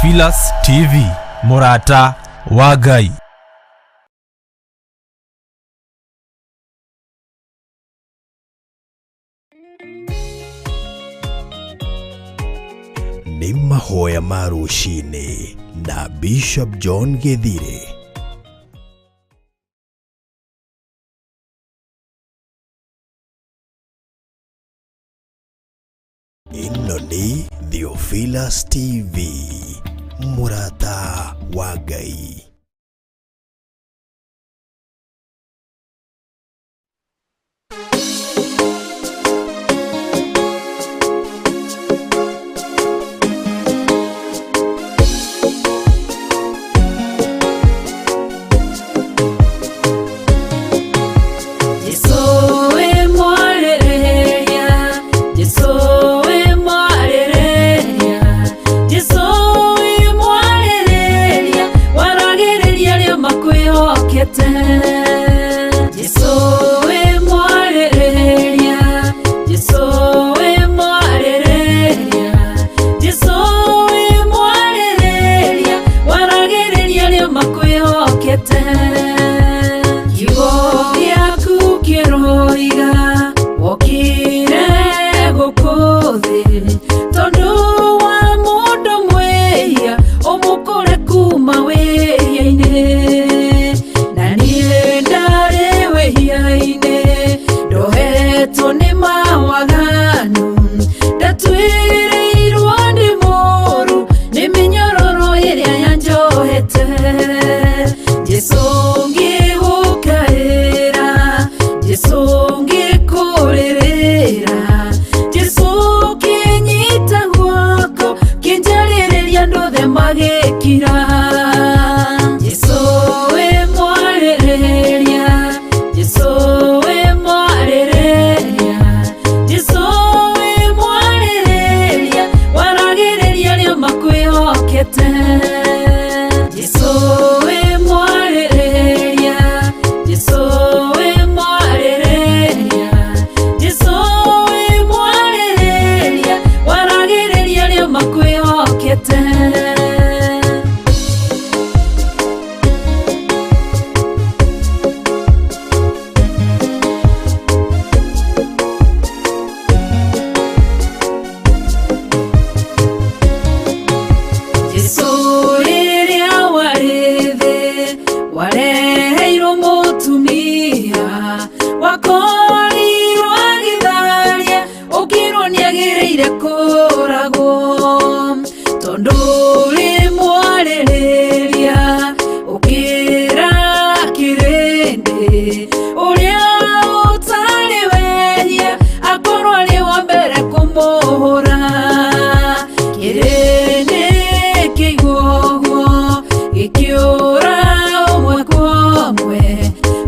Theophilus TV, mũrata wa Ngai. Nĩ mahoya ma rũcinĩ na Bishop John Gĩthirĩ. Ĩno nĩ Theophilus TV, mũrata wa Ngai. Jesũ wĩ mwarĩrĩria, Jesũ wĩ mwarĩrĩria, Jesũ wĩ mwarĩrĩria, waragĩrĩria arĩa makwĩhokete. Jesũ wĩ mwarĩrĩria, Jesũ wĩ mwarĩrĩria, Jesũ wĩ mwarĩrĩria, waragĩrĩria arĩa makwĩhokete. Kiugo gĩaku kĩroiga wokire gũkũ thĩ tondũ wa mũndũ mwĩhia ũmũkũre kuma wĩhia-inĩ na niĩ ndarĩ wĩhia-inĩ ndohetwo nĩ mawaganu ndatwĩrĩirwo nĩ mũru nĩ mĩnyororo ĩrĩa yanjohete. Jesũ ngĩgũkaĩra, Jesũ ngĩkũrĩrĩra, Jesũ kĩnyita guoko kĩnjarĩrĩria andũ othe magĩkira. Jesũ wĩ mwarĩrĩria, Jesũ wĩ mwarĩrĩria, Jesũ wĩ mwarĩrĩria, waragĩrĩria arĩa makwĩhokete. Jesũ wĩ mwarĩrĩria, Jesũ wĩ mwarĩrĩria, Jesũ wĩ mwarĩrĩria, waragĩrĩria arĩa makwĩhokete. Jesũ rĩrĩa warĩ thĩ wareheirwo mũtumia wakorirwo agĩtharia ũkĩrwo nĩagĩrĩire kũragwo tondũ rĩ mwarĩrĩria ũkĩra kĩrĩndĩ ũrĩa ũtarĩ wehia akorwo arĩ wa mbere kũmũhũra. Kĩrĩndĩ kĩigua ũguo gĩkĩũra ũmwe kwa ũmwe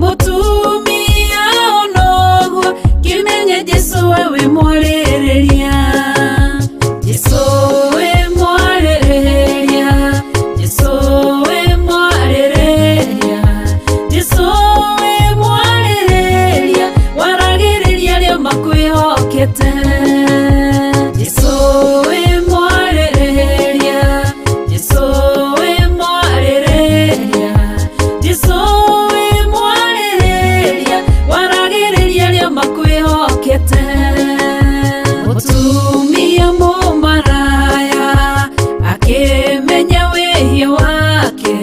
mũtumia ona ũguo kĩmenye Jesũ we wĩ mwarĩrĩria. Jesũ wĩ mwarĩrĩria, Jesũ wĩ mwarĩrĩria, Jesũ wĩ mwarĩrĩria, waragĩrĩria arĩa makwĩhokete. Jesũ wĩ mwarĩrĩria, Jesũ wĩ mwarĩrĩria, Jesũ wĩ mwarĩrĩria, waragĩrĩria arĩa makwĩhokete. Mũtumia mũmaraya akĩmenya wĩhia wake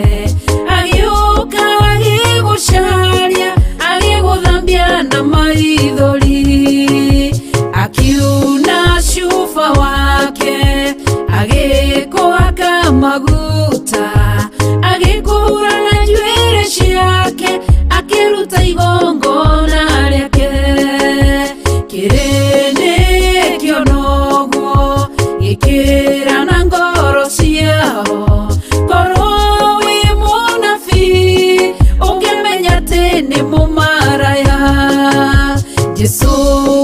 agĩũka agĩgũcaria agĩgũthambia na maithori akiuna cuba wake agĩkũhaka maguta agĩkũhura na njuĩrĩ ciake akĩruta igongona rĩake. Kĩrĩndĩ kĩona ũguo gĩkĩra na ngoro ciao korwo wĩ mũnabii ũngĩmenya atĩ nĩ mũmaraya. Jesũ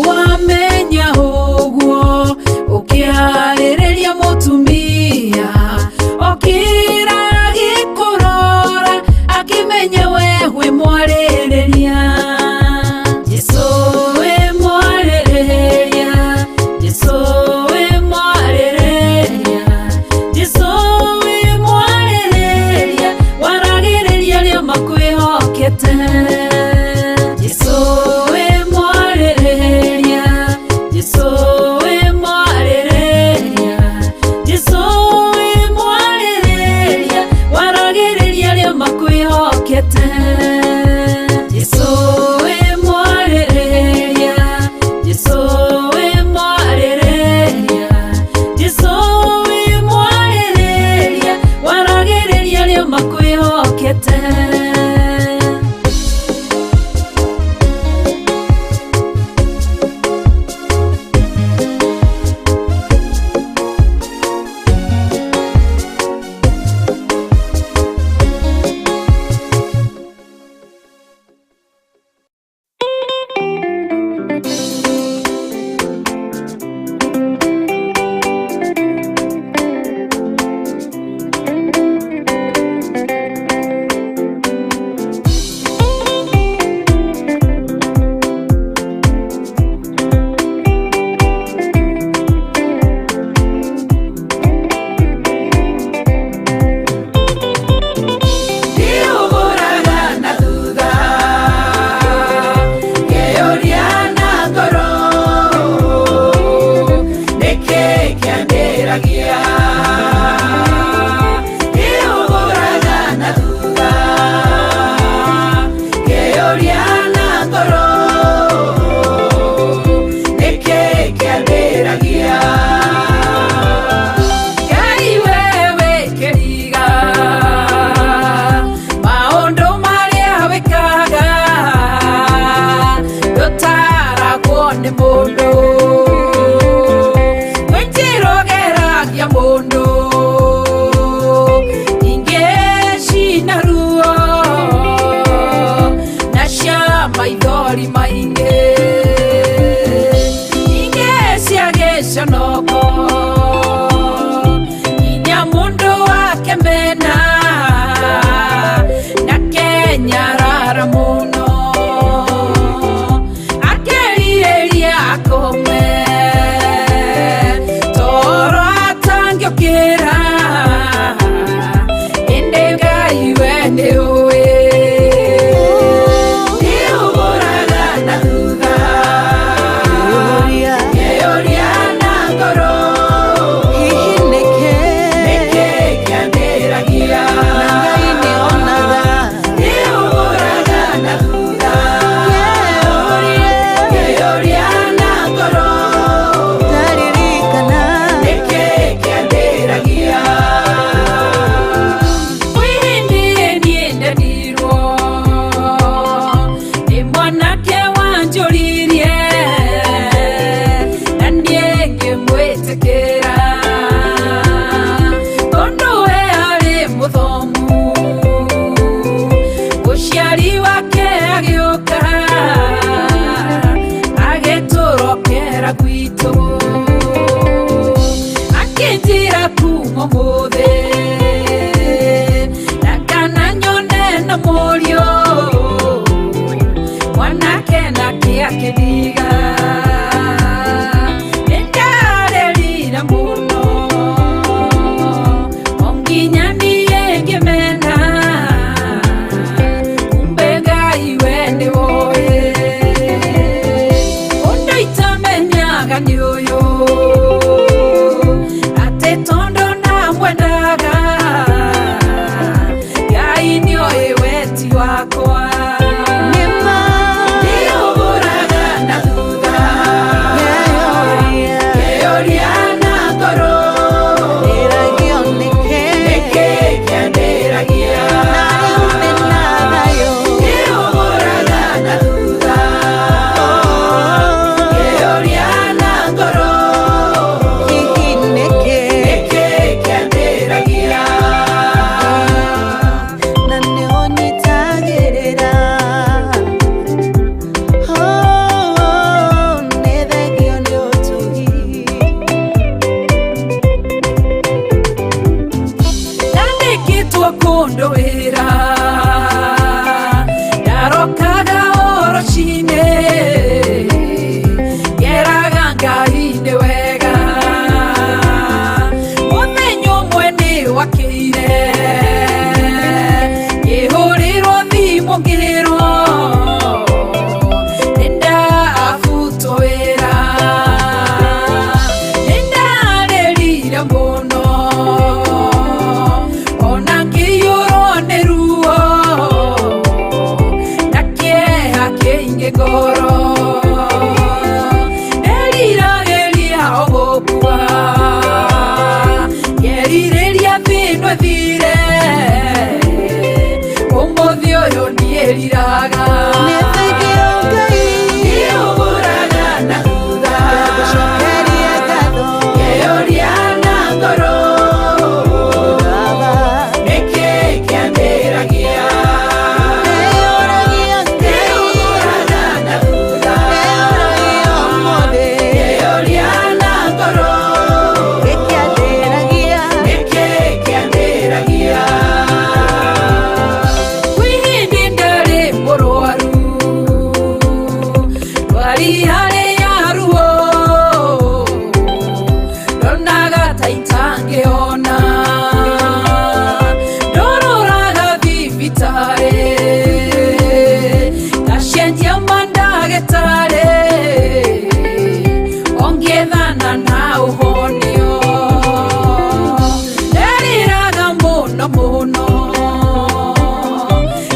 wamenya ũguo ũkĩarĩrĩria mũtumia okĩra agĩkũrora akĩmenya we wĩ mwarĩrĩria. Jesũ wĩ mwarĩrĩria, Jesũ wĩ mwarĩrĩria, Agĩtĩkĩra tondũ we arĩ mũthomu. Mũciari wake agĩũka agĩtũrokera gwitũ, akĩnjĩra kuma ũmũthĩ ndakana nyone na mũriũ mwanake nake akĩndiga. Nĩndarĩrire mũno o nginya niĩ ngĩmena, kumbe Ngai we nĩwoĩ. Ũndũ itamenyaga nĩ ũyũ, atĩ tondũ ndamwendaga, Ngai nĩoĩ weti wakwa. Nĩũgũraga na thutha, ngeyũria na ngoro, nĩkĩ kĩandĩragia? Nĩũgũraga na thutha, ngeyũria na ngoro, nĩkĩ kĩandĩragia? Na nĩũnyitagĩrĩra. Oh, nĩ thengio nĩ ũtugi. Ndandĩkĩtwo kũndũ wĩra, ndarokaga o rũcinĩ, ngeraga Ngai nĩ wega. Mũthenya ũmwe nĩ wakĩire, ngĩhũrĩrwo thimũ ngĩrwo nĩndabutwo wĩra. Nĩndarĩrire mũno ona ngĩiyũrwo nĩ ruo na kĩeha kĩingĩ ngoro. Nderiragĩria o gũkua, ngerirĩria thĩno ĩthire, ũmũthĩ ũyũ ndiĩriraga. Nĩ thengio Ngai. Nĩũgũraga na thutha, Ngagũcokeria ngatho. Ngeyũria na ngoro, Baba. Nĩkĩ kĩandĩragia? Nĩũragia Ngai. Nĩũgũraga na thutha, Nĩũragia ũmũthĩ. Ngeyũria na ngoro, Gĩkĩandĩragia. Nĩkĩ kĩandĩragia? Kwĩ hĩndĩ ndarĩ mũrwaru, ndwari harĩ ya ruo, ndonaga ta itangĩona. Ndororaga thibitarĩ, ngacenjia mandagĩtarĩ, ongĩethana na ũhonio. Nderiraga mũno mũno,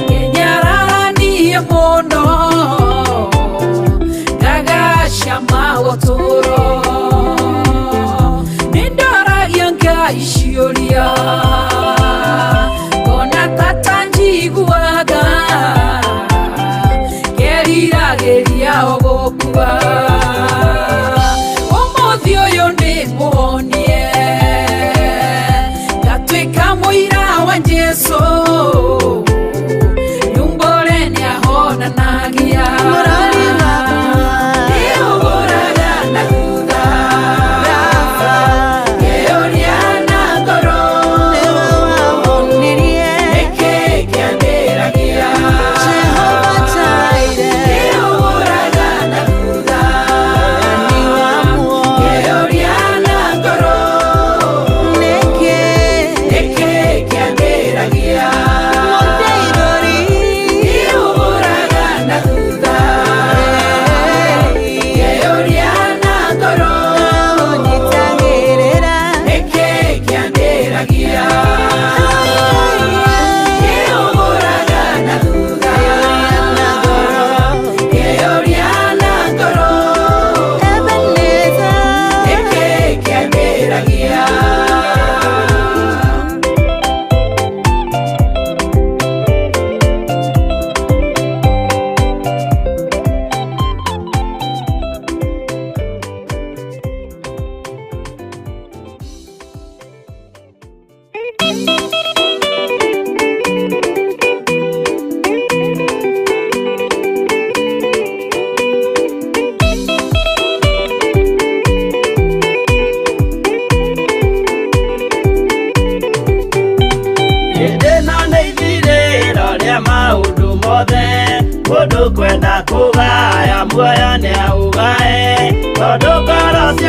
ngenyararanie mũno, ngagacama ũtũũro. Nĩndoragia Ngai ciũria, ngona tata njiguaga, ngeriragĩria o gũkua. Ũmũthĩ ũyũ nĩ mũhonie, ngatuĩka mũira wa Jesũ, nyumbũre nĩahonanagia. Mũrori wakwa. Nĩũgũraga na thutha, Baba. Ngeyũria na ngoro, Nĩwe wahonirie. Nĩkĩ kĩandĩragia? Jehova Jireh. Nĩũgũraga na thutha, Nĩ wa muoyo. Ngeyũria na ngoro,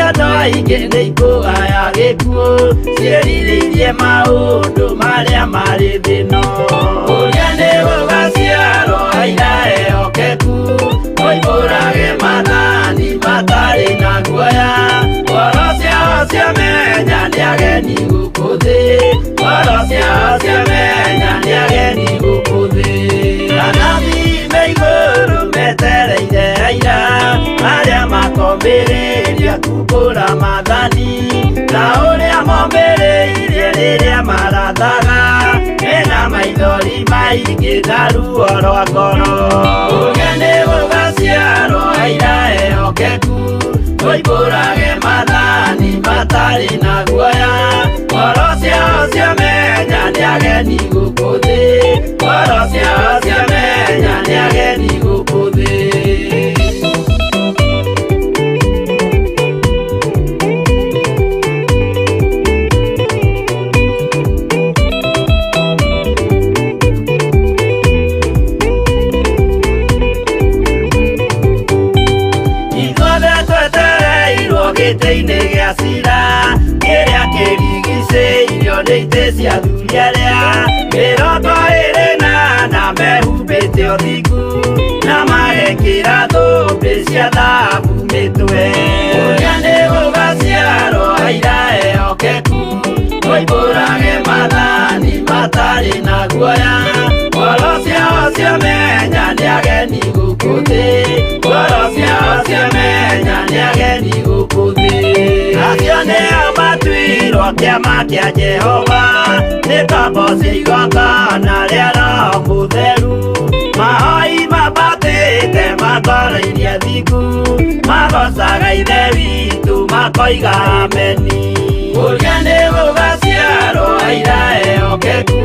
cia andũ aingĩ nĩ ikũgaya gĩkuũ ciĩrirĩirie maũndũ marĩa marĩ thĩ-ĩno. Ũrĩa nĩ gũgaciarwo aira ehokeku moimbũrage maathani matarĩ na guoya. Ngoro ciao ciamenya nĩ ageni gũkũ thĩ, ngoro ciao ciamenya nĩ ageni gũkũ thĩ. Anabii me igũrũ metereire aira arĩa makombĩrĩria kumbũra maathani ta ũrĩa mombĩrĩirie rĩrĩa marathaga mena maithori maingĩ na ruo rwa ngoro. Ũrĩa nĩ gũgaciarwo aira ehokeku moimbũrage maathani matarĩ na guoya. Ngoro ciao ciamenya nĩ ageni gũkũ thĩ, ngoro ciao ciamenya nĩ ageni gũkũ thĩ. Ithuothe twetereirwo gĩtĩ-inĩ gĩa cira kĩrĩa kĩrigicĩirio nĩ itĩ cia athuri arĩa 24 mehumbĩte ũthingu na magekĩra thũmbĩ cia thahabu mĩtwe. Ũrĩa nĩ gũgaciarwo aira ehokeku moimbũrage maathani matarĩ na guoya. Ngoro ciao ciamenya nĩ ageni gũkũ thĩ, ngoro ciao ciamenya nĩ ageni gũkũ thĩ. Acio nĩo matuirwo kĩama kĩa Jehova nĩ ngombo cia igongona rĩa Roho Mũtheru. Mahoi mambatĩte makoroirie thingu magocaga Ithe witũ makoiga ameni. Ũrĩa nĩ gũgaciarwo aira ehokeku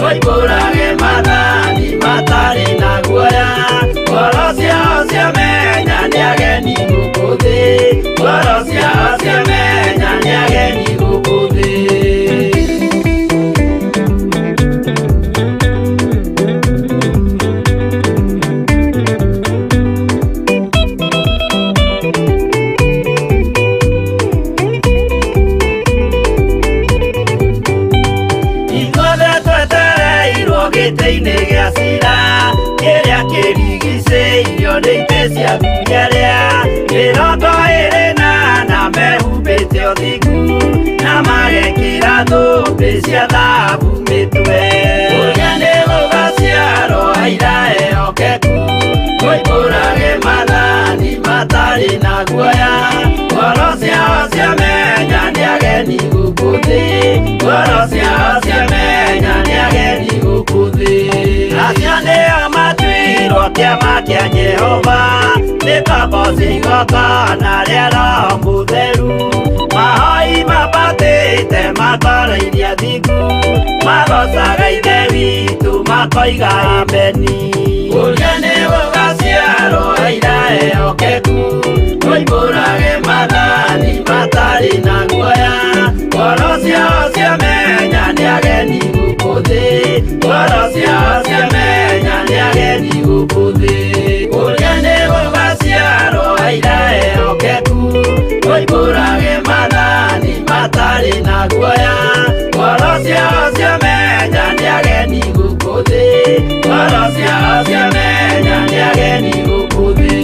moimbũrage maathani matarĩ na guoya. Ngoro ciao ciamenya nĩ ageni gũkũ thĩ, ngoro ciao ciamenya nĩ ageni gũkũ thĩ. Ithuothe twetereirwo gĩtĩ-inĩ gĩa cira kĩrĩa kĩrigicĩirio nĩ itĩ cia athuri arĩa 24 mehumbĩte ũthingu na magekĩra thũmbĩ cia thahabu mĩtwe. Ũrĩa nĩ gũgaciarwo aira ehokeku moimbũrage maathani matarĩ na guoya. Ngoro ciao ciamenya nĩ ageni gũkũ thĩ, ngoro ciao ciamenya nĩ ageni gũkũ thĩ. Acio nĩo matuirwo kĩama kĩa Jehova nĩ ngombo cia igongona rĩa Roho Mũtheru. Mahoi mambatĩte makoroirie athingu magocaga Ithe witũ makoiga ameni. Ũrĩa nĩ gũgaciarwo aira ehokeku moimbũrage maathani matarĩ na guoya. Ngoro ciao ciamenya nĩ ageni gũkũ thĩ, ngoro ciao ciamenya nĩ ageni gũkũ thĩ. Ũrĩa nĩ gũgaciarwo aira ehokeku moimbũrage maathani matarĩ na guoya. Ngoro ciao ciamenya nĩ ageni gũkũ thĩ, ngoro ciao ciamenya nĩ ageni gũkũ thĩ.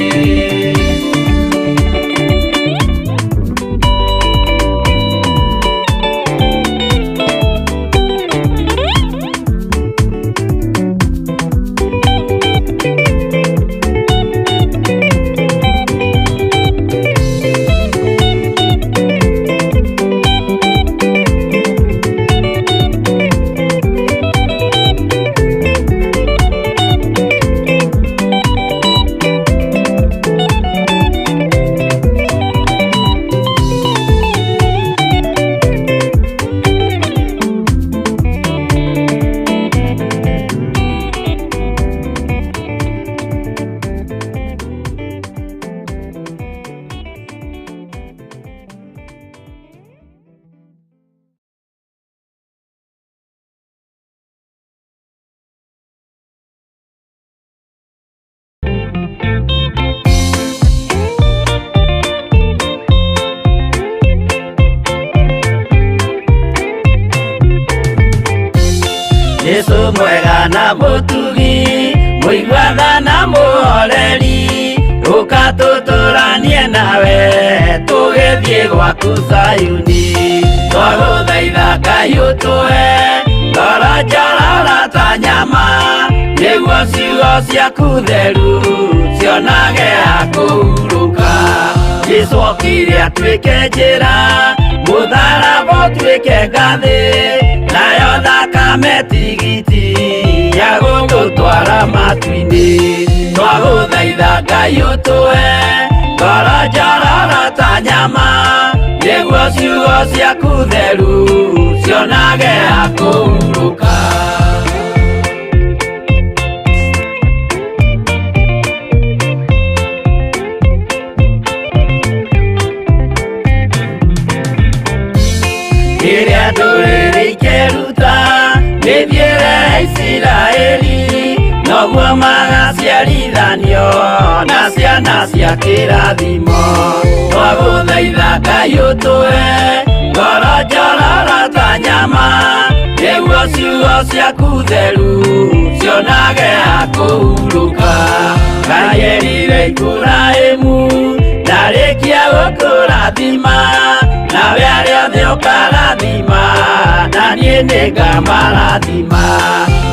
Jesu mwega na mũtugi, mũiguatha na mũhoreri, ũka tũtũranie nawe tũgĩthiĩ gwaku Zayuni. Twagũthaitha Ngai ũtũhe ngoro njororo ta nyama, nĩguo ciugo ciaku theru cionage ha kũhurũka. Jesu okire atuĩke njĩra, mũtharaba ũtuĩke ngathĩ, nayo thakame tigiti ya gũtũtwara matu-inĩ. Twagũthaitha Ngai ũtũhe ngoro njororo ta nyama, nĩguo ciugo ciaku theru cionage ha kũhurũka. Rĩrĩa ndũrĩrĩ ikeruta mĩthiĩre ya Isiraeli, noguo magaciarithanio na ciana cia kĩrathimo. Twagũthaitha Ngai ũtũhe ngoro njororo ta nyama, nĩguo ciugo ciaku theru cionage ha kũhurũka. Ngai erire Iburahĩmu, ndarĩkia gũkũrathima, nawe arĩa othe ũkarathima, na niĩ nĩngamarathima.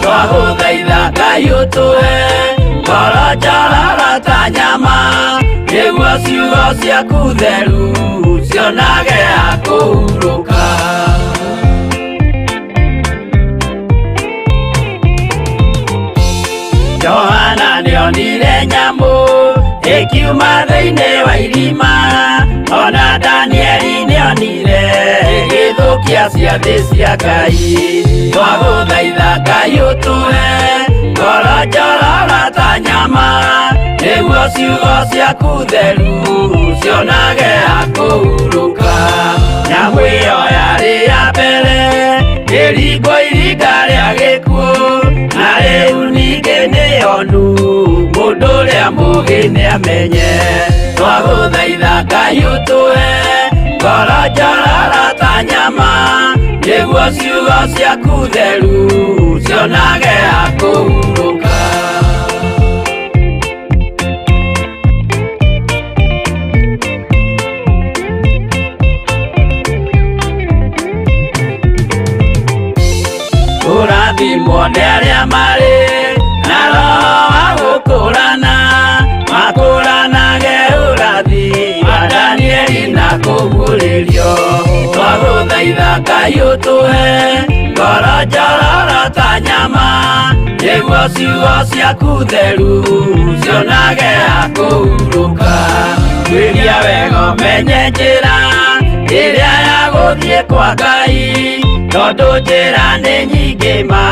Twagũthaitha Ngai ũtũhe ngoro njororo ta nyama, nĩguo ciugo ciaku theru cionage ha kũhurũka. Johana nĩonire nyamũ ĩkiuma thĩinĩ wa irima, ona Danieli nĩonire ĩgĩthũkia ciathĩ cia Ngai. Twagũthaitha Ngai ũtũhe ngoro njororo ta nyama, nĩguo ciugo ciaku theru cionage ha kũhurũka. Nyamũ ĩyo yarĩ ya mbere ĩringwo iringa rĩa gĩkuũ, na rĩu ningĩ nĩyonu mũndũ ũrĩa mũũgĩ nĩamenye. Twagũthaitha Ngai ũtũhe ngoro njororo ta nyama, nĩguo ciugo ciaku theru cionage ha kũhurũka. Kũrathimwo nĩ arĩa marĩ na roho wa gũkũrana, makũranage ũrathi wa Danieli na kũguũrĩrio. Twagũthaitha Ngai ũtũhe ngoro njororo ta nyama, nĩguo ciugo ciaku theru cionage ha kũhurũka. Tuĩria wega ũmenye njĩra ĩrĩa ya gũthiĩ kwa Ngai, tondũ njĩra nĩ nyingĩ ma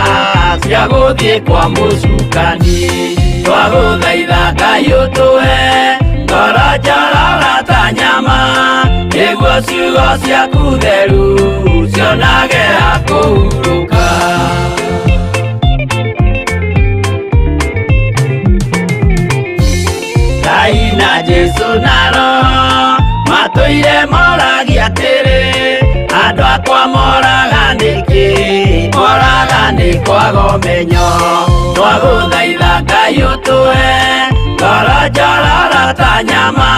cia gũthiĩ kwa mũcukani. Twagũthaitha Ngai ũtũhe ngoro njororo ta nyama, nĩguo ciugo ciaku theru cionage ha kũhurũka. Ngai na Jesu na Roho matũire moragia atĩrĩ, andũ akwa moraga nĩkĩ? Moraga nĩ kwaga ũmenyo. Twagũthaitha Ngai ũtũhe ngoro njororo ta nyama,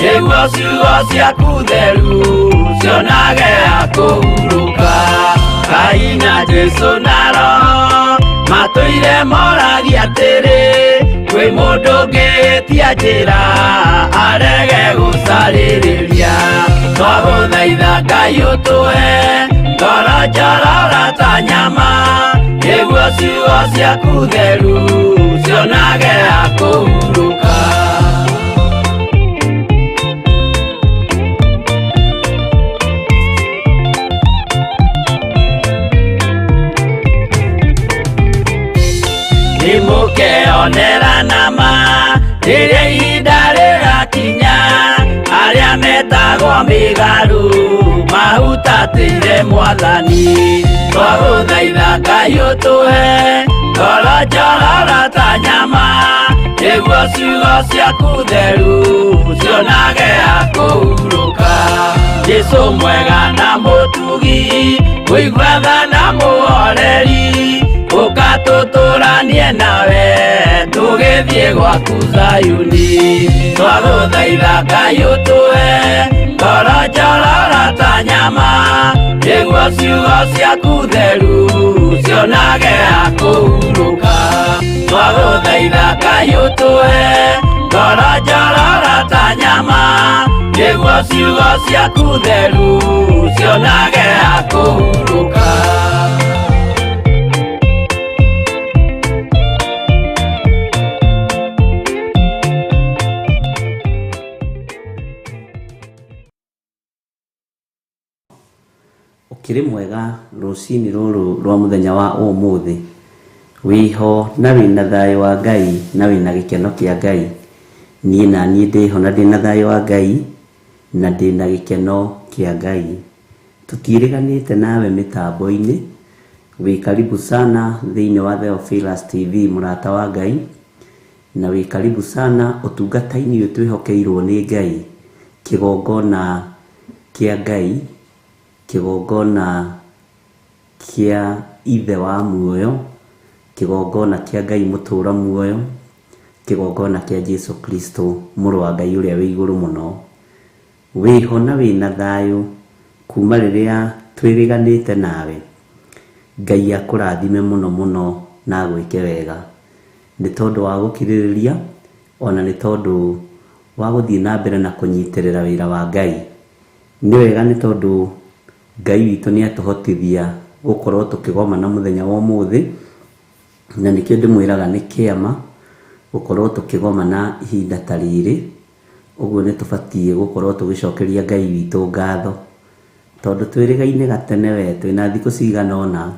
nĩguo ciugo ciaku theru cionage ha kũhurũka. Ngai na Jesu na Roho matũire moragia atĩrĩ, kwĩ mũndũ ũngĩtia njĩra arege gũcarĩrĩria. Twagũthaitha Ngai ũtũhe ngoro njororo ta nyama, nĩguo ciugo ciaku theru cionage ha kũhurũka. Nĩmũkeonera nama rĩrĩa ihinda rĩgakinya, arĩa metagwo mĩgarũ mahutatĩire Mwathani. Twagũthaitha Ngai ũtũhe ngoro njororo ta nyama, nĩguo ciugo ciaku theru cionage ha kũhurũka. Jesu mwega na mũtugi, mũiguatha na mũhoreri, Ũka tũtũranie nawe tũgĩthiĩ gwaku Zayuni. Twagũthaitha Ngai ũtũhe ngoro njororo ta nyama, nĩguo ciugo ciaku theru cionage ha kũhurũka. Twagũthaitha Ngai ũtũhe ngoro njororo ta nyama, nĩguo ciugo ciaku theru cionage ha kũhurũka. Ũkĩrĩ mwega rũcinĩ rũrũ rwa mũthenya wa ũmũthĩ, wĩho na wĩna thayũ wa Ngai na wĩna gĩkeno kĩa Ngai. Niĩ na niĩ ndĩho na ndĩna thayũ wa Ngai na ndĩna gĩkeno kĩa Ngai. Tũtiĩrĩganĩte nawe mĩtambo-inĩ, wĩ karibu sana thĩinĩ wa Theophilus TV mũrata wa Ngai, na wĩ karibu sana ũtungata-inĩ ũyũ twĩhokeirwo nĩ Ngai, kĩgongona kĩa Ngai, kĩgongona kĩa ithe wa muoyo, kĩgongona kĩa Ngai mũtũra muoyo, kĩgongona kĩa Jesu Kristo mũrũ wa Ngai ũrĩa wĩ igũrũ mũno. Wĩho na wĩna thayũ kuma rĩrĩa twĩrĩganĩte nawe. Ngai akũrathime mũno mũno na agwĩke wega, nĩ tondũ wa gũkirĩrĩria ona nĩ tondũ wa gũthiĩ na mbere na kũnyitĩrĩra wĩra wa Ngai. Nĩ wega nĩ tondũ Ngai witũ nĩ atũhotithia gũkorwo tũkĩgomana mũthenya wa ũmũthĩ, na nĩkĩo ndĩmwĩraga nĩ kĩama gũkorwo tũkĩgomana ihinda ta rĩrĩ. Ũguo nĩ tũbatiĩ gũkorwo tũgĩcokeria Ngai witũ ngatho, tondũ twĩrĩgaine gatene we twĩna thikũ cigana ũna,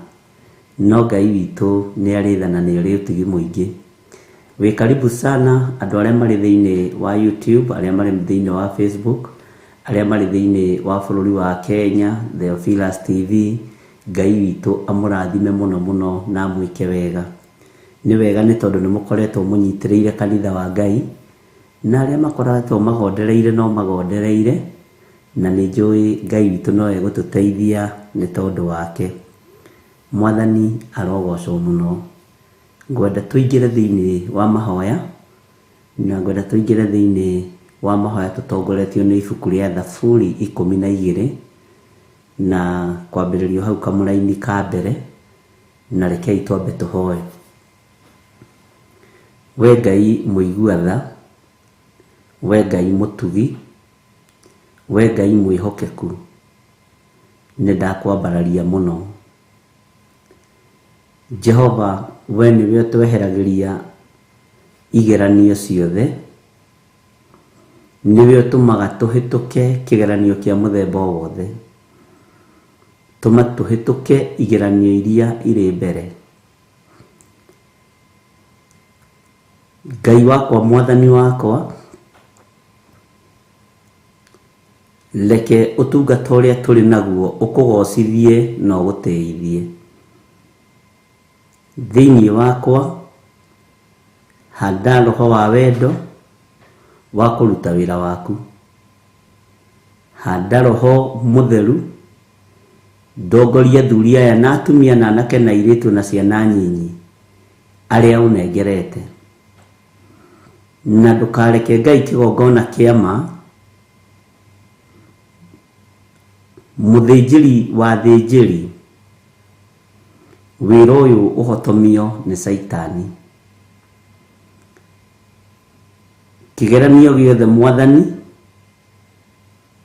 no Ngai witũ nĩ arĩ tha na nĩ arĩ ũtugi mũingĩ. Wĩ karibu sana andũ arĩa marĩ thĩinĩ wa YouTube, arĩa marĩ thĩinĩ wa Facebook, arĩa marĩ thĩinĩ wa bũrũri wa Kenya, Theophilus TV. Ngai witũ amũrathime mũno mũno na amwĩke wega. Nĩ wega nĩ tondũ nĩ mũkoretwo mũnyitĩrĩire kanitha wa Ngai, na arĩa makoretwo magondereire no magondereire, na nĩ njũĩ Ngai witũ no egũtũteithia nĩ tondũ wake. Mwathani arogocwo mũno. Ngwenda tũingĩre thĩinĩ wa mahoya, na ngwenda tũingĩre thĩinĩ wa mahoya tũtongoretio nĩ ibuku rĩa Thaburi 12 na kwambĩrĩrio hau kamũraini ka mbere, na rekei twambe tũhoe. We Ngai mũigua tha, we Ngai mũtugi, we Ngai mwĩhokeku, nĩ ndakwambararia mũno. Jehova, we nĩwe ũtweheragĩria igeranio ciothe, nĩwe ũtũmaga tũhĩtũke kĩgeranio kĩa mũthemba o wothe. Tũma tũhĩtũke igeranio iria irĩ mbere. Ngai wakwa, Mwathani wakwa, reke ũtungata ũrĩa tũrĩ naguo ũkũgocithie na ũgũtĩithie. Thĩinĩ wakwa handa roho wa wendo wa kũruta wĩra waku. Handa roho mũtheru, ndongoria athuri aya na atumia na anake na airĩtu na ciana nyinyi arĩa ũnengerete. Na ndũkareke Ngai kĩgongona kĩa ma, mũthĩnjĩri wa thĩnjĩri, wĩra ũyũ ũhotomio nĩ Caitani. Kĩgeranio gĩothe Mwathani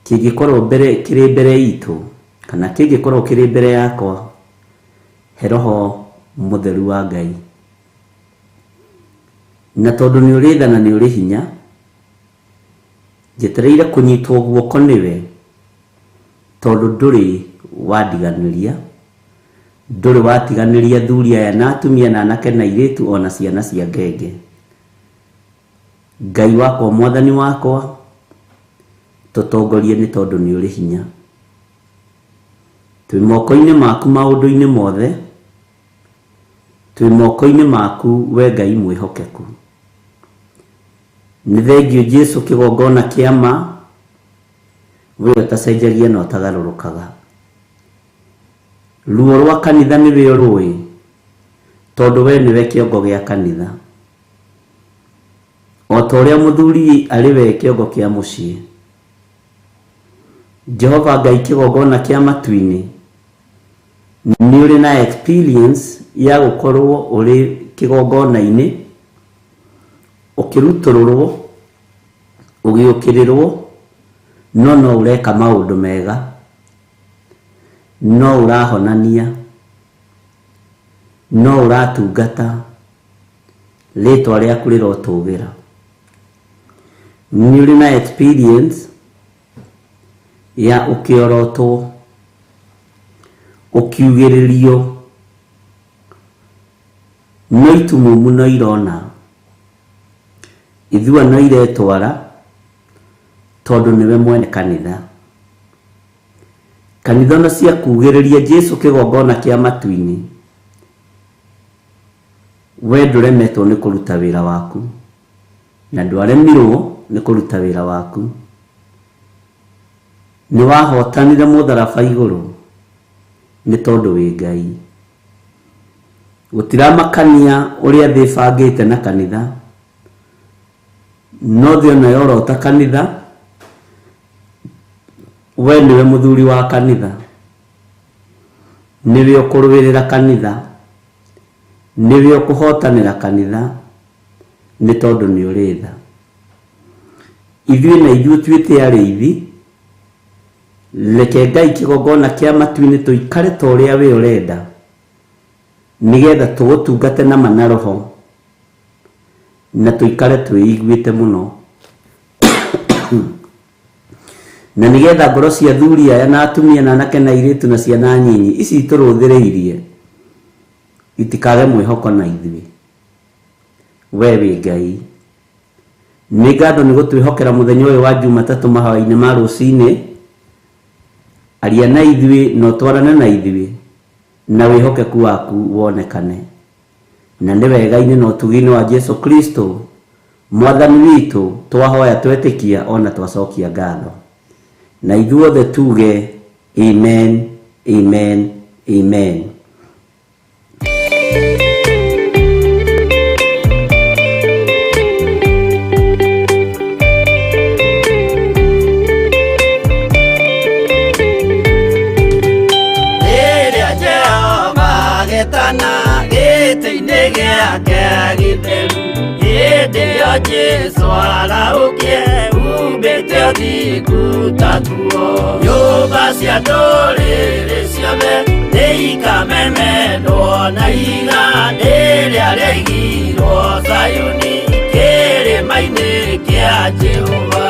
kĩngĩkorwo mbere kĩrĩ mbere itũ, kana kĩngĩkorwo kĩrĩ mbere yakwa, he roho mũtheru wa Ngai. Na tondũ nĩ ũrĩ tha na nĩ ũrĩ hinya, njetereire kũnyitwo guoko nĩwe, tondũ ndũrĩ wandiganĩria, ndũrĩ watiganĩria athuri aya na atumia na anake na airĩtu ona ciana cia ngenge. Ngai wakwa, Mwathani wakwa, tũtongorie nĩ tondũ nĩ ũrĩ hinya. Twĩ moko-inĩ maku maũndũ-inĩ mothe, twĩ moko-inĩ maku we Ngai mwĩhokeku. Nĩ thengio Jesu kĩgongona kĩa ma, we ũtacenjagia na ũtagarũrũkaga. Ruo rwa kanitha nĩwe ũrũĩ, Tondũ we nĩwe kĩongo gĩa kanitha. O ta ũrĩa mũthuri arĩ we kĩongo kĩa mũciĩ. Jehova Ngai kĩgongona kĩa matu-inĩ, nĩ ũrĩ na experience ya gũkorwo ũrĩ kĩgongona-inĩ, ũkĩrutũrũrwo, ũgĩũkĩrĩrwo, no no ũreka maũndũ mega, no ũrahonania, no ũratungata, rĩtwa rĩaku rĩrotũgĩra. Nĩ ũrĩ na experience ya ũkĩorotwo, ũkiugĩrĩrio, no itumumu no irona, ithua no iretwara, tondũ nĩwe mwene kanitha. Kanitha ona ciakugĩrĩria Jesu kĩgongona kĩa matu-inĩ, we ndũremetwo nĩ kũruta wĩra waku, na ndwaremirwo nĩ kũruta wĩra waku. Nĩ wahotanire mũtharaba igũrũ nĩ tondũ wĩ Ngai. Gũtiramakania ũrĩa thĩ ĩbangĩte na kanitha, no thĩ ona yorota kanitha, we nĩwe mũthuri wa kanitha, nĩwe ũkũrũĩrĩra kanitha, nĩwe ũkũhotanĩra kanitha, nĩ tondũ nĩ ũrĩ tha. Ithuĩ na ithuĩ tuĩte arĩithi, reke Ngai kĩgongona kĩa matu-inĩ tũikare ta ũrĩa we ũrenda, nĩgetha tũgũtungate na ma na roho, na tũikare twĩiguĩte mũno. Na nĩgetha ngoro cia athuri aya na atumia na anake na airĩtu na ciana nyinyi ici itũrũthĩrĩirie itikage mwĩhoko na ithuĩ. We wĩ Ngai. Nĩ ngatho nĩ gũtwĩhokera mũthenya ũyũ wa Jumatatũ mahoya-inĩ ma rũcinĩ. Aria na ithuĩ na ũtwarane na ithuĩ na wĩhokeku waku wonekane. Na nĩ wega-inĩ na ũtugi-inĩ wa Jesu Kristo Mwathani witũ twahoya twetĩkia ona twacokia ngatho. Na ithuothe tuge amen, amen, amen. Rĩrĩa Jehova agetana gĩtĩ-inĩ gĩake gĩtheru, hĩndĩ ĩyo Jesũ arahũkie umbĩte ũthingu ta nguo. Nyũmba cia ndũrĩrĩ ciothe nĩikamemendwo na ihiga rĩrĩa rĩaigirwo Zayuni kĩrĩma-inĩ kĩa Jehova.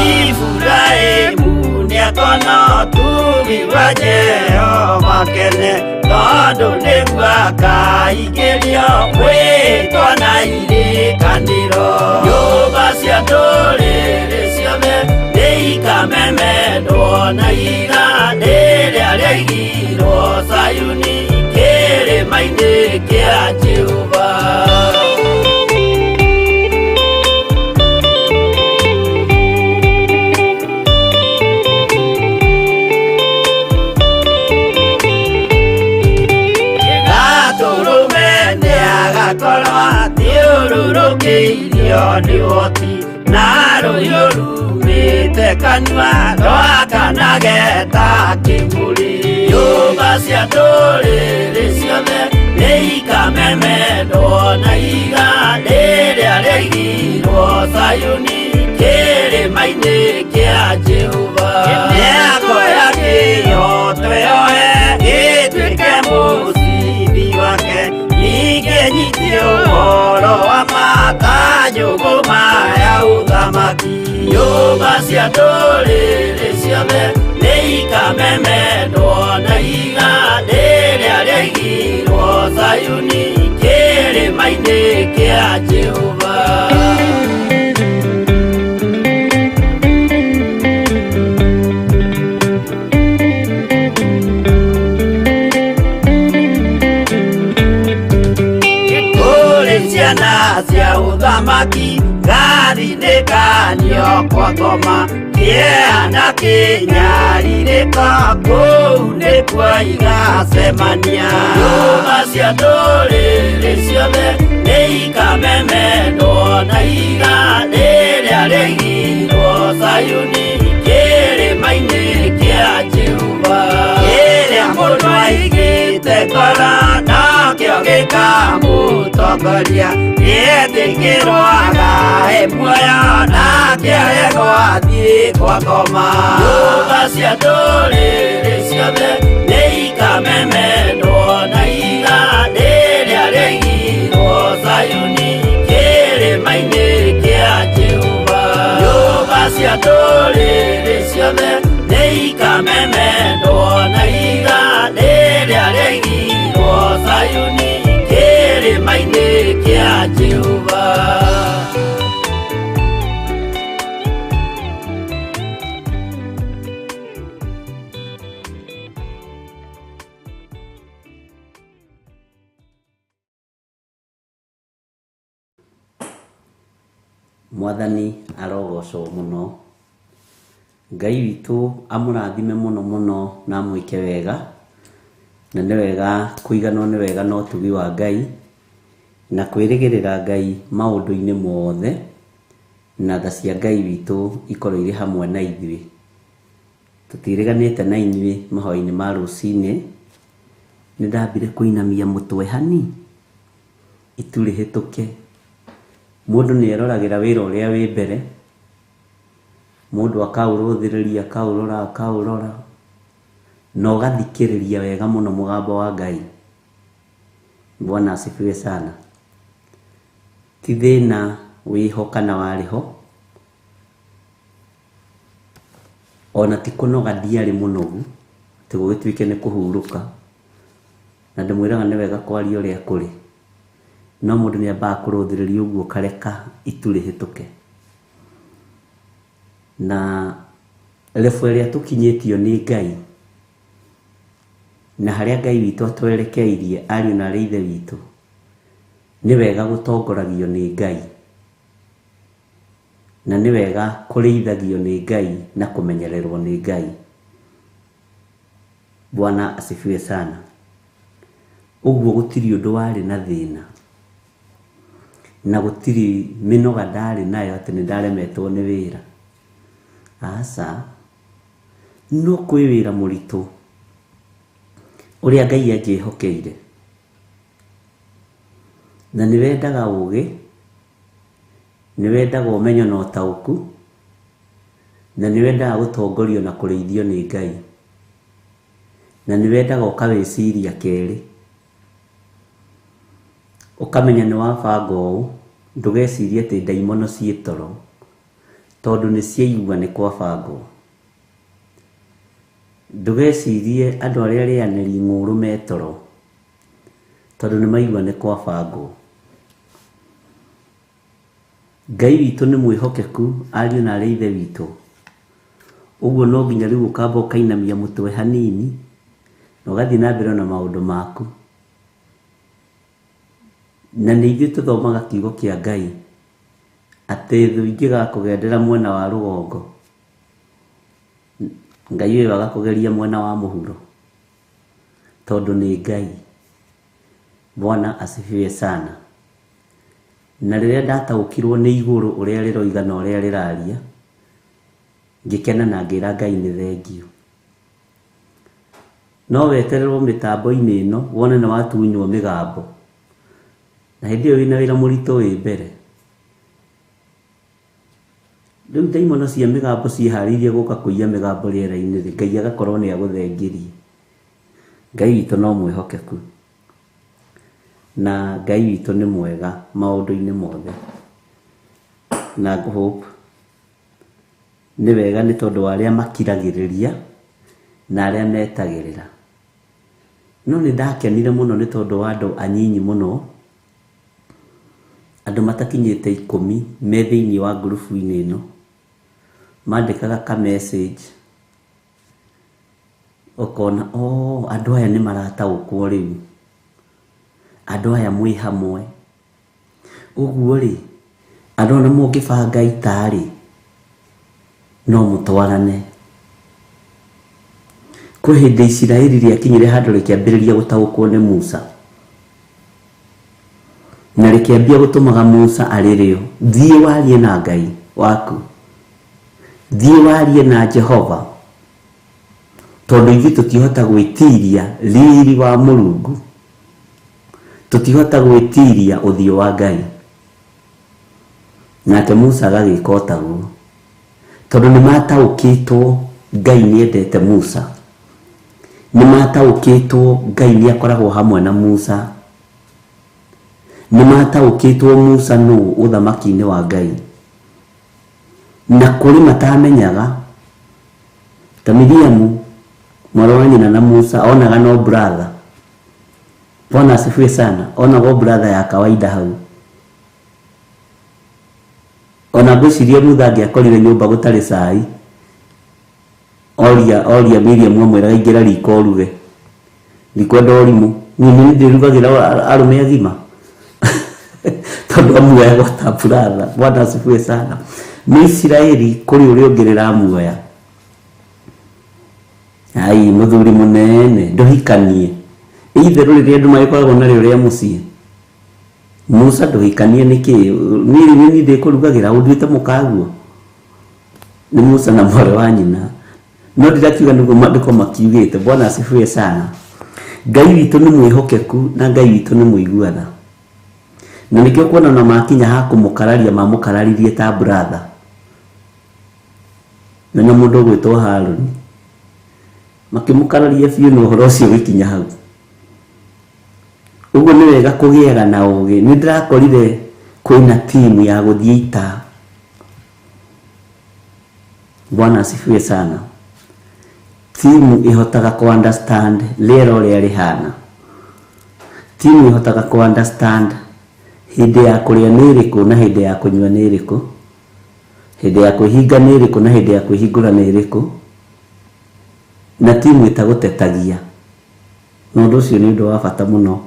Iburahĩmu nĩakona ũtugi wa Jehova kene, tondũ nĩguo akaingĩrio mwĩtwa na irĩkanĩro. Nyũmba cia ndũrĩrĩ ciothe nĩikamemendwo na ihiga rĩrĩa rĩaigirwo Zayuni kĩrĩma-inĩ kĩa Jehova. Gatũrũme nĩagakorwo athiũrũrũkĩirio nĩ ũhoti, na rũhiũ rumĩte kanua rwakanage ta kĩmũrĩ. Nyũmba cia ndũrĩrĩ ciothe nĩikamemendwo na ihiga rĩrĩa rĩaigirwo Zayuni kĩrĩma-inĩ kĩa Jehova. Nĩakoya kĩhooto yoe gĩtuĩke mũcibi wake, ningĩ nyite ũhoro wa ma ta njũgũma ya ũthamaki. Nyũmba cia ndũrĩrĩ ciothe nĩikamemendwo na ihiga rĩrĩa rĩaigirwo Zayuni kĩrĩma-inĩ kĩa Jehova. Kũrĩ ciana cia ũthamaki gathinĩkanio kwa ngoma, kĩeha na kĩnyarirĩko kũu nĩ Nĩkuo igacemania. Nyũmba cia ndũrĩrĩ ciothe nĩ ikamemendwo na ihiga rĩrĩa rĩigirwo Zayuni kĩrĩma-inĩ kĩa Jehova. Kĩrĩa mũndũ aigĩte ngoro nakĩo gĩkamũtongoria, nĩetĩkĩrwo agae muoyo nake aregwo athiĩ kwa ngoma. Nyũmba cia ndũrĩrĩ ciothe nĩ ikamemendwo na ihiga rĩrĩa rĩigirwo Zayuni kĩrĩma-inĩ kĩa Jehova. Nyũmba cia ndũrĩrĩ ciothe nĩ ikamemendwo na ihiga rĩrĩa rĩigirwo Zayuni kĩrĩma-inĩ kĩa Jehova. Mwathani arogocwo mũno. Ngai witũ amũrathime mũno mũno na amwĩke wega. Na nĩ wega kũiganwo nĩ wega na ũtugi wa Ngai na kwĩrĩgĩrĩra Ngai maũndũ-inĩ mothe, na tha cia Ngai witũ ikorwo irĩ hamwe na ithuĩ. Tũtirĩganĩte na inyuĩ mahoya-inĩ ma rũcinĩ. Nĩ ndambire kũinamia mũtwe hani itu rĩhĩtũke. Mũndũ nĩ eroragĩra wĩra ũrĩa wĩ mbere, mũndũ akaũrũthĩrĩria, akaũrora, akaũrora, na ũgathikĩrĩria wega mũno mũgambo wa Ngai. Bwana asifiwe sana. Ti thĩna wĩho kana warĩ ho, ona ti kũnoga ndiarĩ mũnogu, atĩ gũgĩtuĩke nĩ kũhurũka. Na ndĩmwĩraga nĩ wega kwaria ũrĩa kũrĩ, no mũndũ nĩ ambaga kũrũthĩrĩria ũguo ũkareka itu rĩhĩtũke. Na level ĩrĩa tũkinyĩtio nĩ Ngai na harĩa Ngai witũ atwerekeirie ariũ na arĩ ithe witũ, nĩ wega gũtongoragio nĩ Ngai, na nĩ wega kũrĩithagio nĩ Ngai na kũmenyererwo nĩ Ngai. Bwana asifiwe sana. Ũguo gũtirĩ ũndũ warĩ na thĩna, na gũtirĩ mĩnoga ndarĩ nayo atĩ nĩ ndaremetwo nĩ wĩra. Aca, no kwĩ wĩra mũritũ ũrĩa Ngai anjĩhokeire, na nĩ wendaga ũgĩ, nĩ wendaga ũmenyo na ũtaũku, na nĩ wendaga gũtongorio na kũrĩithio nĩ Ngai, na nĩ wendaga ũkawĩciria kerĩ, ũkamenya nĩ wabanga ũũ, ndũgecirie atĩ ndaimono ciĩ toro, tondũ nĩ ciaigua nĩ kwabangwo. Ndũgecirie andũ arĩa arĩanĩri ng'ũrũ me toro, tondũ nĩ maigua nĩ kwabangwo. Ngai witũ nĩ mwĩhokeku ariũ na arĩ ithe witũ. Ũguo no nginya rĩu ũkamba ũkainamia mũtwe hanini na ũgathiĩ na mbere na maũndũ maku. Na nĩ ithuĩ tũthomaga kiugo kĩa Ngai atĩ thũ ingĩgakũgendera mwena wa rũgongo, Ngai ũyũ agakũgeria mwena wa mũhuro, tondũ nĩ Ngai. Bwana asifiwe sana. Na rĩrĩa ndataũkirwo nĩ igũrũ ũrĩa rĩroiga na ũrĩa rĩraria, ngĩkena na ngĩra Ngai nĩ thengiũ. No wetererwo mĩtambo-inĩ ĩno wone nĩ watunywo mĩgambo, na hĩndĩ ĩyo wĩna wĩra mũritũ wĩ mbere. Rĩu ndaimono cia mĩgambo ciĩharĩirie gũka kũiya mĩgambo rĩera-inĩ rĩ, Ngai agakorwo nĩ agũthengirie. Ngai witũ no mwĩhokeku, na Ngai witũ nĩ mwega maũndũ-inĩ mothe. Na hope nĩ wega nĩ tondũ wa arĩa makiragĩrĩria na arĩa metagĩrĩra. No nĩ ndakenire mũno nĩ tondũ wa andũ anyinyi mũno, andũ matakinyĩte 10 me thĩinĩ wa ngurubu-inĩ ĩno, mandĩkaga ka message ũkona oh, andũ aya nĩ marataũkwo rĩu, andũ aya mwĩ hamwe. Ũguo rĩ, andũ ona mũngĩbanga ita rĩ, no mũtwarane. Kwĩ hĩndĩ Isiraeli rĩakinyire handũ rĩkĩambĩrĩria gũtaũkwo nĩ Musa, na rĩkĩambia gũtũmaga Musa arĩ rĩo, thiĩ warie na Ngai waku, thiĩ warie na Jehova, tondũ ithuĩ tũtihota gwĩtiria riri wa Mũrungu, tũtihota gwĩtiria ũthiũ wa Ngai. Nake Musa agagĩka o taguo, tondũ nĩ mataũkĩtwo Ngai nĩ endete Musa, nĩ mataũkĩtwo Ngai nĩ akoragwo hamwe na Musa, nĩ mataũkĩtwo Musa nũ ũthamaki-inĩ wa Ngai. Na kũrĩ matamenyaga, ta Miriamu mwarĩ wa nyina na Musa onaga no brother. Bwana asifiwe sana, onaga o brother ya kawaida hau. Ona ngwĩciria Musa angĩakorire nyũmba gũtarĩ cai, oria Miriamu amwĩraga ingĩra riko ũruge, ndikwenda ũrimũ, niĩ nĩ ndĩrugagĩra arũme agima tondũ amuoyaga ta brother. Bwana asifiwe sana. Nĩ Isiraeli kũrĩ ũrĩa ũngĩ rĩramuoya, ai mũthuri mũnene ndũhikanie, itherũ rĩrĩa andũ magĩkoragwo narĩo rĩa mũciĩ. Musa ndũhikanie nĩkĩ? Niĩ nĩ ndĩkũrugagĩra ũnduĩte mũkaguo. Nĩ Musa na mwarĩ wa nyina, no ndirakiuga nĩguo maandĩko makiugĩte. Bwana asifiwe sana. Ngai witũ nĩ mwĩhokeku na Ngai witũ nĩ mũigua tha, na nĩkĩo kuona na makinya ha kũmũkararia mamũkararirie ta brother na na mũndũ ũgwĩtwo Harũni, makĩmũkararia biũ na ũhoro ũcio ũgĩkinya hau. Ũguo nĩ wega kũgĩaga na ũgĩ. Nĩ ndĩrakorire kwĩna timu ya gũthiĩ ita. Bwana asifiwe sana. Timu ĩhotaga kũ understand rĩera ũrĩa rĩhana, timu ĩhotaga kũ understand hĩndĩ ya kũrĩa nĩ ĩrĩkũ na hĩndĩ ya kũnyua nĩ ĩrĩkũ, hĩndĩ ya kwĩhinga nĩ ĩrĩkũ na hĩndĩ ya kwĩhingũra nĩ ĩrĩkũ, na timu ĩtagũtetagia. Na ũndũ ũcio nĩ ũndũ wa bata mũno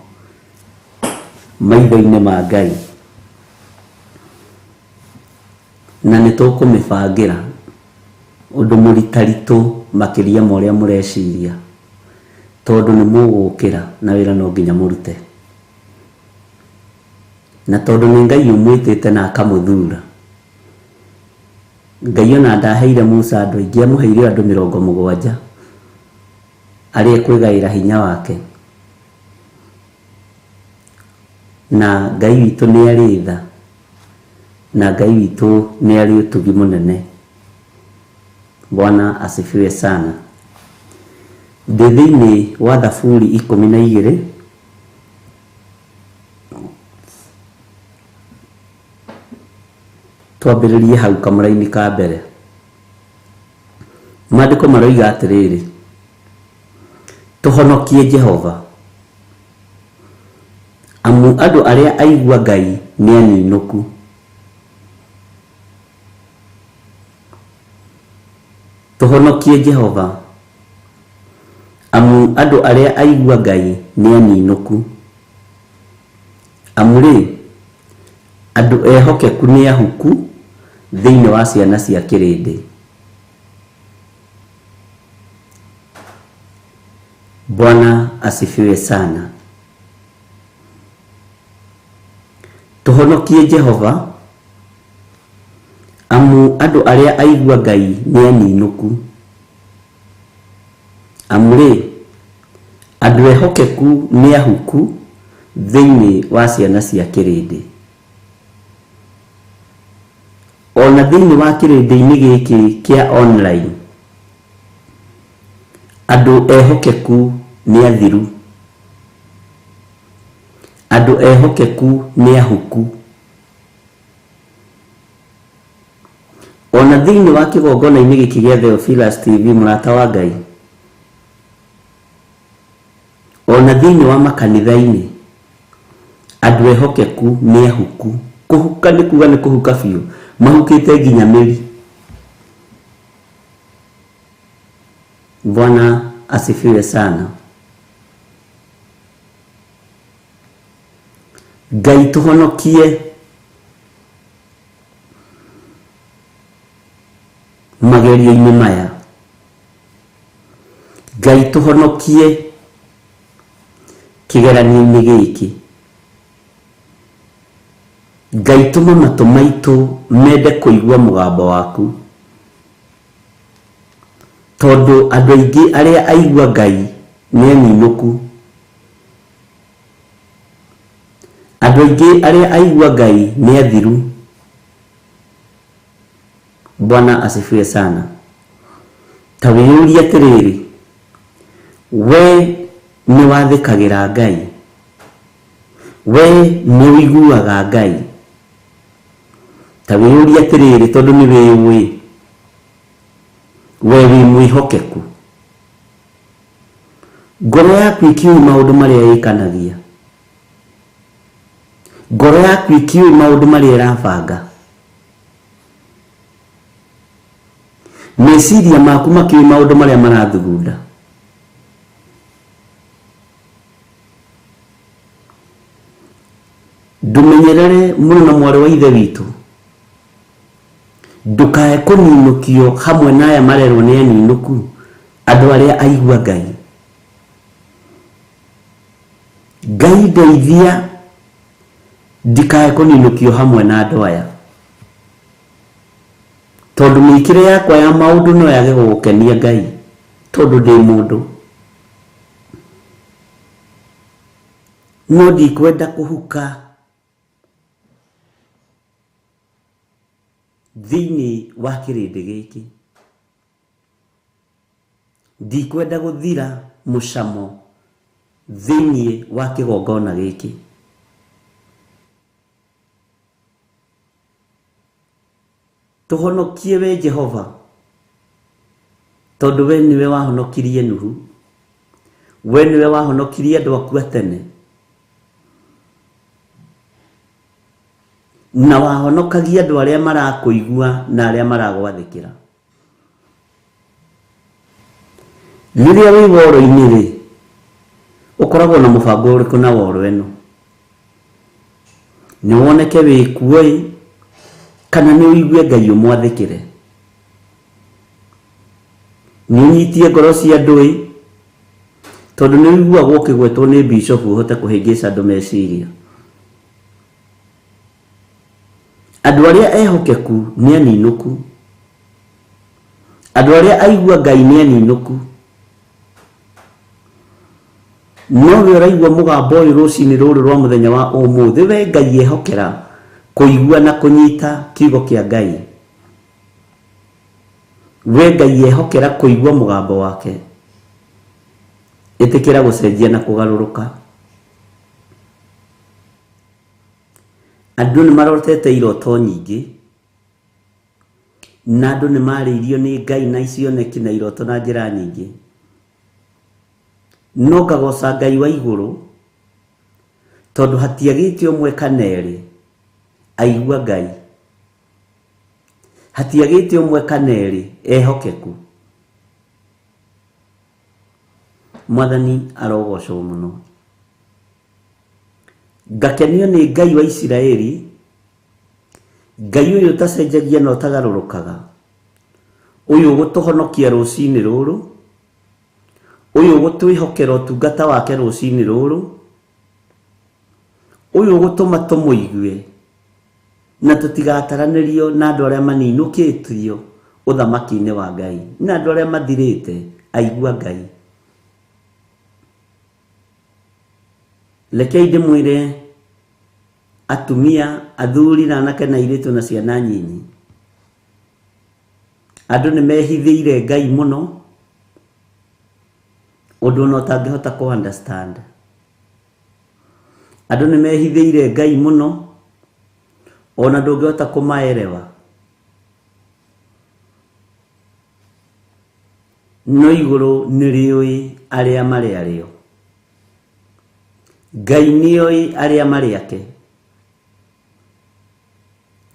maitho-inĩ ma Ngai, na nĩ tũkũmĩbangĩra ũndũ mũritaritũ makĩria ma ũrĩa mũreciria, tondũ nĩ mũgũkĩra na wĩra no nginya mũrute, na tondũ nĩ Ngai ũmwĩtĩte na akamũthura. Ngai ona ndaheire Musa andũ aingĩ, amũheire andũ 70 arĩa ekwĩgaĩra hinya wake. Na Ngai witũ nĩ arĩ tha, na Ngai witũ nĩ arĩ ũtugi mũnene. Bwana asifiwe sana. Ndĩ thĩinĩ wa Thaburi 12, twambĩrĩrie hau kamũraini ka mbere. Maandĩko maroiga atĩrĩrĩ, tũhonokie Jehova, amu andũ arĩa aigua Ngai nĩ aninũku. Tũhonokie Jehova, amu andũ arĩa aigua Ngai nĩ aninũku. Amu rĩ, andũ ehokeku nĩ ahuku thĩinĩ wa ciana cia kĩrĩndĩ. Bwana asifiwe sana. Tũhonokie Jehova, amu andũ arĩa aigua Ngai nĩ aninũku. Amu rĩ, andũ ehokeku nĩ ahuku thĩinĩ wa ciana cia kĩrĩndĩ. Ona thĩinĩ wa kĩrĩndĩ-inĩ gĩkĩ kĩa online, andũ ehokeku nĩ athiru, andũ ehokeku nĩ ahuku. Ona thĩinĩ wa kĩgongona-inĩ gĩkĩ gĩa Theophilus TV, mũrata wa Ngai, ona thĩinĩ wa makanitha-inĩ, andũ ehokeku nĩ ahuku. Kũhuka nĩ kuga nĩ kũhuka biũ, mahukĩte nginya mĩri. Bwana asifiwe sana. Ngai tũhonokie magerio-inĩ maya. Ngai tũhonokie kĩgeranio-inĩ gĩkĩ. Ngai tũma matũ maitũ mende kũigua mũgambo waku, tondũ andũ aingĩ arĩa aigua Ngai nĩ aninũku. Andũ aingĩ arĩa aigua Ngai nĩ athiru. Bwana asifiwe sana. Ta wĩyũrie atĩrĩrĩ, we nĩ wathĩkagĩra Ngai? We nĩ ũiguaga Ngai? Ta wĩyũrie atĩrĩrĩ, tondũ nĩ wĩyũĩ, we wĩ mwĩhokeku? Ngoro yaku ĩkĩũĩ maũndũ marĩa ĩkanagia? Ngoro yaku ĩkĩũĩ maũndũ marĩa ĩrabanga? Meciria maku makĩũĩ maũndũ marĩa marathugunda? Ndũmenyerere mũrũ na mwarĩ wa ithe witũ, ndũkae kũninũkio hamwe na aya marerwo nĩ aninũku, andũ arĩa aigua Ngai. Ngai ndeithia ndikae kũninũkio hamwe na andũ aya, tondũ mĩkĩre yakwa ya maũndũ no yage gũgũkenia Ngai, tondũ ndĩ mũndũ. No ndikwenda kũhuka thĩinĩ wa kĩrĩndĩ gĩkĩ. Ndikwenda gũthira mũcamo thĩinĩ wa kĩgongona gĩkĩ. Tũhonokie we Jehova, tondũ we nĩwe wahonokirie Nuhu, we nĩwe wahonokirie andũ aku a tene, na wahonokagia andũ arĩa marakũigua na arĩa maragwathĩkĩra. Rĩrĩa wĩ woro-inĩ rĩ, ũkoragwo na mũbango ũrĩkũ na woro ĩno? Nĩ woneke wĩ kuo ĩ, kana nĩ ũigue Ngai ũmwathĩkĩre? Nĩ ũnyitie ngoro cia andũ ĩ, tondũ nĩ ũiguagwo ũkĩgwetwo nĩ bishopu ũhote kũhĩngĩca andũ meciria. Andũ arĩa ehokeku nĩ aninũku. Andũ arĩa aigua Ngai nĩ aninũku. No we ũraigua mũgambo ũyũ rũcinĩ rũrũ rwa mũthenya wa ũmũthĩ, we Ngai ehokera kũigua na kũnyita kiugo kĩa Ngai. We Ngai ehokera kũigua mũgambo wake. Ĩtĩkĩra gũcenjia na kũgarũrũka. Andũ nĩ marotete iroto nyingĩ, na andũ nĩ marĩirio nĩ Ngai na cioneki na iroto na njĩra nyingĩ. No ngagoca Ngai wa igũrũ, tondũ hatiagĩte ũmwe kana erĩ aigua Ngai. Hatiagĩte ũmwe kana erĩ ehokeku. Mwathani arogocwo mũno. Ngakenio nĩ Ngai wa Isiraeli, Ngai ũyũ ũtacenjagia na ũtagarũrũkaga, ũyũ ũgũtũhonokia rũcinĩ rũrũ, ũyũ ũgũtwĩhokera ũtungata wake rũcinĩ rũrũ, ũyũ ũgũtũma tũmũigue na tũtigataranĩrio na andũ arĩa maninũkĩtio ũthamaki-inĩ wa Ngai, na andũ arĩa mathirĩte aigua Ngai. Rekei ndĩmwĩre atumia, athuri na anake na airĩtu na ciana nyinyi, andũ nĩ mehithĩire Ngai mũno ũndũ ona ũtangĩhota kũ understand. Andũ nĩ mehithĩire Ngai mũno ona ndũngĩhota kũmaerewa. No igũrũ nĩ rĩũĩ arĩa marĩ arĩo. Ngai nĩoĩ arĩa marĩ ake.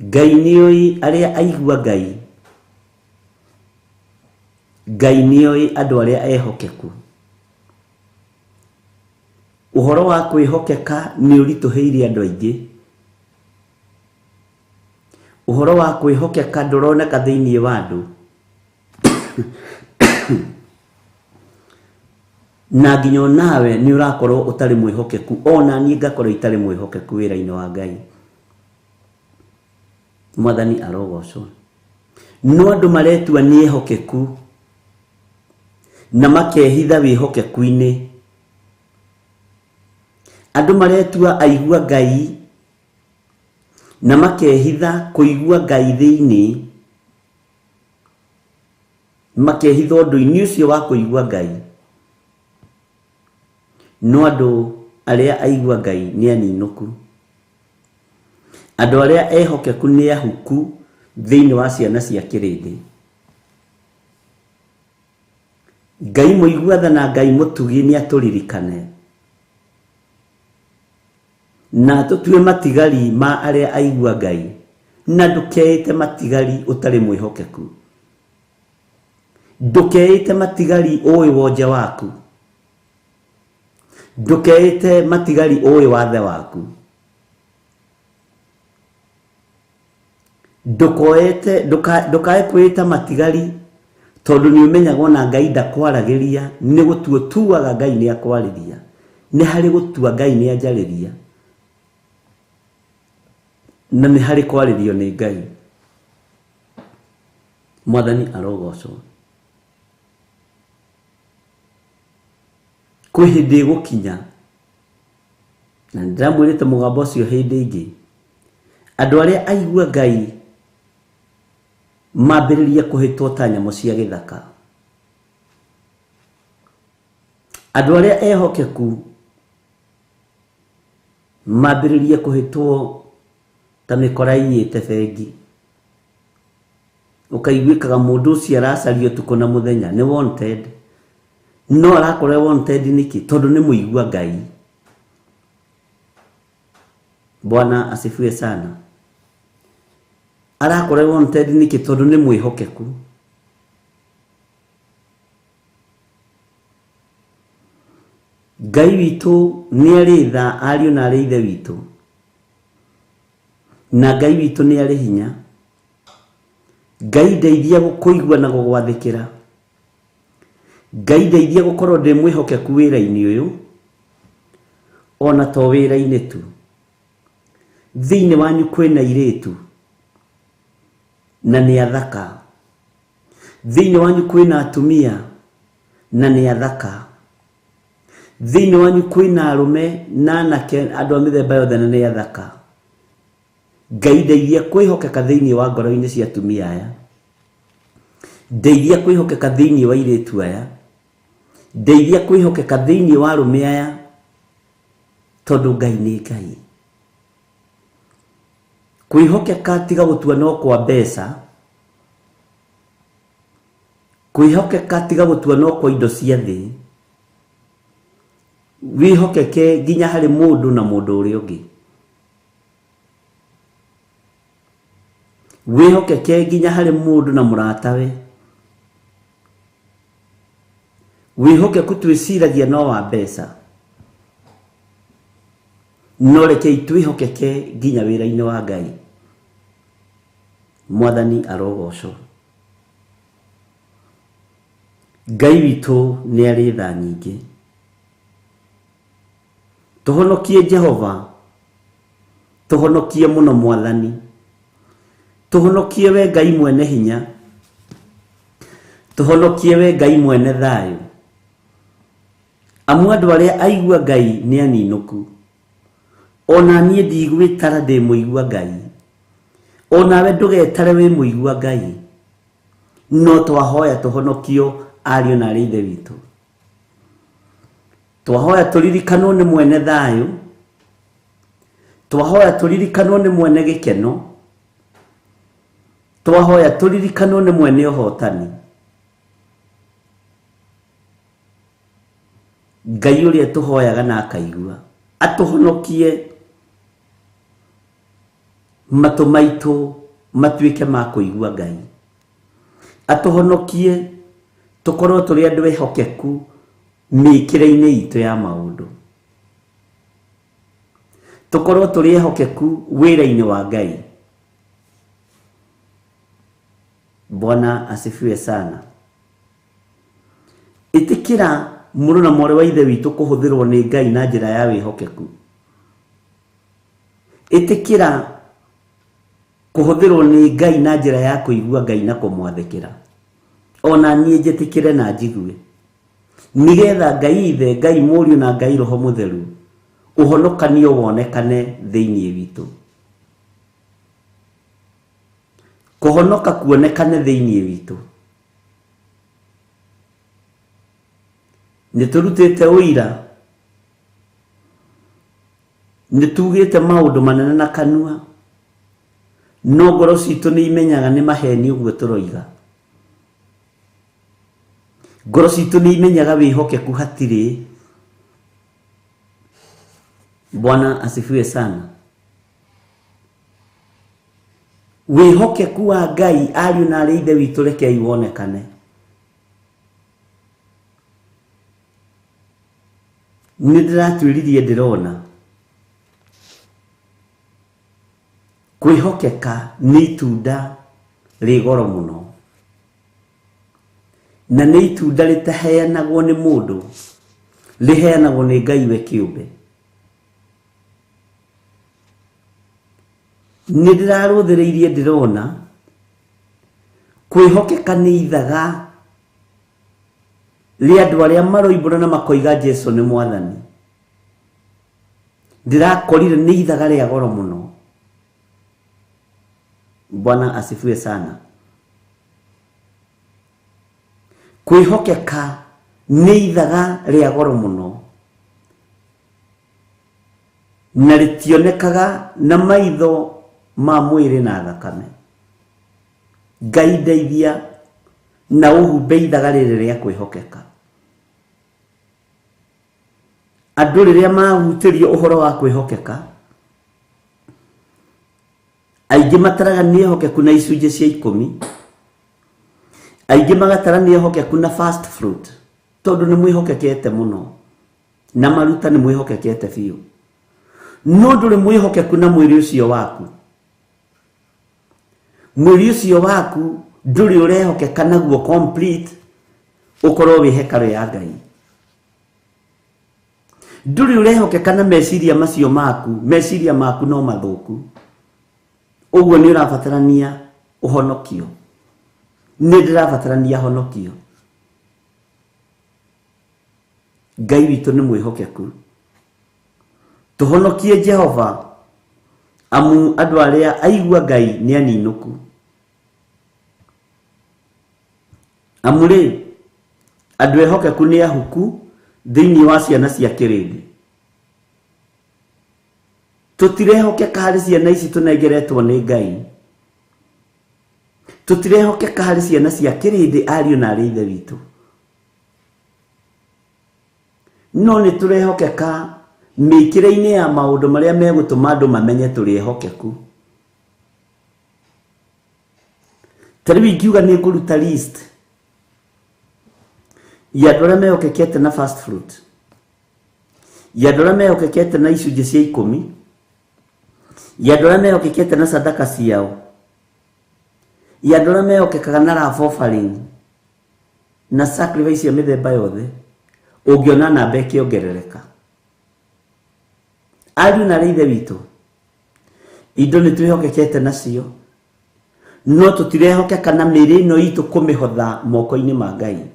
Ngai nĩoĩ arĩa aigua Ngai. Ngai nĩoĩ andũ arĩa ehokeku. Ũhoro wa kwĩhokeka nĩ ũritũhĩire andũ aingĩ. Ũhoro wa kwĩhokeka ndũroneka thĩinĩ wa andũ. Na nginya nawe nĩ ũrakorwo ũtarĩ mwĩhokeku, ona niĩ ngakorwo itarĩ mwĩhokeku wĩra-inĩ wa Ngai. Mwathani arogocwo. No andũ maretua nĩ ehokeku na makehitha wĩhokeku-inĩ. Andũ maretua aigua Ngai na makehitha kũigua Ngai thĩinĩ, makehitha ũndũ-inĩ ũcio wa kũigua Ngai. No andũ arĩa aigua Ngai nĩ aninũku. Andũ arĩa ehokeku nĩ ahuku thĩinĩ wa ciana cia kĩrĩndĩ. Ngai mũigua tha na Ngai mũtugi nĩ atũririkane na tũtue matigari ma arĩa aigua Ngai, na ndũkeĩte matigari ũtarĩ mwĩhokeku, ndũkeĩte matigari ũĩ wonje waku, ndũkeĩte matigari ũĩ wathe waku, ndũkoete ndũkae kwĩta matigari tondũ nĩ ũmenyagwo na Ngai ndakwaragĩria, nĩ gũtua tuaga Ngai nĩ akwarĩria, nĩ harĩ gũtua Ngai nĩ anjarĩria, na nĩ harĩ kwarĩrio nĩ Ngai. Mwathani arogocwo. Kwĩ hĩndĩ ĩgũkinya, na nĩndĩramwĩrĩte mũgambo ũcio hĩndĩ ĩngĩ, andũ arĩa aigua Ngai mambĩrĩrie kũhĩtwo ta nyamũ cia gĩthaka. Andũ arĩa ehokeku mambĩrĩrie kũhĩtwo ta mĩkora iyĩte bengi. Ũkaiguĩkaga mũndũ ũcio aracario ũtukũ na mũthenya, nĩ wanted. No arakorwo wanted nĩkĩ? Tondũ nĩ mũigua Ngai. Bwana asifiwe sana. Arakorwo wanted nĩkĩ? Tondũ nĩ mwĩhokeku. Ngai witũ nĩ arĩ tha ariũ na arĩ ithe witũ, na Ngai witũ nĩ arĩ hinya. Ngai ndeithia gũkũigua na gũgwathĩkĩra. Ngai ndeithia gũkorwo ndĩ mwĩhokeku wĩra-inĩ ũyũ, ona to wĩra-inĩ tu. Thĩinĩ wanyu kwĩna airĩtu na nĩ athaka. Thĩinĩ wanyu kwĩna atumia na nĩ athaka. Thĩinĩ wanyu kwĩna arũme na anake, andũ a mĩthemba yothe na nĩ athaka. Ngai ndeithia kwĩhokeka thĩinĩ wa ngoro-inĩ cia atumia aya, ndeithia kwĩhokeka thĩinĩ wa airĩtu aya, ndeithia kwĩhokeka thĩinĩ wa arũme aya, tondũ Ngai nĩ Ngai. Kwĩhokeka tiga gũtua no kwa mbeca, kwĩhokeka tiga gũtua no kwa indo cia thĩ, wĩhokeke nginya harĩ mũndũ na mũndũ ũrĩa ũngĩ. Wĩhokeke nginya harĩ mũndũ na mũratawe. Wĩhokeku twĩciragia no wa mbeca, no rekei twĩhokeke nginya wĩra-inĩ wa Ngai. Mwathani arogocwo. Ngai witũ nĩ arĩ tha nyingĩ. Tũhonokie Jehova, tũhonokie mũno Mwathani, tũhonokie we Ngai mwene hinya, tũhonokie we Ngai mwene thayũ. Amu andũ arĩa aigua Ngai nĩ aninũku. Ona niĩ ndigwĩtara ndĩ mũigua Ngai, onawe ndũgetare wĩ mũigua Ngai, no twahoya tũhonokio ariũ na arĩ ithe witũ. Twahoya tũririkanwo nĩ mwene thayũ, twahoya tũririkanwo nĩ mwene gĩkeno, twahoya tũririkanwo nĩ mwene ũhotani. Ngai ũrĩa tũhoyaga na akaigua atũhonokie matũ maitũ matuĩke ma kũigua Ngai, atũhonokie tũkorwo tũrĩ andũ ehokeku mĩkĩre-inĩ itũ ya maũndũ, tũkorwo tũrĩ ehokeku wĩra-inĩ wa Ngai. Bwana asifiwe sana. Ĩtĩkĩra Mũrũ na mwarĩ wa ithe witũ kũhũthĩrwo nĩ Ngai na njĩra ya wĩhokeku. Ĩtĩkĩra kũhũthĩrwo nĩ Ngai na njĩra ya kũigua Ngai na kũmwathĩkĩra. Ona niĩ njĩtĩkĩre na njigue. Nĩgetha Ngai Ithe, Ngai Mũriũ na Ngai Roho Mũtheru ũhonokanio wonekane thĩinĩ witũ. Kũhonoka kuonekane thĩinĩ witũ. Nĩ tũrutĩte ũira, nĩ tugĩte maũndũ manene na kanua, no ngoro citũ nĩ imenyaga nĩ maheni ũguo tũroiga. Ngoro citũ nĩ imenyaga wĩhokeku hatirĩ. Bwana asifiwe sana. Wĩhokeku wa Ngai ariũ na arĩ ithe witũ rekei wonekane. Nĩ ndĩratuĩririe ndĩrona kwĩhokeka nĩ itunda rĩ goro mũno, na nĩ itunda rĩtaheanagwo nĩ mũndũ, rĩheanagwo nĩ Ngai we kĩũmbe. Nĩ ndĩrarũthĩrĩirie ndĩrona kwĩhokeka nĩ ithaga rĩa andũ arĩa maroimbũra na makoiga Jesu nĩ mwathani. Ndĩrakorire nĩ ithaga rĩa goro mũno. Bwana asifiwe sana. Kwĩhokeka nĩ ithaga rĩa goro mũno na rĩtionekaga na maitho ma mwĩrĩ na thakame. Ngai ndeithia na ũhumbe ithaga rĩrĩ rĩa kwĩhokeka. Andũ rĩrĩa mahutĩrio ũhoro wa kwĩhokeka, aingĩ mataraga nĩ ehokeku na icunjĩ cia ikũmi, aingĩ magatara nĩ ehokeku na first fruit, tondũ nĩ mwĩhokekete mũno na maruta nĩ mwĩhokekete biũ, no ndũrĩ mwĩhokeku na mwĩrĩ ũcio waku. Mwĩrĩ ũcio waku ndũrĩ ũrehokeka naguo complete ũkorwo wĩ hekarũ ya Ngai. Ndũrĩ ũrehokeka na meciria macio maku, meciria maku no mathũku. Ũguo nĩ ũrabatarania ũhonokio. Nĩ ndĩrabatarania honokio. Ngai witũ nĩ mwĩhokeku. Tũhonokie Jehova, amu andũ arĩa aigua Ngai nĩ aninũku. Amu rĩ, andũ ehokeku nĩ ahuku thĩinĩ wa ciana cia kĩrĩndĩ. Tũtirehokeka harĩ ciana ici tũnengeretwo nĩ Ngai. Tũtirehokeka harĩ ciana cia kĩrĩndĩ ariũ na arĩ ithe witũ. No nĩ tũrehokeka mĩkĩre-inĩ ya maũndũ marĩa megũtũma andũ mamenye tũrĩ ehokeku. Ta rĩu ingiuga nĩ ngũruta list ya andũ arĩa mehokekete na first fruit, ya andũ arĩa mehokekete na icunjĩ cia ikũmi, ya andũ arĩa mehokekete na sadaka ciao, ya andũ arĩa mehokekaga na love offering na sacrifice ya mĩthemba yothe, ũngĩona namba ĩkĩongerereka. Ariũ na arĩ ithe witũ, indo nĩ twĩhokekete nacio, no tũtirehokeka na mĩĩrĩ ĩno itũ kũmĩhotha moko-inĩ ma Ngai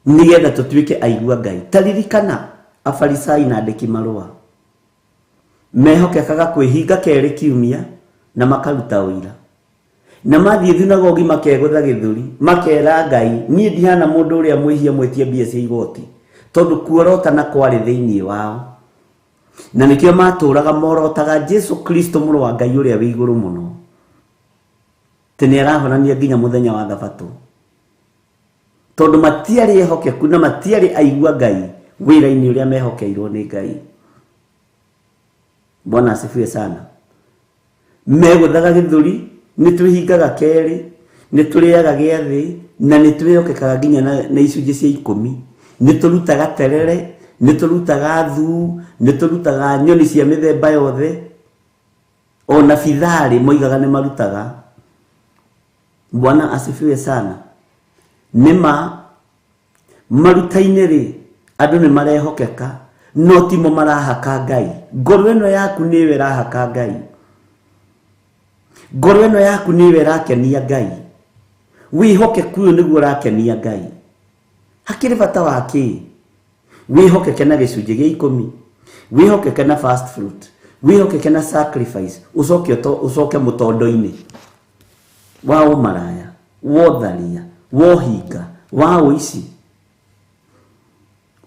nĩgetha tũtuĩke aigua Ngai. Ta ririkana Afarisai na andĩki marũa mehokekaga kwĩhinga kerĩ kiumia na makaruta ũira, na mathiĩ thunagogi makegũtha gĩthũri makera Ngai, niĩ ndihana mũndũ ũrĩa mwĩhia mwĩtie mbia cia igoti, tondũ kuorotana kwarĩ thĩinĩ wao, na nĩkĩo matũraga morotaga Jesu Kristo mũrũ wa Ngai ũrĩa wĩ igũrũ mũno, atĩ nĩ arahonania nginya mũthenya wa Thabatũ, tondũ matiarĩ ehokeku na matiarĩ aigua Ngai wĩra-inĩ ũrĩa mehokeirwo nĩ Ngai. Bwana asifiwe sana. Megũthaga gĩthũri, nĩ twĩhingaga kerĩ, nĩ tũrĩaga gĩathĩ, na nĩ twĩhokekaga nginya na icunjĩ cia ikũmi. Nĩ tũrutaga terere, nĩ tũrutaga thuu, nĩ tũrutaga nyoni cia mĩthemba yothe, ona bitharĩ moigaga nĩ marutaga. Bwana asifiwe sana. Nĩ ma Maruta-inĩ rĩ andũ nĩ marehokeka no timo marahaka Ngai. Ngoro ĩno yaku nĩwe ĩrahaka Ngai. Ngoro ĩno yaku nĩwe ĩrakenia Ngai. Wĩhokeku ũyũ nĩguo ũrakenia Ngai. Hakĩrĩ bata wa kĩ? Wĩhokeke na gĩcunjĩ gĩa 10, wĩhokeke na first fruit, wĩhokeke na sacrifice, ũcoke ũcoke mũtondo-inĩ wa ũmaraya, wa ũtharia, wa ũhinga, wa ũici,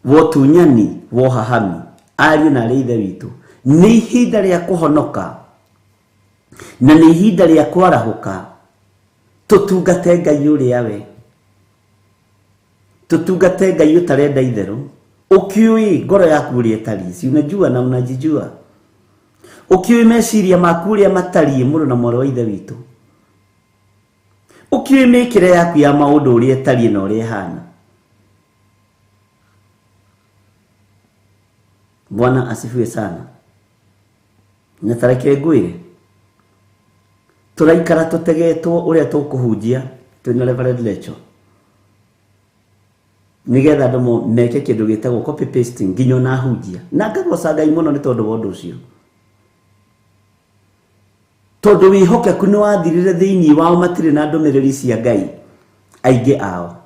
wa ũtunyani, wa ũhahami. Ariũ na arĩ ithe witũ, nĩ ihinda rĩa kũhonoka na nĩ ihinda rĩa kwarahũka tũtungate Ngai ũrĩa we, tũtungate Ngai ũtarenda itherũ. Ũkĩũĩ ngoro yaku ũrĩa ĩtariĩ, si unajua na unajijua. Ũkĩũĩ meciria maku ũrĩa matariĩ, mũrũ na mwarĩ wa ithe witũ. Ũkĩũĩ mĩkĩre yaku ya maũndũ ũrĩa ĩtariĩ na ũrĩa ĩhana. Bwana asifiwe sana. Na tareke ngwĩre, tũraikara tũtegetwo ũrĩa tũkũhunjia twĩna Reverend Lecho, nĩgetha andũ meke kĩndũ gĩtagwo copy pasting nginya ona ahunjia. Na ngagoca Ngai mũno nĩ tondũ wa ũndũ ũcio, tondũ wĩhokeku nĩ wathirire thĩinĩ wao, matirĩ na ndũmĩrĩri cia Ngai aingĩ ao.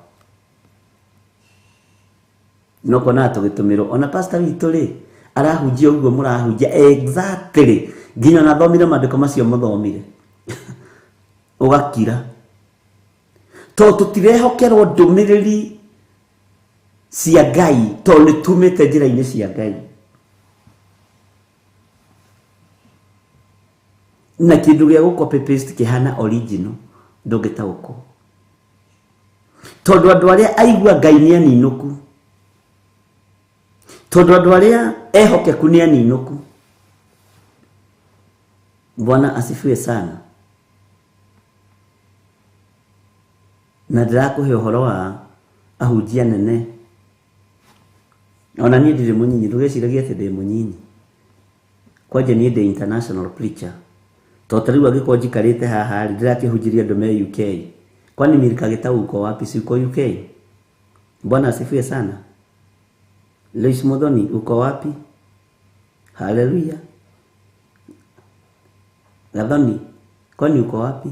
No kona tũgĩtũmĩrwo ona pastor witũ rĩ arahunjia ũguo mũrahunjia exactly, nginya ona thomire maandĩko macio mũthomire ũgakira, tondũ tũtirehokerwo ndũmĩrĩri cia Ngai, tondũ nĩ tumĩte njĩra-inĩ cia Ngai. Na kĩndũ gĩa gũ copy paste kĩhana original ndũngĩtaũkwo, tondũ andũ arĩa aigua Ngai nĩ aninũku, tondũ andũ arĩa ehokeku nĩ aninũku. Bwana asifiwe sana. Na ndĩrakũhe ũhoro wa ahunjia nene. Ona niĩ ndirĩ mũnyinyi, ndũgeciragie atĩ ndĩ mũnyinyi. Kwanja niĩ ndĩ international preacher. Tondũ ta rĩu angĩkorwo njikarĩte haha rĩ, ndĩrakĩhunjĩria andũ me UK. Kwani Milka Gitau uko wapi? Si uko UK? Bwana asifiwe sana. Lois Muthoni uko wapi? Haleluya. Gathoni, kwani uko wapi?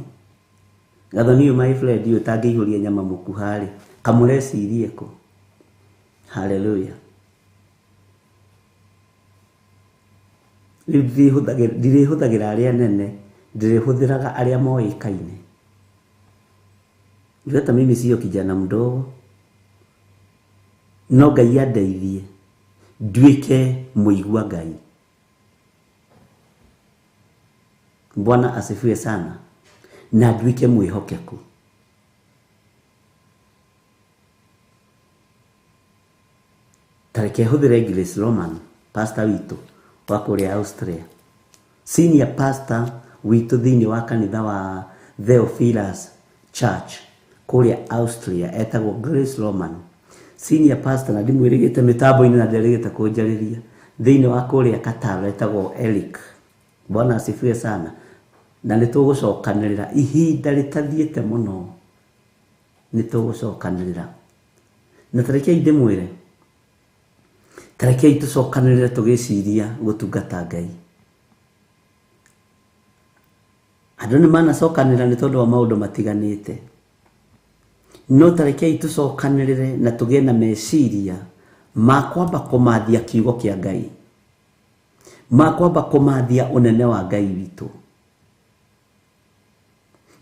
Gathoni ũyũ my friend ũyũ ũtangĩihũria nyama mũkuha rĩ, kamũrecirie kũ? Haleluya. Rĩu ndirĩhũthagĩra arĩa nene, ndĩrĩhũthĩraga arĩa moĩkaine. Hata mimi sio kijana mdogo, no Ngai andeithie nduĩke mũigua Ngai. Bwana asifiwe sana. Na nduĩke mwĩhokeku. Tareke hũthĩre Grace Roman, pastor witũ wa kũrĩa Austria, senior pastor witũ thĩinĩ wa kanitha wa Theophilus Church kũrĩa Austria, etagwo Grace Roman, senior pastor, na ndimwĩrĩgĩte mĩtambo-inĩ na nderĩgĩte kũnjarĩria, thĩinĩ wa kũrĩa Qatar etagwo Eric. Bwana asifiwe sana. Na nĩ tũgũcokanĩrĩra ihinda rĩtathiĩte mũno, nĩ tũgũcokanĩrĩra. Na tarekei ndĩmwĩre, tarekei tũcokanĩrĩre tũgĩciria gũtungata Ngai. Andũ nĩ manacokanĩrĩra nĩ tondũ wa maũndũ matiganĩte, no tarekei tũcokanĩrĩre na tũgĩe na meciria ma kwamba kũmathia kiugo kĩa Ngai, ma kwamba kũmathia ũnene wa Ngai witũ,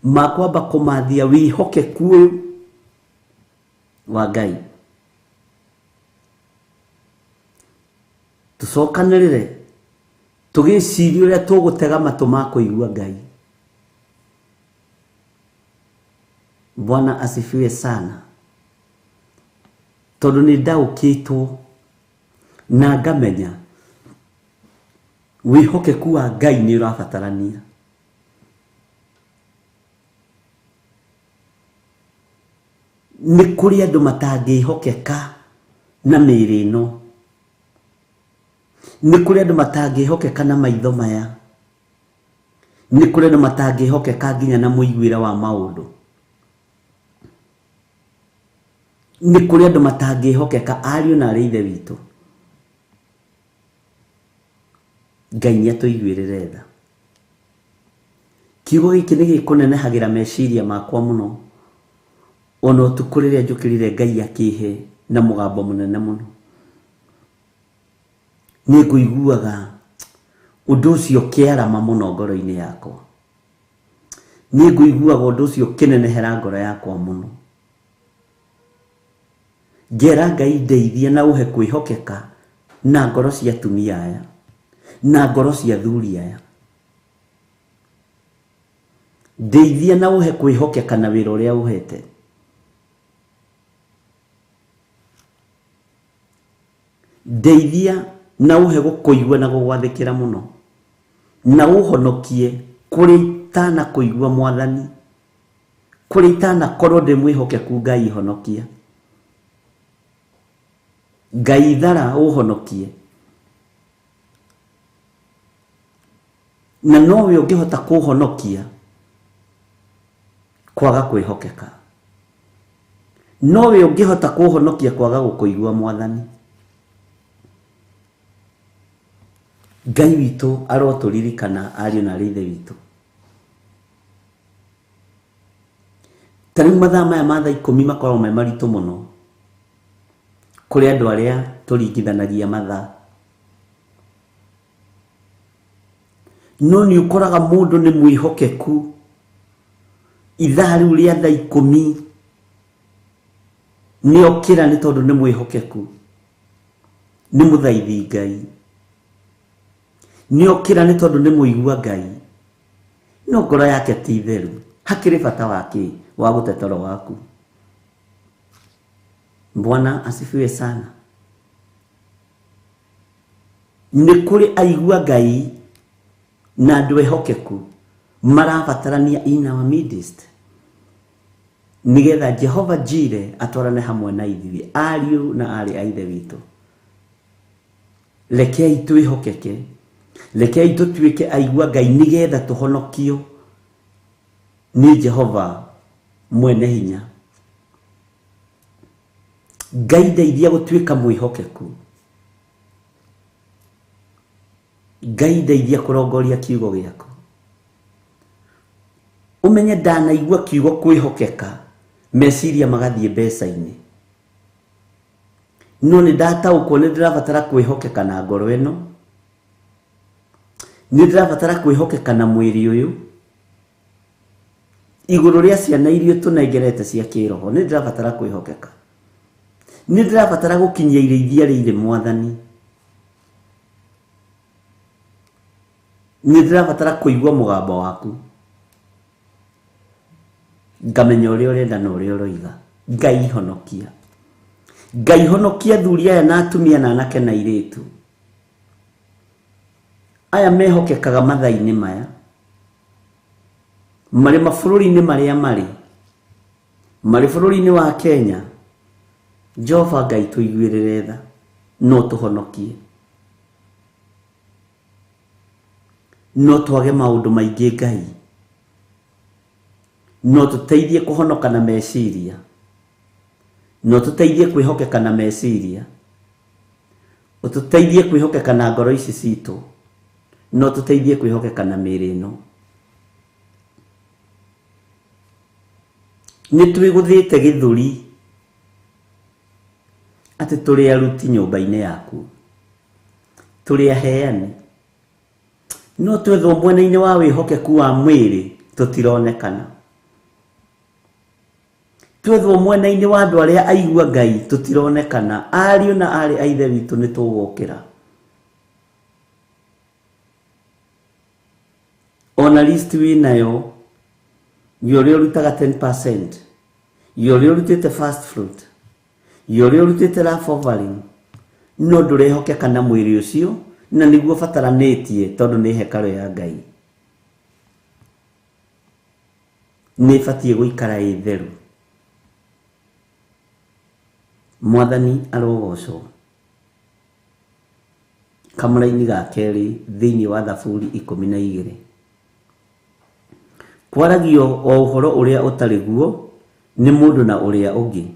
ma kwamba kũmathia wĩhokeku ũyũ wa Ngai. Tũcokanĩrĩre tũgĩciria ũrĩa tũgũtega matũ ma kũigua Ngai. Bwana asifiwe sana. Tondũ nĩ ndaũkĩtwo na ngamenya wĩhokeku wa Ngai nĩ ũrabatarania. Nĩ kũrĩ andũ matangĩhokeka na mĩĩrĩ ĩno, nĩ kũrĩ andũ matangĩhokeka na maitho maya, nĩ kũrĩ andũ matangĩhokeka nginya na mũiguĩre wa maũndũ. Nĩ kũrĩ andũ matangĩhokeka ariũ na arĩ ithe witũ. Ngai nĩ atũiguĩrĩre tha. Kiugo gĩkĩ nĩ gĩkũnenehagĩra meciria makwa mũno. Ona ũtukũ rĩrĩa njũkĩrire Ngai akĩhe na mũgambo mũnene mũno. Nĩ ngũiguaga ũndũ ũcio ũkĩarama mũno ngoro-inĩ yakwa. Nĩ ngũiguaga ũndũ ũcio ũkĩnenehera ngoro yakwa mũno. Ngera Ngai ndeithie na ũhe kwĩhokeka na ngoro cia atumia aya na ngoro cia athuri aya. Ndeithie na ũhe kwĩhokeka na wĩra ũrĩa ũhete. Ndeithia na ũhe gũkũigua na gũgwathĩkĩra mũno. Na ũhonokie kũrĩ tana kũigua mwathani. Kũrĩ tana korwo ndĩ mwĩhokeku Ngai honokia. Ngai thara ũhonokie. Na nowe ũngĩhota kũhonokia kwaga kwĩhokeka. Nowe ũngĩhota kũhonokia kwaga gũkũigua mwathani. Ngai witũ arotũririkana ariũ na arĩ ithe witũ. Ta rĩu mathaa maya ma thaa 10 makoragwo me maritũ mũno kũrĩ andũ arĩa tũringithanagia mathaa. No nĩ ũkoraga mũndũ nĩ mwĩhokeku ithaa rĩu rĩa thaa 10 nĩ okĩra nĩ tondũ nĩ mwĩhokeku, nĩ mũthaithi Ngai, nĩ okĩra nĩ tondũ nĩ mũigua Ngai, no ngoro yake ti theru. Hakĩrĩ bata wa kĩ wa gũte toro waku? Bwana asifiwe sana. Nĩ kũrĩ aigua Ngai na andũ ehokeku marabatarania in our midst nĩgetha Jehova Jire atwarane hamwe na ithuĩ ariũ na arĩ a ithe witũ. Rekei twĩhokeke, rekei tũtuĩke aigua Ngai nĩgetha tũhonokio nĩ Jehova mwene hinya. Ngai ndeithia gũtuĩka mwĩhokeku. Ngai ndeithia kũrongoria kiugo gĩaku. Ũmenye ndanaigua kiugo kwĩhokeka meciria magathiĩ mbeca-inĩ. No nĩ ndataũkwo nĩ ndĩrabatara kwĩhokeka na ngoro ĩno. Nĩ ndĩrabatara kwĩhokeka na mwĩrĩ ũyũ. Igũrũ rĩa ciana iria tũnengerete cia kĩroho nĩ ndĩrabatara kwĩhokeka. Nĩ ndĩrabatara gũkinyia irĩithia rĩirĩ mwathani. Nĩ ndĩrabatara kũigua mũgambo waku. Ngamenya ũrĩa ũrenda na ũrĩa ũroiga. Ngai honokia. Ngai honokia athuri aya na atumia na anake na airĩtu. Aya mehokekaga mathaa-inĩ maya. Marĩ mabũrũri-inĩ marĩa marĩ. Marĩ bũrũri-inĩ wa Kenya. Jehova Ngai tũiguĩrĩre tha. No tũhonokie. No twage maũndũ maingĩ Ngai. No tũteithie kũhonoka na meciria. No tũteithie kwĩhokeka na meciria. Ũtũteithie kwĩhokeka na ngoro ici citũ. No tũteithie kwĩhokeka na mĩĩrĩ ĩno. Nĩ twĩgũthĩte gĩthũri atĩ tũrĩ aruti nyũmba-inĩ yaku. Tũrĩ aheani. No twethwo mwena-inĩ wa wĩhokeku wa mwĩrĩ tũtironekana. Twethwo mwena-inĩ wa andũ arĩa aigua Ngai tũtironekana. Ariũ na arĩ a ithe witũ nĩ tũgũkĩra. Ona list wĩnayo ya ũrĩa ũrutaga 10%, ya ũrĩa ũrutĩte first fruit, ya ũrĩa ũrutĩte love offering, no ndũrehokeka na mwĩrĩ ũcio na nĩguo ũbataranĩtie tondũ nĩ hekarũ ya Ngai. Nĩ ĩbatiĩ gũikara ĩ theru. Mwathani arogocwo. Kamũraini ga kerĩ thĩinĩ wa Thaburi 12. Kwaragio o ũhoro ũrĩa ũtarĩ guo nĩ mũndũ na ũrĩa ũngĩ.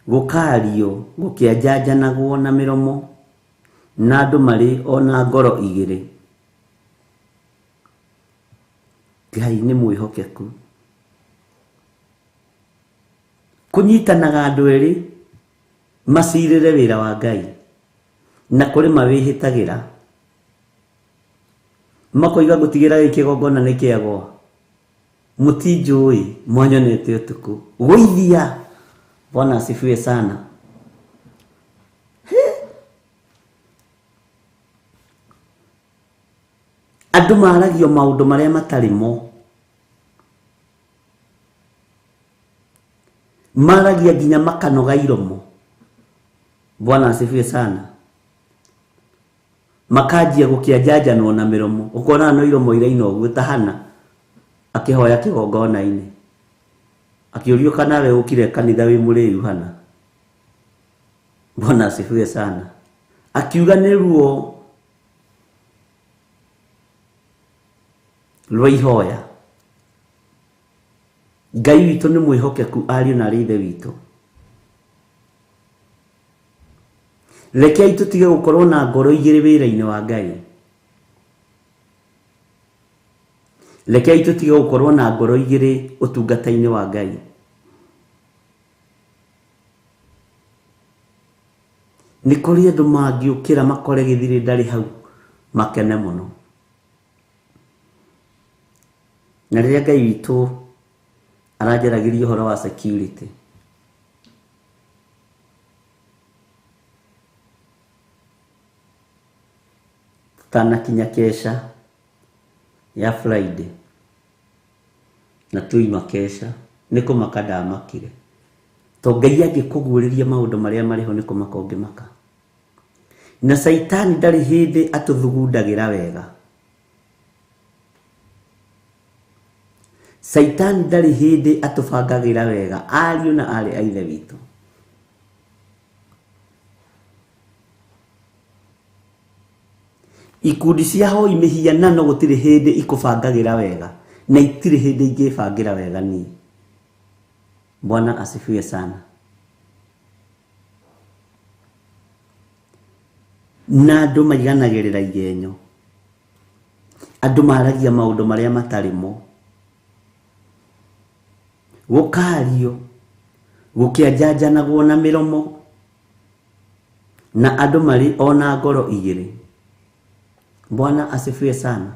Gũkario gũkĩanjanjanagwo na mĩromo na andũ marĩ ona ngoro igĩrĩ. Ngai nĩ mwĩhokeku. Kũnyitanaga andũ erĩ macirĩre wĩra wa Ngai na kũrĩ mawĩhĩtagĩra makoiga gũtigĩra gĩkĩgongona nĩ kĩagwa mũtinjũĩ mwanyonete ũtukũ gũithia. Bwana asifiwe sana. Andũ maragio maũndũ marĩa matarĩ mo, maragia nginya makanoga iromo. Bwana asifiwe sana. Makanjia gũkĩanjanjanwo na mĩromo, ũkona no iromo iraina ũguo ta Hana akĩhoya kĩgongona-inĩ akĩũrio kana we ũkire kanitha wĩ mũrĩu Hana. Bwana asifiwe sana. Akiuga nĩ ruo rwa ihoya. Ngai witũ nĩ mwĩhokeku ariũ na arĩ ithe witũ. Rekei tũtige gũkorwo na ngoro igĩrĩ wĩra-inĩ wa Ngai. Rekei tũtige gũkorwo na ngoro igĩrĩ ũtungata-inĩ wa Ngai. Nĩ kũrĩ andũ mangĩũkĩra makore gĩthirĩ ndarĩ hau makene mũno. Na rĩrĩa Ngai witũ aranjaragĩria ũhoro wa security, tũtanakinya kesha ya Friday na tuima kesha nĩ kũmaka ndamakire to Ngai angĩkũguũrĩria maũndũ marĩa marĩ ho nĩ kũmaka ũngĩmaka. Na Caitani ndarĩ hĩndĩ atũthugundagĩra wega. Caitani ndarĩ hĩndĩ atũbangagĩra wega ariũ na aarĩ a ithe witũ. Ikundi cia hoi mĩhianano gũtirĩ hĩndĩ ikũbangagĩra wega na itirĩ hĩndĩ ingĩbangĩra wega niĩ. Bwana asifiwe sana. Na andũ maiganagĩrĩra igenyo, andũ maragia maũndũ marĩa matarĩ mo, gũkario gũkĩanjanjanagwo na mĩromo na andũ marĩ ona ngoro igĩrĩ. Bwana asifiwe sana.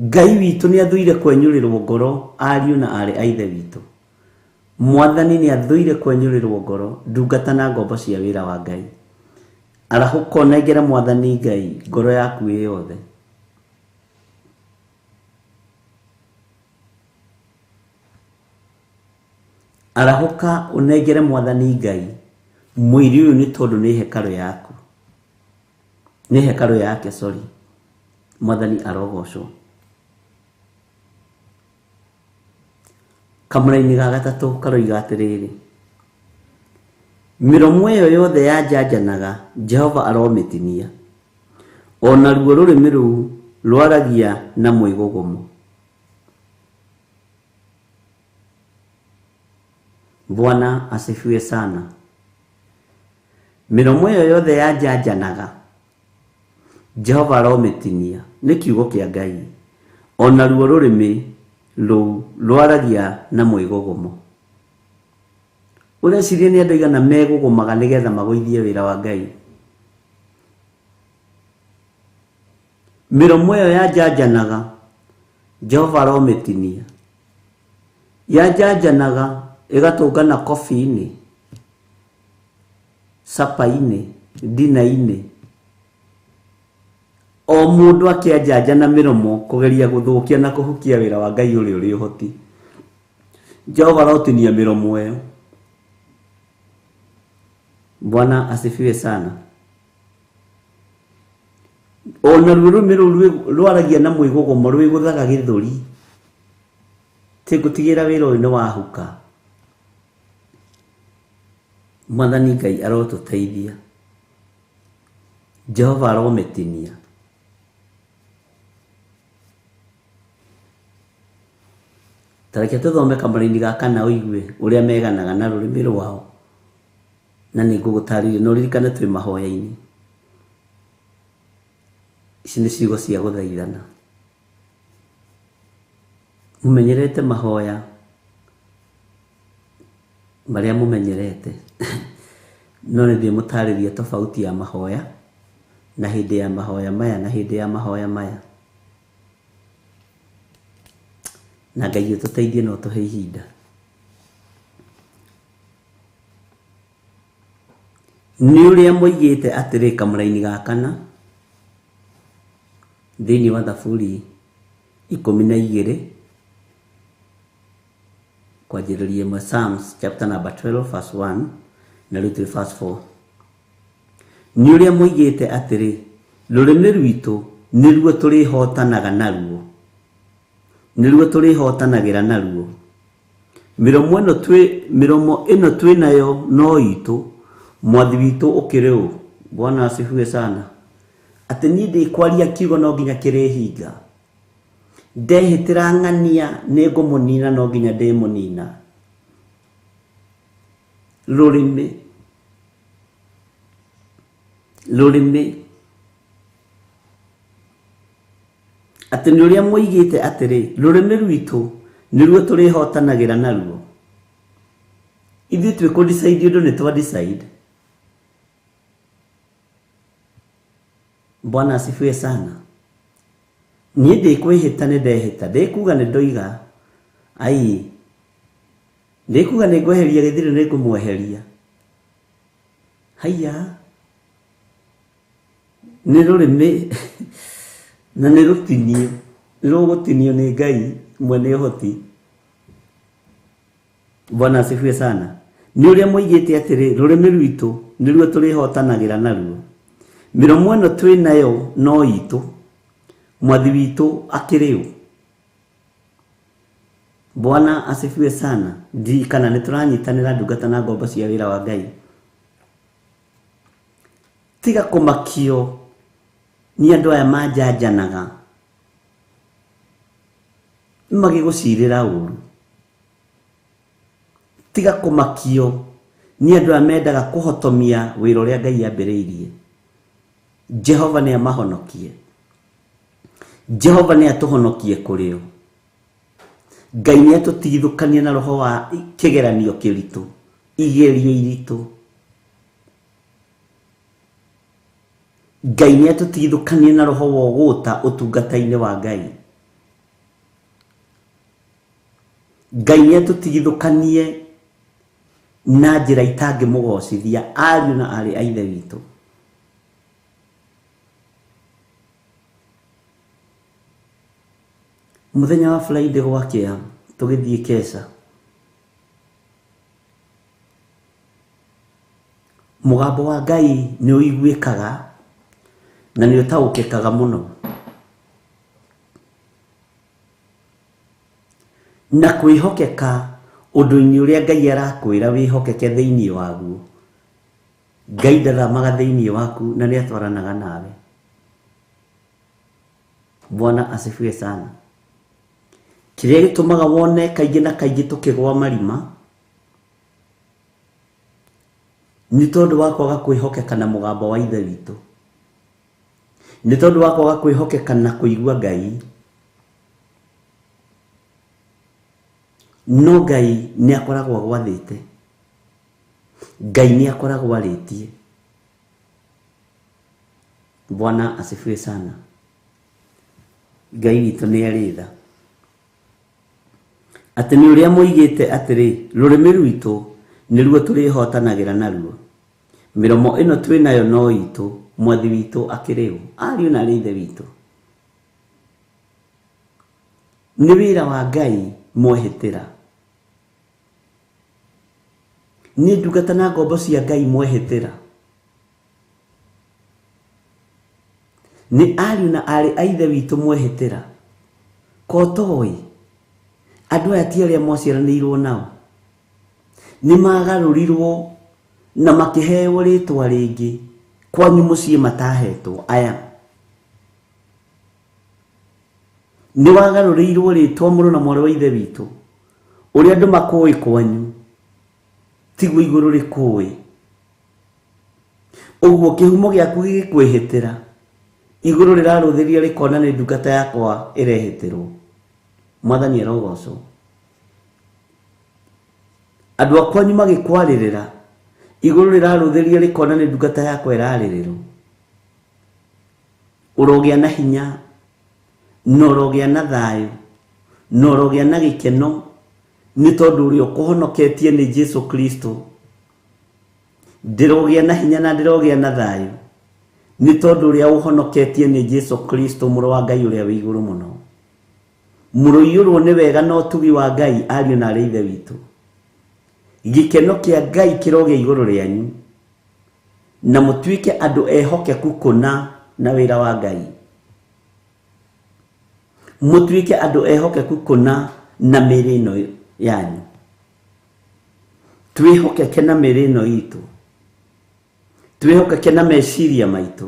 Ngai witũ nĩ athũire kwenyũrĩrwo ngoro ariũ na aarĩ a ithe witũ. Mwathani nĩ athũire kwenyũrĩrwo ngoro ndungata na ngombo cia wĩra wa Ngai. Arahũka ũnengere Mwathani Ngai ngoro yaku ĩ yothe. Arahũka ũnengere Mwathani Ngai mwĩrĩ ũyũ nĩ tondũ nĩ hekarũ yaku, nĩ hekarũ yake, sorry. Mwathani arogocwo. Kamũraini ga gatatũ karoiga atĩrĩrĩ, mĩromo ĩyo yothe yanjanjanaga Jehova aromĩtinia, ona ruo rũrĩmĩ rũu rwaragia na mwĩgũgũmo. Bwana asifiwe sana. Mĩromo ĩyo yothe yanjanjanaga Jehova aromĩtinia, nĩ kiugo kĩa Ngai, ona ruo rũrĩmĩ rũu rwaragia na mwĩgũgũmo. Ũreciria nĩ andũ aigana megũgũmaga nĩgetha magũithie wĩra wa Ngai? Mĩromo ĩyo yanjanjanaga Jehova aromĩtinia, yanjanjanaga ĩgatũngana kobi-inĩ, capa-inĩ, ndina-inĩ, o mũndũ akĩanjanja na mĩromo kũgeria gũthũkia na kũhukia wĩra wa Ngai ũrĩa ũrĩ ũhoti. Jehova arotinia mĩromo ĩyo. Bwana asifiwe sana. Ona ruo rũrĩmĩ rũu rwaragia na mwĩgũgũmo rwĩgũthaga gĩthũri, ti ngũtigĩra wĩra ũyũ nĩ wahuka. Mwathani Ngai arotũteithia. Jehova aromĩtinia. Ta reke tũthome kamũraini ga kana ũigue ũrĩa meganaga na rũrĩmĩ rwao. Na nĩ ngũgũtarĩria na ũririkane twĩ mahoya-inĩ. Ici nĩ ciugo cia gũthaithana. Mũmenyerete mahoya marĩa mũmenyerete, no nĩ ndĩmũtarĩria tofauti ya mahoya na hĩndĩ ya mahoya maya na hĩndĩ ya mahoya maya. Na Ngai ũtũteithie na ũtũhe ihinda. Nĩ ũrĩa moigĩte atĩrĩ kamũraini ga kana thĩinĩ wa Thaburi 12 kwanjĩrĩria ĩmwe, Psalms chapter number 12 verse 1 na rĩu twĩ verse 4. Nĩ ũrĩa moigĩte atĩrĩ, rũrĩmĩ rwitũ nĩruo tũrĩhotanaga naruo, nĩruo tũrĩhotanagĩra naruo. Mĩromo ĩno twĩ nayo no itũ, mwathi witũ ũkĩrĩ ũ? Bwana asifiwe sana. Atĩ niĩ ndĩkwaria kiugo no nginya kĩrĩhinga. Ndehĩtĩra ng'ania nĩ ngũmũnina no nginya ndĩmũnina. Rũrĩmĩ, rũrĩmĩ. Atĩ nĩ ũrĩa moigĩte atĩrĩ, rũrĩmĩ rwitũ nĩruo tũrĩhotanagĩra naruo. Ithuĩ twĩ kũ decide ũndũ nĩ twa decide. Bwana asifiwe sana. Niĩ ndĩkwĩhĩta nĩ ndehĩta, ndĩkuga nĩ ndoiga, ai, ndĩkuga nĩ ngweheria gĩthirĩ nĩ ngũmweheria. Haiya, nĩ rũrĩmĩ na nĩ rũtinio, nĩ rũgũtinio nĩ Ngai mwene ũhoti. Bwana asifiwe sana. Nĩ ũrĩa moigĩte atĩrĩ, rũrĩmĩ rwitũ nĩruo tũrĩhotanagĩra naruo. Mĩromo ĩno twĩ nayo no itũ, mwathi witũ akĩrĩ ũ? Bwana asifiwe sana. Ndirikana nĩ tũranyitanĩra ndungata na ngombo cia wĩra wa Ngai. Tiga kũmakio nĩ andũ aya manjanjanaga magĩgũcirĩra ũru. Tiga kũmakio nĩ andũ aya mendaga kũhotomia wĩra ũrĩa Ngai ambĩrĩirie. Jehova nĩ amahonokie. Jehova nĩ atũhonokie kũrĩ o. Ngai nĩ atũtigithũkanie na roho wa kĩgeranio kĩritũ, igerio iritũ. Ngai nĩ atũtigithũkanie na roho wa ũgũta ũtungata-inĩ wa Ngai. Ngai nĩ atũtigithũkanie na njĩra itangĩmũgocithia ariũ na aarĩ a Ithe witũ. Mũthenya wa Friday gwakĩa tũgĩthiĩ keca, mũgambo wa Ngai nĩ ũiguĩkaga na nĩ ũtaũkĩkaga mũno. Na kwĩhokeka ũndũ-inĩ ũrĩa Ngai arakwĩra wĩhokeke thĩinĩ waguo. Ngai ndathamaga thĩinĩ waku na nĩ atwaranaga nawe. Bwana asifiwe sana. Kĩrĩa gĩtũmaga wone kaingĩ na kaingĩ tũkĩgwa marima nĩ tondũ wa kwaga kwĩhokeka na mũgambo wa Ithe witũ, nĩ tondũ wa kwaga kwĩhokeka na kũigua Ngai. No Ngai nĩ akoragwo agwathĩte, Ngai nĩ akoragwo arĩtie. Bwana asifiwe sana. Ngai witũ nĩ arĩ tha. Atĩ nĩ ũrĩa moigĩte atĩrĩ, rũrĩmĩ rwitũ nĩruo tũrĩhotanagĩra naruo. Mĩromo ĩno twĩ nayo no itũ, mwathi witũ akĩrĩ ũ? Ariũ na aarĩ a Ithe witũ. Nĩ wĩra wa Ngai mwehĩtĩra. Nĩ ndungata na ngombo cia Ngai mwehĩtĩra. Nĩ ariũ na aarĩ a Ithe witũ mwehĩtĩra. Ko toĩ andũ aya ti arĩa mwaciaranĩirwo nao, nĩ magarũrirwo na makĩheo rĩtwa rĩngĩ kwanyu mũciĩ matahetwo. Aya nĩ wagarũrĩirwo rĩtwa mũrũ na mwarĩ wa Ithe witũ, ũrĩa andũ makũĩ kwanyu tiguo igũrũ rĩkũĩ. Ũguo kĩhumo gĩaku gĩgĩkwĩhĩtĩra igũrũ rĩrarũthĩria rĩkona nĩ ndungata yakwa ĩrehĩtĩrwo. Mwathani arogocwo. Andũ a kwanyu magĩkwarĩrĩra igũrũ rĩrarũthĩria rĩkona nĩ ndungata yakwa ĩrarĩrĩrwo. Ũrogĩa na hinya na ũrogĩa na thayũ na ũrogĩa na gĩkeno nĩ tondũ ũrĩa ũkũhonoketie nĩ Jesu Kristo. Ndĩrogĩa na hinya na ndĩrogĩa na thayũ nĩ tondũ ũrĩa ũhonoketie nĩ Jesu Kristo mũrũ wa Ngai ũrĩa wĩ igũrũ mũno. Mũrũiyũrwo nĩ wega na ũtugi wa Ngai ariũ na arĩ ithe witũ. Gĩkeno kĩa Ngai kĩrogĩa igũrũ rĩanyu na mũtuĩke andũ ehokeku kũna na wĩra wa Ngai. Mũtuĩke andũ ehokeku kũna na mĩĩrĩ ĩno yanyu. Twĩhokeke na mĩĩrĩ ĩno itũ. Twĩhokeke na meciria maitũ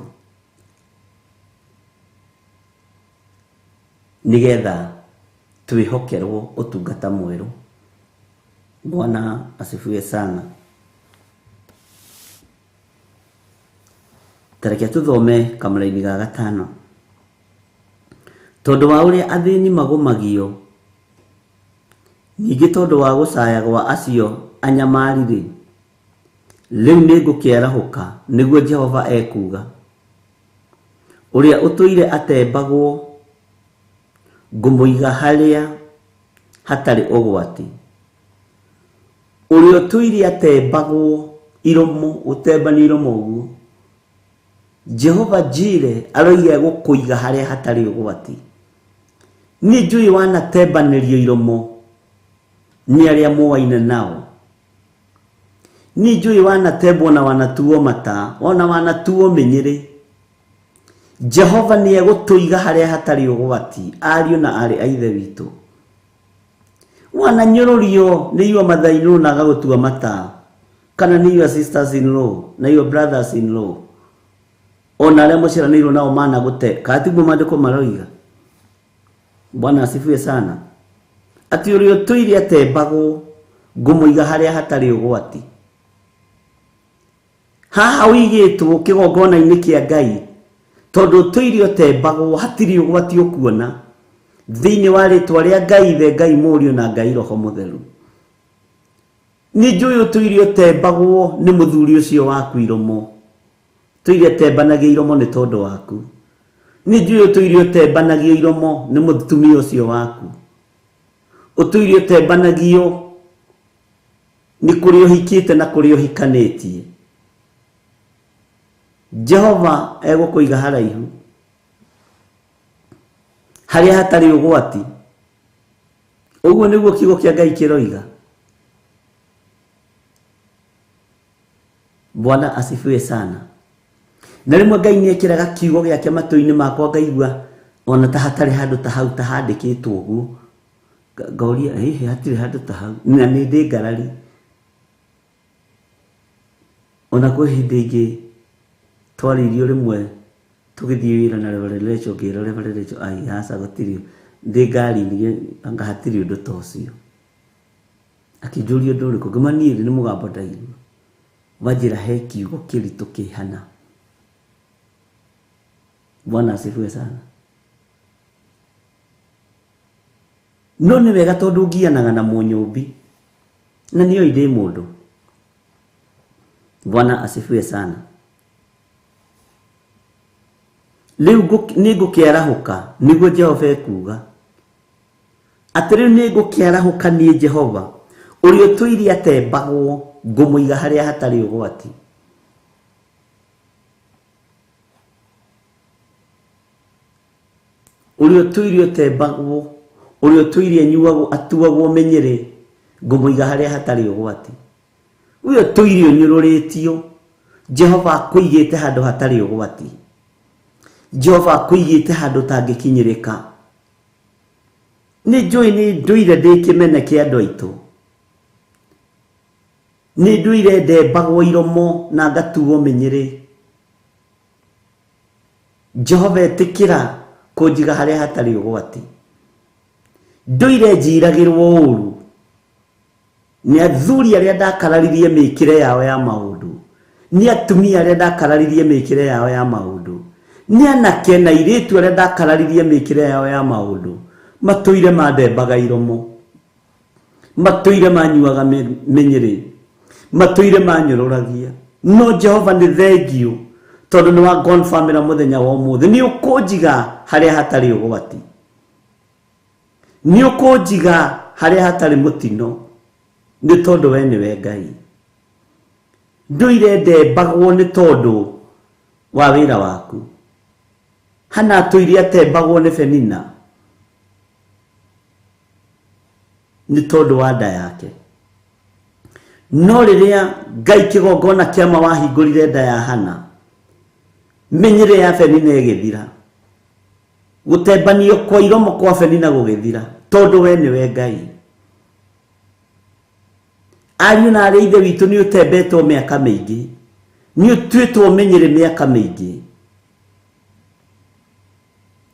nĩgetha twĩhokerwo ũtungata mwerũ. Bwana asifiwe sana. Tareke tuthome kamũraini ga gatano. Tondũ wa ũrĩa athĩni magũmagio, ningĩ tondũ wa gũcaya gwa acio anyamari-rĩ, rĩu nĩngũkĩarahũka, nĩguo Jehova ekuuga. Ũrĩa ũtũire atembagwo ngũmũiga harĩa hatarĩ ũgwati. Ũrĩa ũtũire atembagwo iromo, gũtemba nĩ iromo ũguo. Jehova Jire aroiga egũkũiga harĩa hatarĩ ũgwati. Niĩ njũĩ wanatembanĩrio iromo nĩ arĩa mũwaine nao. Niĩ njũĩ wanatembwo na wanatuo mata, ona wanatuo mĩnyĩrĩ. Jehova nĩ egũtũiga harĩa hatarĩ ũgwati, ariũ na aarĩ a ithe witũ. Wananyũrũrio nĩ your mother in law na agagũtua mata, kana nĩ your sisters in law na your brothers in law, ona arĩa mũciaranĩirwo nao managũte, kana tiguo maandĩko maroiga? Bwana asifiwe sana. Atĩ ũrĩa ũtũire atembagwo ngũmũiga harĩa hatarĩ ũgwati. Haha ũigĩtwo kĩgongona-inĩ kĩa Ngai tondũ ũtũire ũtembagwo hatirĩ ũgwati ũkuona thĩinĩ wa rĩtwa rĩa Ngai Ithe, Ngai Mũriũ na Ngai Roho Mũtheru. Nĩ njũĩ ũtũire ũtembagwo nĩ mũthuri ũcio waku iromo. Tũire tembanagia iromo nĩ tondũ waku. Nĩ njũĩ ũtũire ũtembanagio iromo nĩ mũtumia ũcio waku. Ũtũire ũtembanagio nĩ kũrĩa ũhikĩte na kũrĩa ũhikanĩtie. Jehova egũkũiga haraihu harĩa hatarĩ ũgwati. Ũguo nĩguo kiugo kĩa Ngai kĩroiga. Bwana asifiwe sana. Na rĩmwe Ngai nĩ ekĩraga kiugo gĩake matũ-inĩ makwa ngaigua ona ta hatarĩ handũ ta hau ta handĩkĩtwo ũguo. Ngauria hihi hatirĩ handũ ta hau, na nĩ ndĩ ngarari. Ona kwĩ hĩndĩ ĩngĩ twarĩirio rĩmwe tũgĩthiĩ wĩra na Reverend Rachel, ngĩra Reverend Rachel ai aca gũtirĩ, ndĩ ngari-inĩ anga hatirĩ ũndũ ta ũcio. Akĩnjũria ũndũ ũrĩkũ, ngĩmwĩra niĩ nĩ mũgambo ndaigua wanjĩra he kiugo kĩritũ kĩhana. Bwana asifiwe sana. No nĩ wega tondũ ngianaga na mũnyũmbi na nĩoĩ ndĩ mũndũ. Bwana asifiwe sana. Rĩu nĩ ngũkĩarahũka, nĩguo Jehova ekuuga. Atĩ rĩu nĩ ngũkĩarahũka niĩ Jehova, ũrĩa ũtũire atembagwo ngũmũiga harĩa hatarĩ ũgwati. Ũrĩa ũtũire ũtembagwo, ũrĩa ũtũire anyuagwo, atuagwo mĩnyĩrĩ, ngũmũiga harĩa hatarĩ ũgwati. Ũrĩa ũtũire ũnyũrũrĩtio, Jehova akũigĩte handũ hatarĩ ũgwati. Jehova akũigĩte handũ ũtangĩkinyĩrĩka. Nĩ njũĩ nĩ ndũire ndĩ kĩmene kĩa andũ aitũ. Nĩ ndũire ndembagwo iromo na ngatuo mĩnyĩrĩ. Jehova ĩtĩkĩra kũnjiga harĩa hatarĩ ũgwati. Ndũire njiragĩrwo ũru nĩ athuri arĩa ndakararirie mĩkĩre yao ya maũndũ. Nĩ atumia arĩa ndakararirie mĩkĩre yao ya maũndũ, nĩ anake na airĩtu arĩa ndakararirie mĩkĩre yao ya maũndũ, matũire mandembaga iromo, matũire manyuaga mĩnyĩrĩ, matũire manyũrũragia. No Jehova nĩ thengiũ tondũ nĩ wa confirmĩra mũthenya wa ũmũthĩ, nĩ ũkũnjiga harĩa hatarĩ ũgwati, nĩ ũkũnjiga harĩa hatarĩ mũtino, nĩ tondũ we nĩwe Ngai. Ndũire ndembagwo nĩ tondũ wa wĩra waku. Hana atũire atembagwo nĩ Penina nĩ tondũ wa nda yake. No rĩrĩa Ngai kĩgongona kĩama wahingũrire nda ya Hana, mĩnyĩrĩ ya Penina ĩgĩthira, gũtembanio kwa iromo kwa Penina gũgĩthira, tondũ we nĩwe Ngai. Ariũ na arĩ ithe witũ, nĩ ũtembetwo mĩaka mĩingĩ, nĩ ũtuĩtwo mĩnyĩrĩ mĩaka mĩingĩ,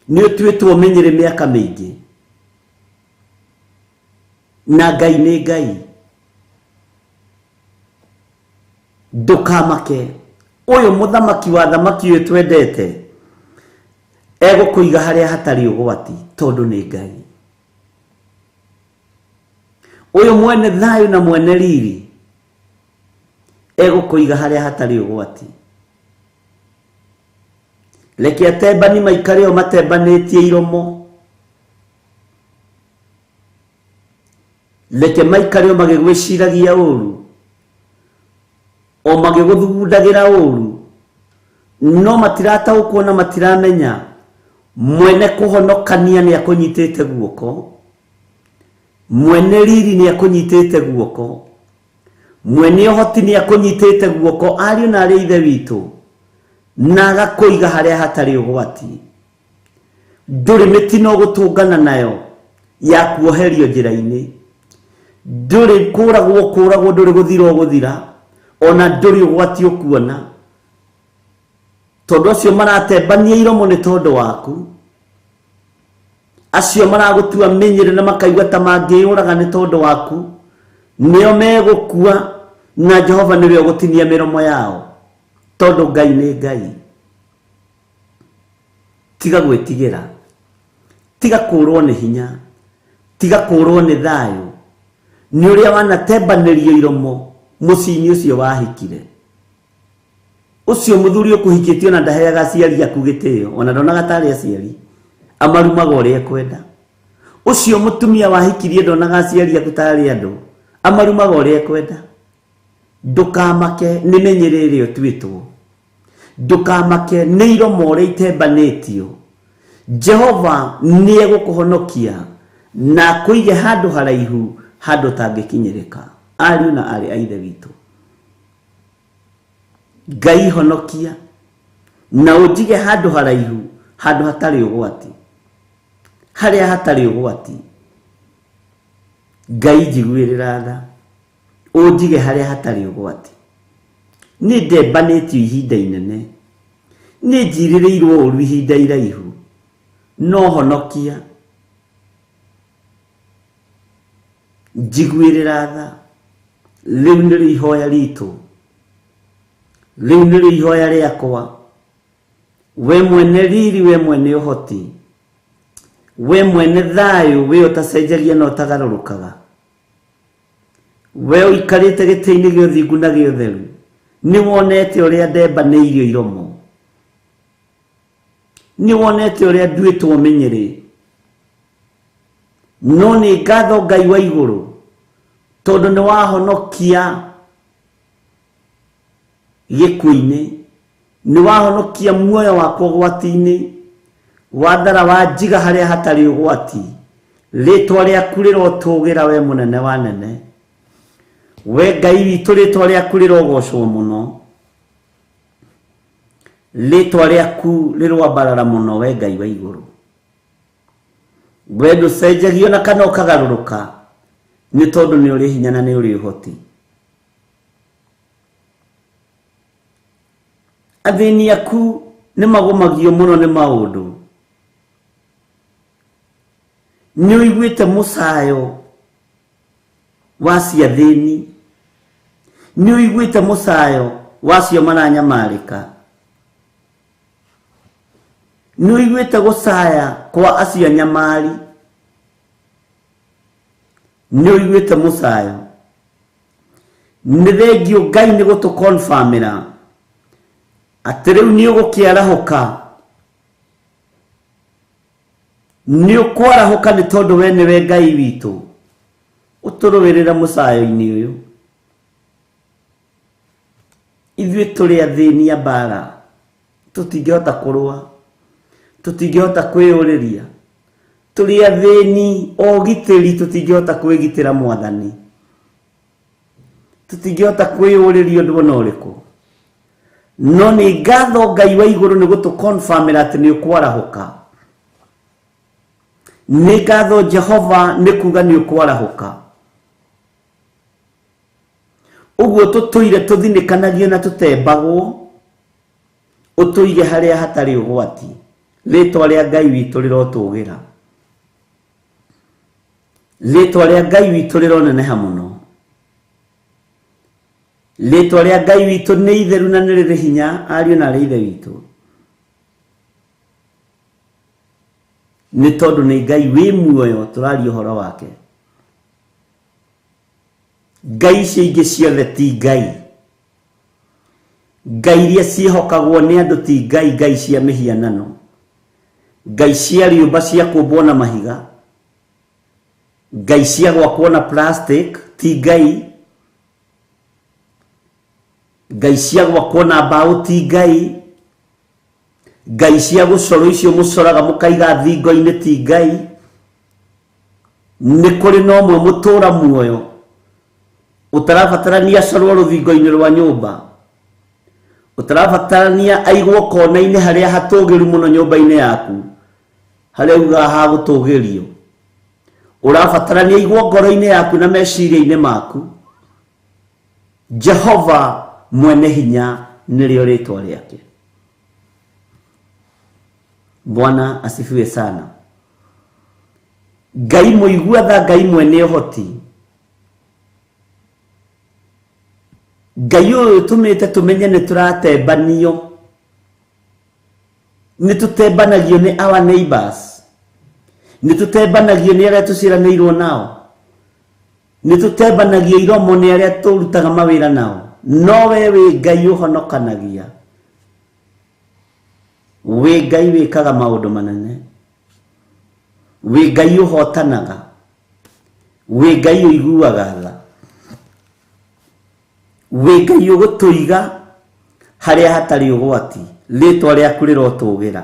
nĩ ũtuĩtwo mĩnyĩrĩ mĩaka mĩingĩ, na Ngai nĩ Ngai. Ndũkamake, ũyũ mũthamaki wa thamaki ũyũ twendete egũkũiga harĩa hatarĩ ũgwati, tondũ nĩ Ngai. Ũyũ mwene thayũ na mwene riri egũkũiga harĩa hatarĩ ũgwati. Reke atembani maikare o matembanĩtie iromo, reke maikare o magĩgwĩciragia ũru, o magĩgũthugundagĩra ũru, no matirataũkwo na matiramenya mwene kũhonokania nĩ akũnyitĩte guoko, mwene riri nĩ akũnyitĩte guoko, mwene ũhoti nĩ akũnyitĩte guoko. Ariũ na arĩ ithe witũ, na agakũiga harĩa hatarĩ ũgwati. Ndũrĩ mĩtino gũtũngana nayo ya kuoherio njĩra-inĩ, ndũrĩ kũragwo kũragwo, ndũrĩ gũthira ũgũthira, ona ndũrĩ ũgwati ũkuona, tondũ acio maratembania iromo nĩ tondũ waku, acio maragũtua mĩnyĩrĩ na makaigua ta mangĩyũraga nĩ tondũ waku, nĩo megũkua, na Jehova nĩwe ũgũtinia mĩromo yao, tondũ Ngai nĩ Ngai. Tiga gwĩtigĩra, tiga kũrwo nĩ hinya, tiga kũrwo nĩ thayũ, nĩ ũrĩa wanatembanĩrio iromo mũciĩ-inĩ ũcio wahikire. Ũcio mũthuri ũkũhikĩtie ona ndaheaga aciari aku gĩtĩo, ona ndonaga tarĩ aciari, amarumaga ũrĩa ekwenda. Ũcio mũtumia wahikirie ndonaga aciari aku tarĩ andũ, amarumaga ũrĩa ekwenda. Ndũkamake nĩ mĩnyĩrĩ ĩrĩa ũtuĩtwo, ndũkamake nĩ iromo ũrĩa itembanĩtio. Jehova nĩ egũkũhonokia na akũige handũ haraihu, handũ ũtangĩkinyĩrĩka. Ariũ na aarĩ a ithe witũ, Ngai honokia na ũnjige handũ haraihu, handũ hatarĩ ũgwati, harĩa hatarĩ ũgwati. Ngai njiguĩrĩra tha, ũnjige harĩa hatarĩ ũgwati. Nĩ ndembanĩtio ihinda inene, nĩ njirĩrĩirwo ũru ihinda iraihu, no honokia, njiguĩrĩra tha. Rĩu nĩrĩo ihoya ritũ, rĩu nĩrĩo ihoya rĩakwa. We mwene riri, we mwene ũhoti, we mwene thayũ, we ũtacenjagia na ũtagarũrũkaga, we ũikarĩte gĩtĩ-inĩ gĩa ũthingu na gĩa ũtheru, nĩ wonete ũrĩa ndembanĩirio iromo, nĩ wonete ũrĩa nduĩtwo mĩnyĩrĩ. No nĩ ngatho Ngai wa igũrũ, tondũ nĩ wahonokia gĩkuũ-inĩ, nĩ wahonokia muoyo wakwa ũgwati-inĩ, wathara wanjiga harĩa hatarĩ ũgwati. Rĩtwa rĩaku rĩrotũgĩra, we mũnene wa nene, we Ngai witũ, rĩtwa rĩaku rĩrogocwo mũno, rĩtwa rĩaku rĩroambarara mũno, we Ngai wa igũrũ. We ndũcenjagio na kana ũkagarũrũka, nĩ tondũ nĩ ũrĩ hinya na nĩ ũrĩ ũhoti. Athĩni aku nĩ magũmagio mũno nĩ maũndũ, nĩ ũiguĩte mũcayo wa ciathĩni, nĩ ũiguĩte mũcayo wacio maranyamarĩka. Nĩ ũiguĩte gũcaya kwa acio anyamari. Nĩ ũiguĩte mũcayo. Nĩ thengio Ngai nĩ gũtũkonfamĩra atĩ rĩu nĩ ũgũkĩarahũka. Nĩ ũkwarahũka nĩ tondũ we nĩwe Ngai witũ. Ũtũrũĩrĩre mũcayo-inĩ ũyũ. Ithuĩ tũrĩ athĩni a mbara. Tũtingĩhota kũrũa. Tũtingĩhota kwĩyũrĩria. Tũrĩ athĩni o ũgitĩri tũtingĩhota kwĩgitĩra Mwathani. Tũtingĩhota kwĩyũrĩria ũndũ ona ũrĩkũ. No nĩ ngatho Ngai wa igũrũ nĩ gũtũkonfamĩra atĩ nĩ ũkwarahũka. Nĩ ngatho Jehova nĩ kuga nĩ ũkwarahũka. Ũguo tũtũire tũthinĩkanagio na tũtembagwo, ũtũige harĩa hatarĩ ũgwati. Rĩtwa rĩa Ngai witũ rĩrotũgĩra. Rĩtwa rĩa Ngai witũ rĩroneneha mũno. Rĩtwa rĩa Ngai witũ nĩ itheru na nĩ rĩrĩ hinya, ariũ na arĩ ithe witũ. Nĩ tondũ nĩ Ngai wĩ muoyo tũraria ũhoro wake. Ngai icio ingĩ ciothe ti Ngai. Ngai iria ciĩhokagwo nĩ andũ ti Ngai, Ngai cia mĩhianano. Ngai cia rĩũmba cia kũmbwo na mahiga. Ngai cia gwakwo na plastic ti Ngai. Ngai cia gwakwo na mbaũ ti Ngai. Ngai cia gũcorwo icio mũcoraga mũkaiga thingo-inĩ ti Ngai. Nĩ kũrĩ na ũmwe mũtũra muoyo ũtarabatarania acorwo rũthingo-inĩ rwa nyũmba, ũtarabatarania aigwo kona-inĩ harĩa hatũgĩru mũno nyũmba-inĩ yaku, harĩa ugaga hagũtũgĩrio. Ũrabatarania aigwo ngoro-inĩ yaku na meciria-inĩ maku. Jehova mwene hinya nĩrĩo rĩtwa rĩake. Bwana asifiwe sana. Ngai mũigua tha, Ngai mwene ũhoti. Ngai ũyũ ũtũmĩte tũmenye nĩ tũratembanio. Nĩ tũtembanagio nĩ our neighbors. Nĩ tũtembanagio nĩ arĩa tũciaranĩirwo nao. Nĩ tũtembanagio iromo nĩ arĩa tũrutaga mawĩra nao. No we wĩ Ngai ũhonokanagia. Wĩ Ngai wĩkaga maũndũ manene. Wĩ Ngai ũhotanaga. Wĩ Ngai ũiguaga tha. Wĩ Ngai ũgũtũiga harĩa hatarĩ ũgwati. Rĩtwa rĩaku rĩrotũgĩra.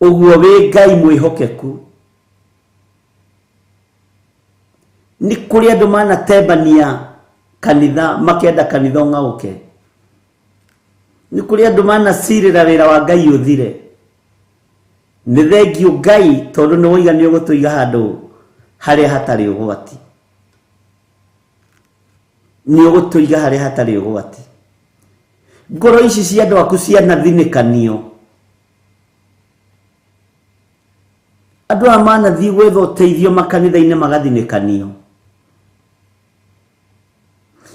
Ũguo wĩ Ngai mwĩhokeku. Nĩ kũrĩ andũ manatembania kanitha makenda kanitha ũng'aũke. Nĩ kũrĩ andũ manacirĩra wĩra wa Ngai ũthire. Nĩ thengio Ngai tondũ nĩ woiga nĩ ũgũtũiga handũ harĩa hatarĩ ũgwati. Nĩ ũgũtũiga harĩa hatarĩ ũgwati. Ngoro ici cia andũ aku cianathinĩkanio. Andũ aya manathiĩ gwetha ũteithio makanitha-inĩ magathinĩkanio.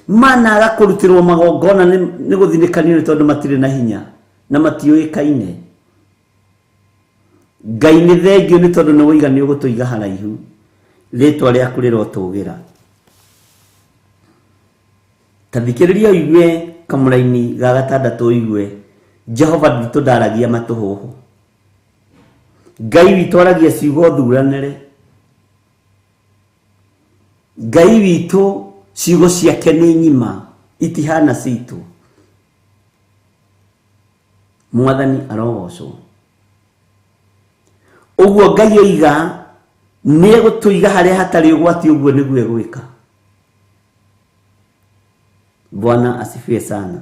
Managa kũrutĩrwo magongona nĩ gũthinĩkanio nĩ tondũ matirĩ na hinya na matiũĩkaine. Ngai nĩ thengio nĩ tondũ nĩ woiga nĩ ũgũtũiga haraihu. Rĩtwa rĩaku rĩrotũgĩra. Ta thikĩrĩria ũigue kamũraini ga gatandatũ ũigue Jehova witũ ndaragia matũhũhũ. Ngai witũ aragia ciugo thuranĩre. Ngai witũ ciugo ciake nĩ ng'ima itihana citũ. Mwathani arogocwo. Ũguo Ngai oiga nĩ egũtũiga harĩa hatarĩ ũgwati, ũguo nĩguo egwĩka. Bwana asifiwe sana.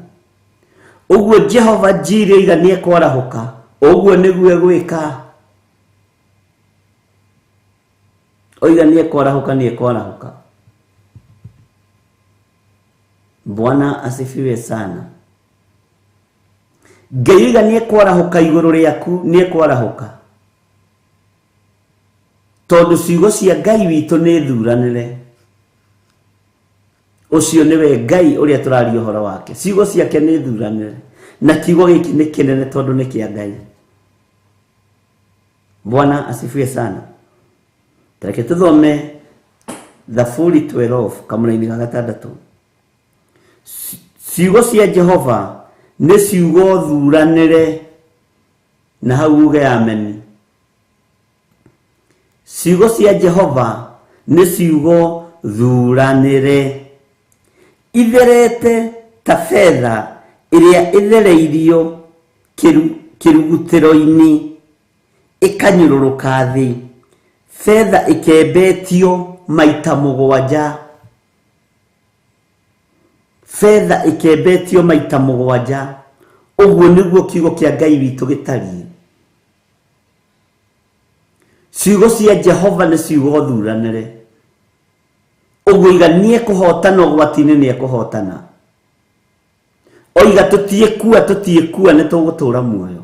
Ũguo Jehova Jireh oiga nĩ ekwarahũka, ũguo nĩguo egwĩka. Oiga nĩ ekwarahũka, nĩ ekwarahũka. Bwana asifiwe sana. Ngai oiga nĩ ekwarahũka igũrũ rĩaku, nĩ ekwarahũka. Tondũ ciugo cia Ngai witũ nĩ thuranĩre. Ũcio nĩwe Ngai ũrĩa tũraria ũhoro wake. Ciugo ciake nĩ thuranĩre, na kiugo gĩkĩ nĩ kĩnene tondũ nĩ kĩa Ngai. Bwana asifiwe sana. Tareke tũthome Thaburi 12 kamũraini ga gatandatũ. Ciugo cia Jehova nĩ ciugo thuranĩre, na hau uge ameni. Ciugo cia Jehova nĩ ciugo thuranĩre, itherete ta betha ĩrĩa ĩthereirio kĩrugutĩro-inĩ, ĩkanyũrũrũka thĩ, betha ĩkembetio maita mũgwanja. Betha ĩkembetio maita mũgwanja. Ũguo nĩguo kiugo kĩa Ngai witũ gĩtariĩ. Ciugo cia Jehova nĩ ciugo thuranĩre. Ũguo iga nĩekũhotana ũgwati-inĩ, nĩekũhotana. Oiga tũtiĩkua, tũtiĩkua, nĩtũgũtũra muoyo.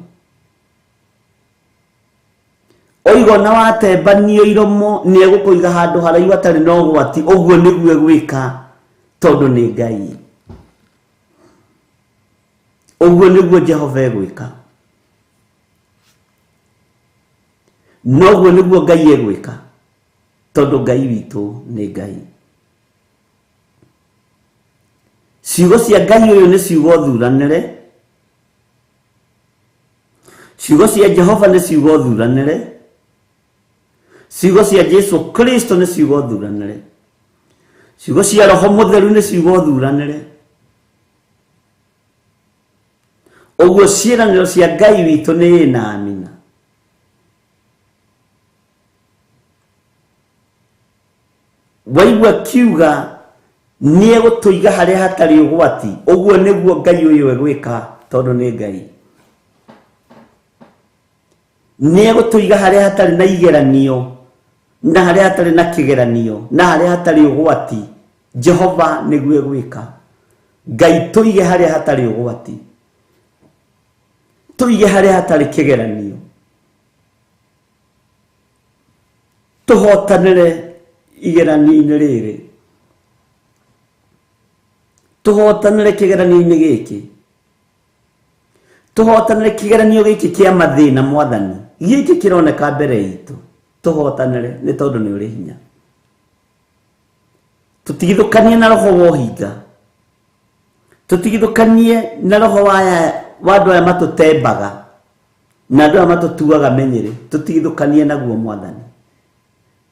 Oiga ona watembanio iromo, nĩegũkũiga handũ haraihu hatarĩ na ũgwati. Ũguo nĩguo egwĩka tondũ nĩ Ngai. Ũguo nĩguo Jehova egwĩka. Noguo nĩguo Ngai egwĩka tondũ Ngai witũ nĩ Ngai. Ciugo cia Ngai ũyũ nĩ ciugo thuranĩre. Ciugo cia Jehova nĩ ciugo thuranĩre. Ciugo cia Jesu Kristo nĩ ciugo thuranĩre. Ciugo cia Roho Mũtheru nĩ ciugo thuranĩre. Ũguo ciĩranĩro cia Ngai witũ nĩ ĩ na amina. Waigua kiuga nĩegũtũiga harĩa hatarĩ ũgwati, ũguo nĩguo Ngai ũyũ egwĩka tondũ nĩ Ngai. Nĩegũtũiga harĩa hatarĩ na igeranio, na harĩa hatarĩ na kĩgeranio, na harĩa hatarĩ ũgwati. Jehova nĩguo egwĩka. Ngai tũige harĩa hatarĩ ũgwati, tũige harĩa hatarĩ kĩgeranio, tũhotanĩre igeranio-inĩ rĩrĩ, tũhotanĩre kĩgeranio-inĩ gĩkĩ, tũhotanĩre kĩgeranio gĩkĩ kĩa mathĩna mwathani, gĩkĩ kĩroneka mbere itũ, tũhotanĩre nĩ tondũ nĩ ũrĩ hinya. Tũtigithũkanie na roho wa ũhinga, tũtigithũkanie na roho wa andũ aya matũtembaga na andũ aya matũtuaga menyere, tũtigithũkanie naguo mwathani,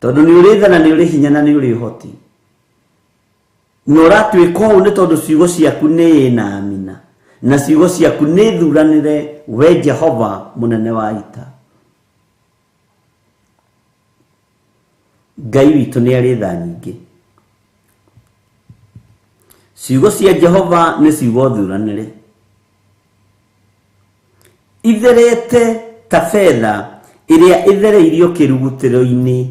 tondũ nĩ ũrĩ tha na nĩ ũrĩ hinya na nĩ ũrĩ ũhoti. Na ũratwĩka ũũ nĩ tondũ ciugo ciaku nĩ ĩ na amina, na ciugo ciaku nĩ thuranĩre, we Jehova mũnene wa ita. Ngai witũ nĩ arĩ tha nyingĩ. Ciugo cia Jehova nĩ ciugo thuranĩre, itherete ta betha ĩrĩa ĩthereirio kĩrugutĩro-inĩ,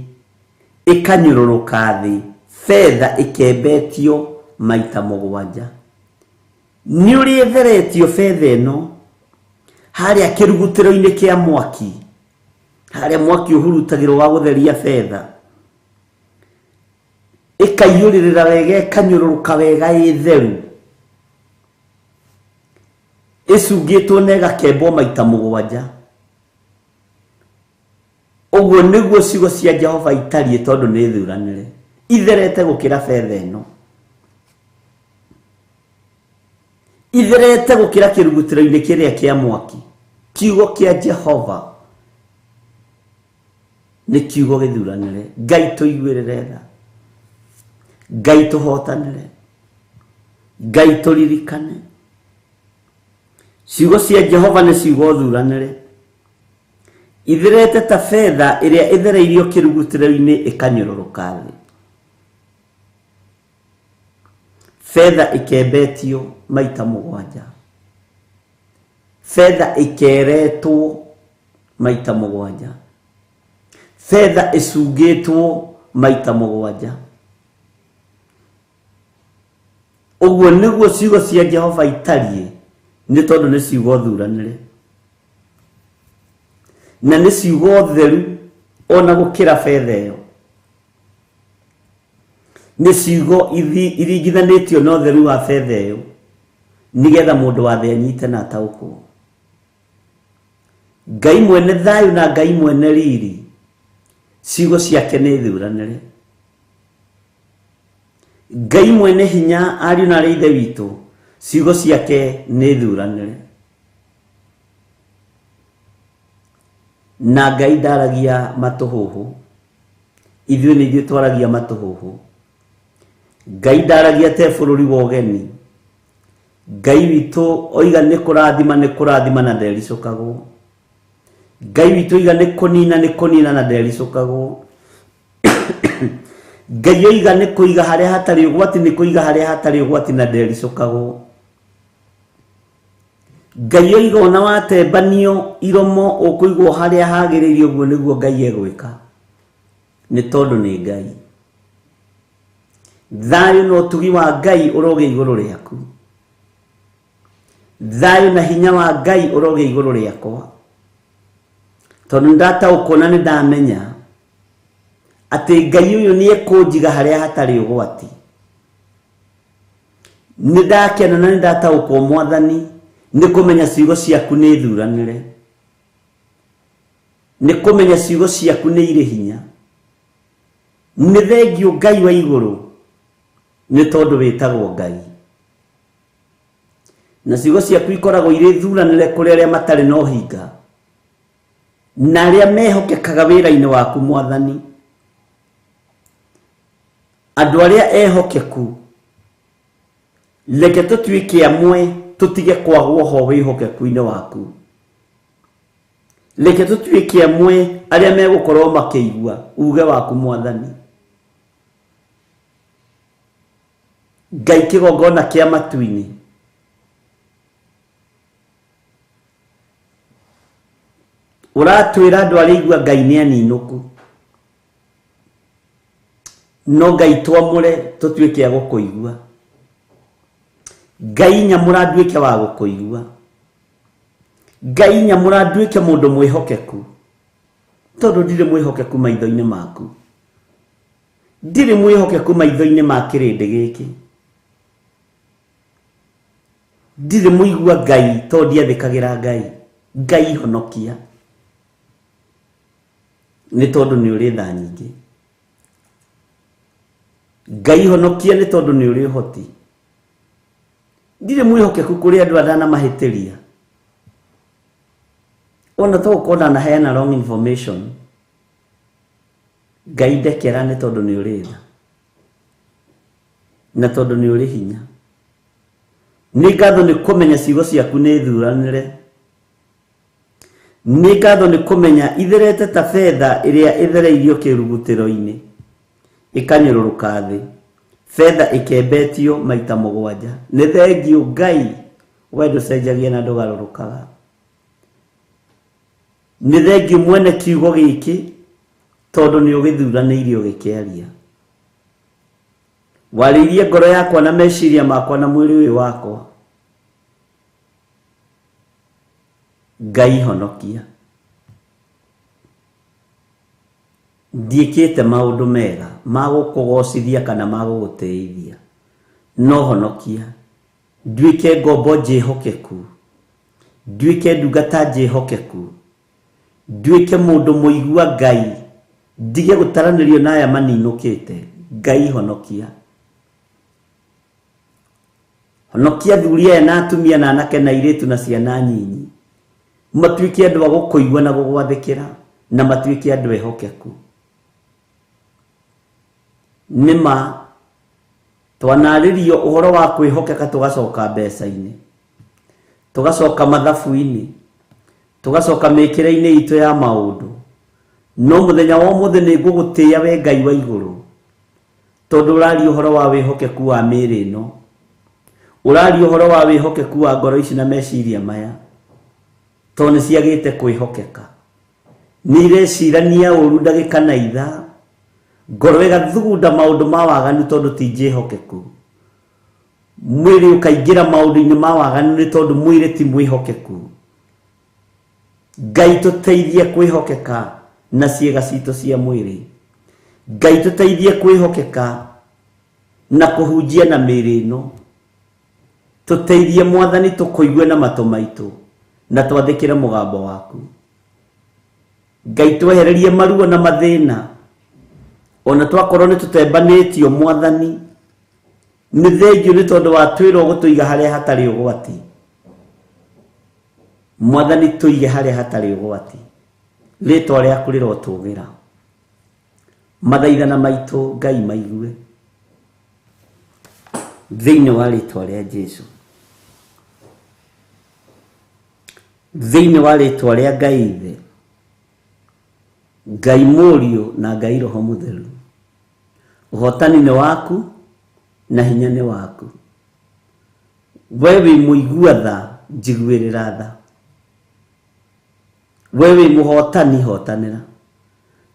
ĩkanyũrũrũka thĩ, betha ĩkembetio maita mũgwanja. Nĩ ũrĩa ĩtheretio betha ĩno harĩa kĩrugutĩro-inĩ kĩa mwaki, harĩa mwaki ũhurutagĩrwo wa gũtheria betha, ĩkaiyũrĩrĩra wega, ĩkanyũrũrũka wega ĩ theru, ĩcungĩtwo na ĩgakembwo maita mũgwanja. Ũguo nĩguo ciugo cia Jehova itariĩ tondũ nĩ thuranĩre, itherete gũkĩra betha ĩno, itherete gũkĩra kĩrugutĩro-inĩ kĩrĩa kĩa mwaki. Kiugo kĩa Jehova nĩ kiugo gĩthuranĩre. Ngai tũiguĩrĩre tha, Ngai tũhotanĩre, Ngai tũririkane. Ciugo cia Jehova nĩ ciugo thuranĩre, itherete ta betha ĩrĩa ĩthereirio kĩrugutĩro-inĩ ĩkanyũrũrũka thĩ, betha ĩkembetio maita mũgwanja, betha ĩkeretwo maita mũgwanja, betha ĩcungĩtwo maita mũgwanja. Ũguo nĩguo ciugo cia Jehova itariĩ, nĩ tondũ nĩ ciugo thuranĩre, na nĩ ciugo theru ona gũkĩra betha ĩyo. Nĩ ciugo iringithanĩtio na ũtheru wa betha ĩyo nĩgetha mũndũ wa thĩ anyite na ataũkwo. Ngai mwene thayũ na Ngai mwene riri, ciugo ciake nĩ thuranĩre. Ngai mwene hinya ariũ na arĩ ithe witũ, ciugo ciake nĩ thuranĩre. Na Ngai ndaragia matũhũhũ, ithuĩ nĩ ithuĩ twaragia matũhũhũ. Ngai ndaragia te bũrũri wa ũgeni. Ngai witũ oiga nĩ kũrathima nĩ kũrathima na ndericũkagwo. Ngai witũ oiga nĩ kũnina nĩ kũnina na ndericũkagwo. Ngai oiga nĩ kũiga harĩa hatarĩ ũgwati nĩ kũiga harĩa hatarĩ ũgwati na ndericũkagwo. Ngai oiga ona watembanio iromo ũkũigwo harĩa hagĩrĩire, ũguo nĩguo Ngai egwĩka, nĩ tondũ nĩ Ngai. Thayũ na ũtugi wa Ngai ũrogĩa igũrũ rĩaku. Thayũ na hinya wa Ngai ũrogĩa igũrũ rĩakwa, tondũ nĩndataũkwo na nĩndamenya atĩ Ngai ũyũ nĩekũnjiga harĩa hatarĩ ũgwati. Nĩndakena na nĩndataũkwo Mwathani nĩ kũmenya ciugo ciaku nĩ thuranĩre, nĩ kũmenya ciugo ciaku nĩ irĩ hinya. Nĩ thengiũ Ngai wa igũrũ nĩ tondũ wĩtagwo Ngai, na ciugo ciaku ikoragwo irĩ thuranĩre kũrĩ arĩa matarĩ na ũhinga na arĩa mehokekaga wĩra-inĩ waku Mwathani. Andũ arĩa ehokeku, reke tũtuĩke amwe, tũtige kwagwo ho wĩhokeku-inĩ waku. Reke tũtuĩke amwe arĩa megũkorwo makĩigua uge waku Mwathani. Ngai kĩgongona kĩa matu-inĩ, ũratwĩra andũ arĩa igua Ngai nĩ aninũku, no Ngai twamũre tũtuĩke a gũkũigua. Ngai nyamũra nduĩke wa gũkũigua. Ngai nyamũra nduĩke mũndũ mwĩhokeku, tondũ ndirĩ mwĩhokeku maitho-inĩ maku, ndirĩ mwĩhokeku maitho-inĩ ma kĩrĩndĩ gĩkĩ, ndirĩ mũigua Ngai tondũ ndiathĩkagĩra Ngai. Ngai honokia, nĩ tondũ nĩ ũrĩ tha nyingĩ. Ngai honokia nĩ tondũ nĩ ũrĩ ũhoti. Ndirĩ mwĩhokeku kũrĩ andũ arĩa ndanamahĩtĩria, ona to gũkorwo ndanaheana wrong information. Ngai ndekera nĩ tondũ nĩ ũrĩ tha na tondũ nĩ ũrĩ hinya. Nĩ ngatho nĩ kũmenya ciugo ciaku nĩ thuranĩre. Nĩ ngatho nĩ kũmenya itherete ta betha ĩrĩa ĩthereirio kĩrugutĩro-inĩ ĩkanyũrũrũka thĩ, betha ĩkembetio maita mũgwanja. Nĩ thengiũ Ngai, we ndũcenjagia na ndũgarũrũkaga. Nĩ thengiũ mwene kiugo gĩkĩ, tondũ nĩ ũgĩthuranĩirie ũgĩkĩaria. Warĩirie ngoro yakwa na meciria makwa na mwĩrĩ ũyũ wakwa. Ngai honokia, ndiĩkĩte maũndũ mega ma gũkũgocithia kana ma gũgũtĩithia, no honokia nduĩke ngombo njĩhokeku, nduĩke ndungata njĩhokeku, nduĩke mũndũ mũigua Ngai, ndige gũtaranĩrio na aya maninũkĩte. Ngai honokia, honokia athuri aya na atumia na anake na airĩtu na ciana nyinyi, matuĩke andũ a gũkũigua na gũgwathĩkĩra, na matuĩke andũ ehokeku. Nĩ ma twanarĩrio ũhoro wa kwĩhokeka, tũgacoka mbeca-inĩ, tũgacoka mathabu-inĩ, tũgacoka mĩkĩre-inĩ itũ ya maũndũ, no mũthenya wa ũmũthĩ nĩ ngũgũtĩĩa we Ngai wa igũrũ, tondũ ũraria ũhoro wa wĩhokeku wa mĩĩrĩ ĩno, ũraria ũhoro wa wĩhokeku wa ngoro ici na meciria maya, tondũ nĩ ciagĩte kwĩhokeka, nĩ irecirania ũru ndagĩka na ithaa, ngoro ĩgathugunda maũndũ ma waganu tondũ ti njĩhokeku, mwĩrĩ ũkaingĩra maũndũ-inĩ ma waganu nĩ tondũ mwĩrĩ ti mwĩhokeku. Ngai tũteithie kwĩhokeka na ciĩga citũ cia mwĩrĩ. Ngai tũteithie kwĩhokeka Na kũhunjia na mĩĩrĩ ĩno. Tũteithie Mwathani tũkũigue na matũ maitũ na twathĩkĩre mũgambo waku. Ngai twehererie maruo na mathĩna ona twakorwo nĩ tũtembanĩtio Mwathani nĩ thengio nĩ tondũ wa twĩrwo gũtũiga harĩa hatarĩ ũgwati. Mwathani tũige harĩa hatarĩ ũgwati. Rĩtwa rĩaku rĩrotũgĩra. Mathaithana maitũ Ngai maigue. Thĩinĩ wa rĩtwa rĩa Jesũ. Thĩinĩ wa rĩtwa rĩa Ngai Ithe, Ngai Mũriũ na Ngai Roho Mũtheru. Ũhotani nĩ waku na hinya nĩ waku. We wĩ mũigua tha, njiguĩrĩra tha. We wĩ mũhotani, hotanĩra.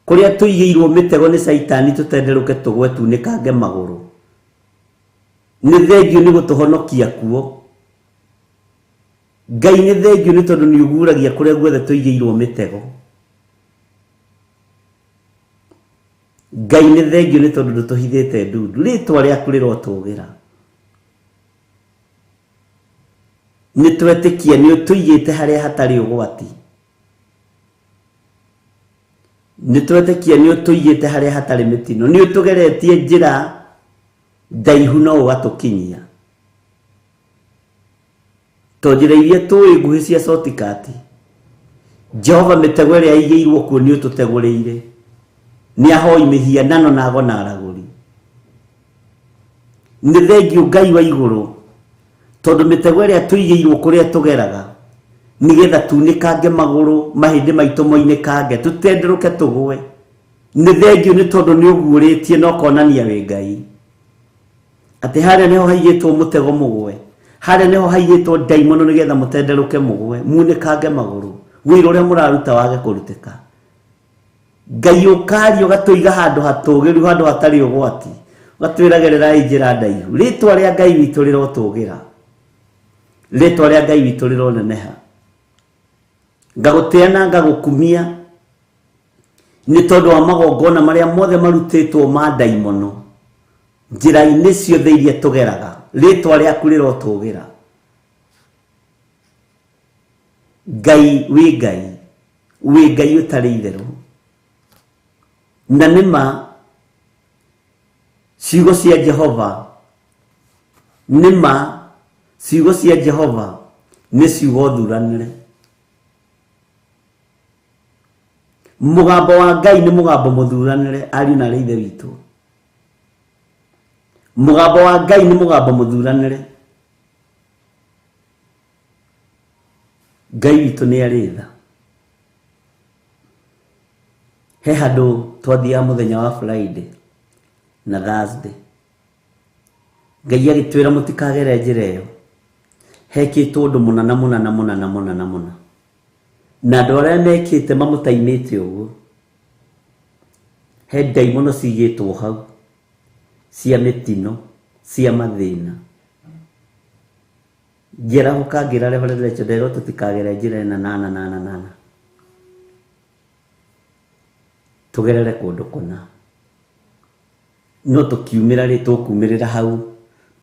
Kũrĩa tũigĩirwo mĩtego nĩ Caitani tũtenderũke tũgwe tunĩkange magũrũ. Nĩ thengio nĩ gũtũhonokia kuo. Ngai nĩ thengio nĩ tondũ nĩ ũguragia kũrĩa guothe tũigĩirwo mĩtego. Ngai nĩ thengio nĩ tondũ ndũtũhithĩte ndundu. Rĩtwa rĩaku rĩrotũgĩra. Nĩ twetĩkia nĩ ũtũigĩte harĩa hatarĩ ũgwati. Nĩ twetĩkia nĩ ũtũigĩte harĩa hatarĩ mĩtino. Nĩ ũtũgeretie njĩra ndaihu no ũgatũkinyia. To njĩra iria tũĩ nguhĩ cia shortcut. Jehova mĩtego ĩrĩa ĩigĩirwo kuo nĩ ũtũtegũrĩire. Nĩ ahoi mĩhianano na ago na aragũri. Nĩ thengio Ngai wa igũrũ tondũ mĩtego ĩrĩa tũigĩirwo kũrĩa tũgeraga nĩgetha tunĩkange magũrũ mahĩndĩ maitũ moinĩkange tũtenderũke tũgwe. Nĩ thengio nĩ tondũ nĩ ũguũrĩtie na ũkonania wĩ Ngai. Atĩ harĩa nĩho haigĩtwo mũtego mũgwe, harĩa nĩho haigĩtwo ndaimono nĩgetha mũtenderũke mũgwe, munĩkange magũrũ, wĩra ũrĩa mũraruta wage kũrutĩka. Ngai ũkaria ũgatũiga handũ hatũgĩru, handũ hatarĩ ũgwati, ũgatwĩra gererai njĩra ndaihu. Rĩtwa rĩa Ngai witũ rĩrotũgĩra. Rĩtwa rĩa Ngai witũ rĩroneneha. Ngagũtĩa na ngagũkumia nĩ tondũ wa magongona marĩa mothe marutĩtwo ma ndaimono njĩra-inĩ ciothe iria tũgeraga. Rĩtwa rĩaku rĩrotũgĩra. Ngai wĩ Ngai, wĩ Ngai ũtarĩ itherũ. Na nĩ ma ciugo cia Jehova, nĩ ma ciugo cia Jehova nĩ ciugo thuranĩre. Mũgambo wa Ngai nĩ mũgambo mũthuranĩre, ariũ na arĩ ithe witũ. Mũgambo wa Ngai nĩ mũgambo mũthuranĩre. Ngai witũ nĩ arĩ tha. He handũ twathiaga mũthenya wa Friday na Thursday. Ngai agĩtwĩra mũtikagere njĩra ĩyo. Hekĩtwo ũndũ mũna na mũna na mũna na mũna na mũna. Na andũ arĩa mekĩte mamũtaimĩte ũguo. He ndaimono cigĩtwo hau cia mĩtino, cia mathĩna. Ngĩarahũka ngĩra Reverend Rachel nderwo tũtikagere njĩra ĩna nana nana nana. Tũgerere kũndũ kũna. No tũkiumĩra rĩ tũkumĩrĩra hau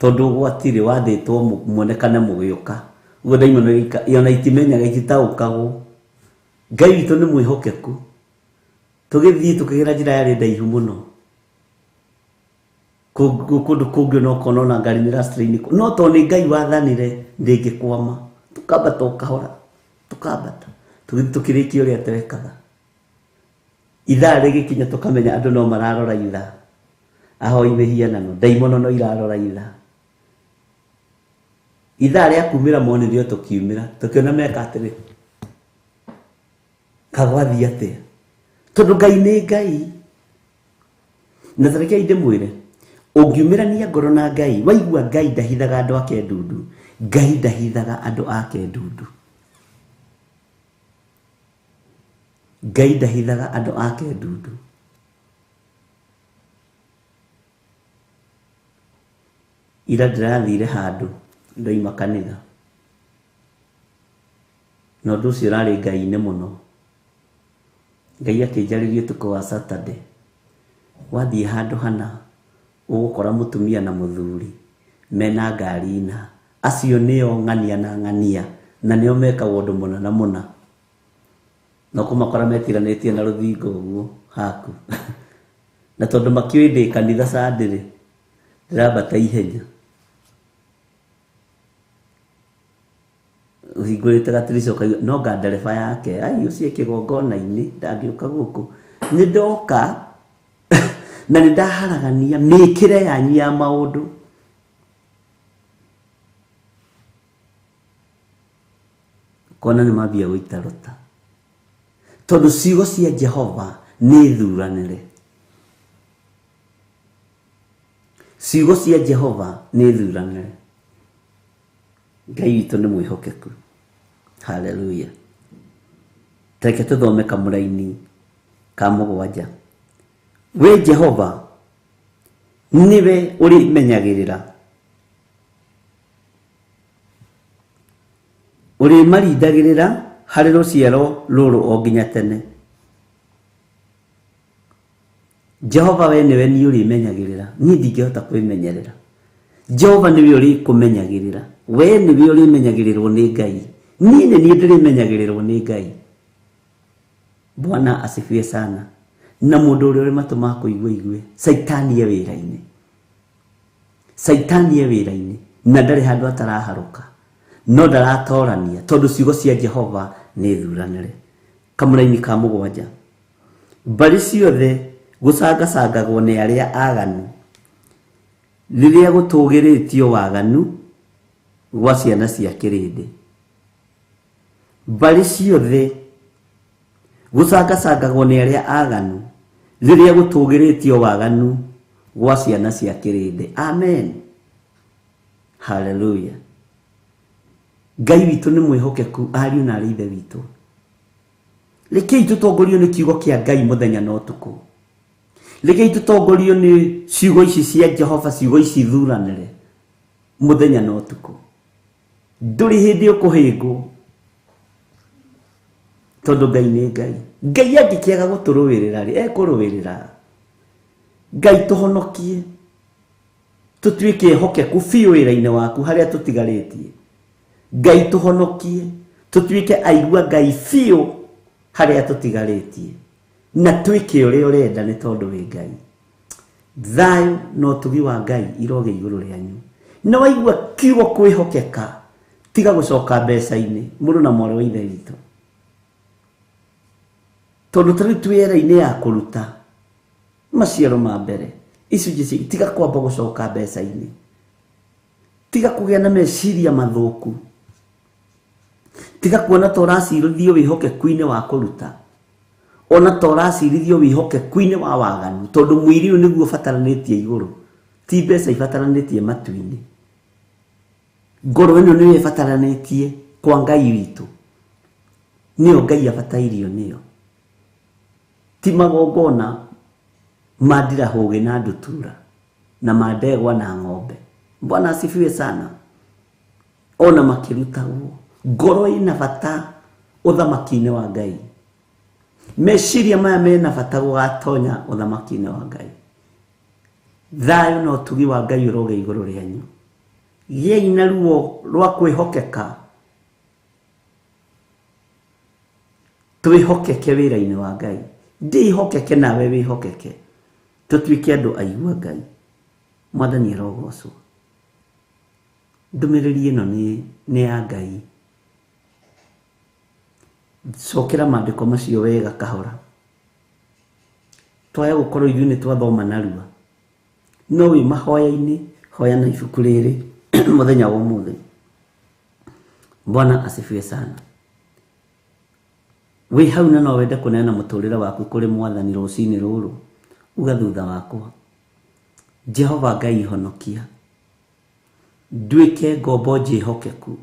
tondũ ũgwati rĩ wathĩtwo muonekane mũgĩũka. Ũguo ndaimono ona itimenyaga ititaũkagwo. Ngai witũ nĩ mwĩhokeku. Tũgĩthiĩ tũkĩgera njĩra yarĩ ndaihu mũno. Kũndũ kũngĩ ona ũkona ona ngari nĩ ĩrastrain. No tondũ nĩ Ngai wathanire ndĩngĩkwama. Tũkambata o kahora, tũkambata. Tũgĩthiĩ tũkĩrĩkia ũrĩa twekaga. Ithaa rĩgĩkinya tũkamenya andũ no mararora ithaa. Ahoi mĩhianano, ndaimono no irarora ithaa. Ithaa rĩa kumĩra monire o tũkiumĩra, tũkĩona meka atĩrĩ. Kagwathiĩ atĩa? Tondũ Ngai nĩ Ngai. Na ta rekei ndĩmwĩre, ũngiumĩrania ngoro na Ngai, waigua Ngai ndahithaga andũ ake ndundu. Ngai ndahithaga andũ ake ndundu. Ngai ndahithaga andũ ake ndundu. Ira ndĩrathire handũ ndoima kanitha. Na ũndũ ũcio ũrarĩ Ngai-inĩ mũno. Ngai akĩnjarĩria ũtukũ wa Saturday. Wathiĩ handũ hana Ũgũkora mũtumia na mũthuri mena ngari ina, acio nĩo ng'ania na ng'ania, na nĩo mekaga ũndũ mũna na mũna. No kũmakora metiranĩtie na rũthingo ũguo haku. Na tondũ makĩũĩ ndĩ kanitha Sunday rĩ, ndĩrambata ihenya. Ũhingũrĩte gatirica ũkaigua no nga ndereba yake, ai ũcio e kĩgongona-inĩ ndangĩũka gũkũ. Nĩ ndoka na nĩ ndaharagania mĩkĩre yanyu ya maũndũ. Ũkona nĩ mambia gũita rũta. Tondũ ciugo cia Jehova nĩ thuranĩre. Ciugo cia Jehova nĩ thuranĩre. Ngai witũ nĩ mwĩhokeku. Haleluya. Reke tũthome kamũraini ka mũgwanja. We Jehova nĩwe ũrĩmenyagĩrĩra, ũrĩmarindagĩrĩra harĩ rũciaro rũrũ o nginya tene. Jehova we nĩwe niĩ ũrĩmenyagĩrĩra, niĩ ndingĩhota kwĩmenyerera. Jehova nĩwe ũrĩkũmenyagĩrĩra, we nĩwe ũrĩmenyagĩrĩrwo nĩ Ngai, niĩ nĩ niĩ ndĩrĩmenyagĩrĩrwo nĩ Ngai. Bwana asifiwe sana. Na mũndũ ũrĩa ũrĩ matũ ma kũigua igue, Caitani e wĩra-inĩ, Caitani e wĩra-inĩ na ndarĩ handũ ataraharũka, no ndaratorania tondũ ciugo cia Jehova nĩ thuranĩre. Kamũraini ka mũgwanja. Mbarĩ ciothe gũcangacangagwo nĩ arĩa aganu, rĩrĩa gũtũũgĩrĩtio waganu gwa ciana cia kĩrĩndĩ. Mbarĩ ciothe gũcangacangagwo nĩ arĩa aganu, rĩrĩa gũtũũgĩrĩtio waganu gwa ciana cia kĩrĩndĩ. Amen. Haleluya. Ngai witũ nĩ mwĩhokeku, ariũ na arĩ ithe witũ. Rekei tũtongorio nĩ kiugo kĩa Ngai mũthenya na ũtukũ. Rekei tũtongorio nĩ ciugo ici cia Jehova, ciugo ici thuranĩre mũthenya na ũtukũ. Ndũrĩ hĩndĩ ũkũhĩngwo, tondũ Ngai nĩ Ngai. Ngai angĩkĩaga gũtũrũĩrĩra rĩ, ekũrũĩrĩra. Ngai tũhonokie, tũtuĩke ehokeku biũ wĩra-inĩ waku harĩa tũtigarĩtie. Ngai tũhonokie, tũtuĩke aigua Ngai biũ harĩa tũtigarĩtie, na twĩke ũrĩa ũrenda nĩ tondũ wĩ Ngai. Thayũ na ũtugi wa Ngai iroge igũrũ rĩanyu. Na waigua kiugo kwĩhokeka, tiga gũcoka mbeca-inĩ, mũrũ na mwarĩ wa ithe witũ. Tondũ ta rĩu twĩ era-inĩ ya kũruta maciaro ma mbere, icunjĩ cia, tiga kwamba gũcoka mbeca-inĩ. Tiga kũgĩa na meciria mathũku. Tiga kuona ta ũracirithio wĩhokeku-inĩ wa kũruta, ona ta ũracirithio wĩhokeku-inĩ wa waganu, tondũ mwĩrĩ ũyũ nĩguo ũbataranĩtie igũrũ, ti mbeca ibataranĩtie matu-inĩ. Ngoro ĩno nĩyo ĩbataranĩtie kwa Ngai witũ, nĩyo Ngai abatairio nĩyo, ti magongona ma ndirahũgĩ na ndutura na ma ndegwa na ng'ombe. Bwana asifiwe sana. Ona makĩrutagwo, ngoro ĩna bata ũthamaki-inĩ wa Ngai. Meciria maya mena bata gũgatonya ũthamaki-inĩ wa Ngai. Thayũ na ũtugi wa Ngai ũroge igũrũ rĩanyu. Gĩai na ruo rwa kwĩhokeka, twĩhokeke wĩra-inĩ wa Ngai. Ndĩhokeke nawe wĩhokeke, tũtuĩke andũ aigua Ngai. Mwathani arogocwo. Ndũmĩrĩri ĩno nĩ ya Ngai. Cokera maandĩko macio wega kahora. Twaya gũkorwo ithuĩ nĩ twathoma narua, no wĩ mahoya-inĩ, hoya na ibuku rĩrĩ mũthenya wa ũmũthĩ. Bwana asifiwe sana. Wĩ hau na no wende kũneana mũtũrĩre waku kũrĩ Mwathani rũcinĩ rũrũ, uga thutha wakwa, Jehova Ngai honokia, nduĩke ngombo njĩhokeku,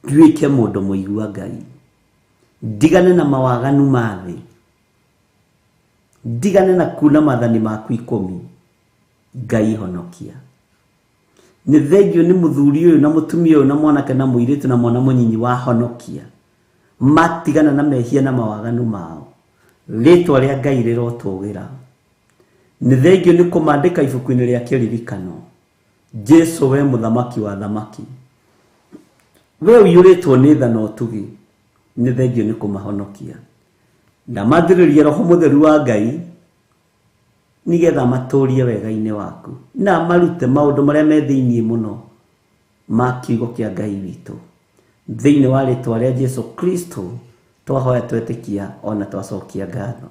nduĩke mũndũ mũigua Ngai, ndigane na mawaganu ma thĩ, ndigane na kuna maathani maku 10. Ngai honokia. Nĩ thengio nĩ mũthuri ũyũ na mũtumia ũyũ na mwanake na mũirĩtu na mwana mũnyinyi wa honokia, matigana na mehia na mawaganu mao. Rĩtwa rĩa Ngai rĩrotũgĩra. Nĩ thengio nĩ kũmandĩka ibuku-inĩ rĩa kĩririkano. Jesu we mũthamaki wa thamaki, we ũiyũrĩtwo nĩ tha na ũtugi, nĩ thengio nĩ kũmahonokia. Ndamathĩrĩria Roho Mũtheru wa Ngai nĩgetha matũrie wega-inĩ waku na marute maũndũ marĩa me thĩinĩ mũno ma kiugo kĩa Ngai witũ. Thĩinĩ wa rĩtwa rĩa Jesu Kristo twahoya twetĩkia ona twacokia ngatho.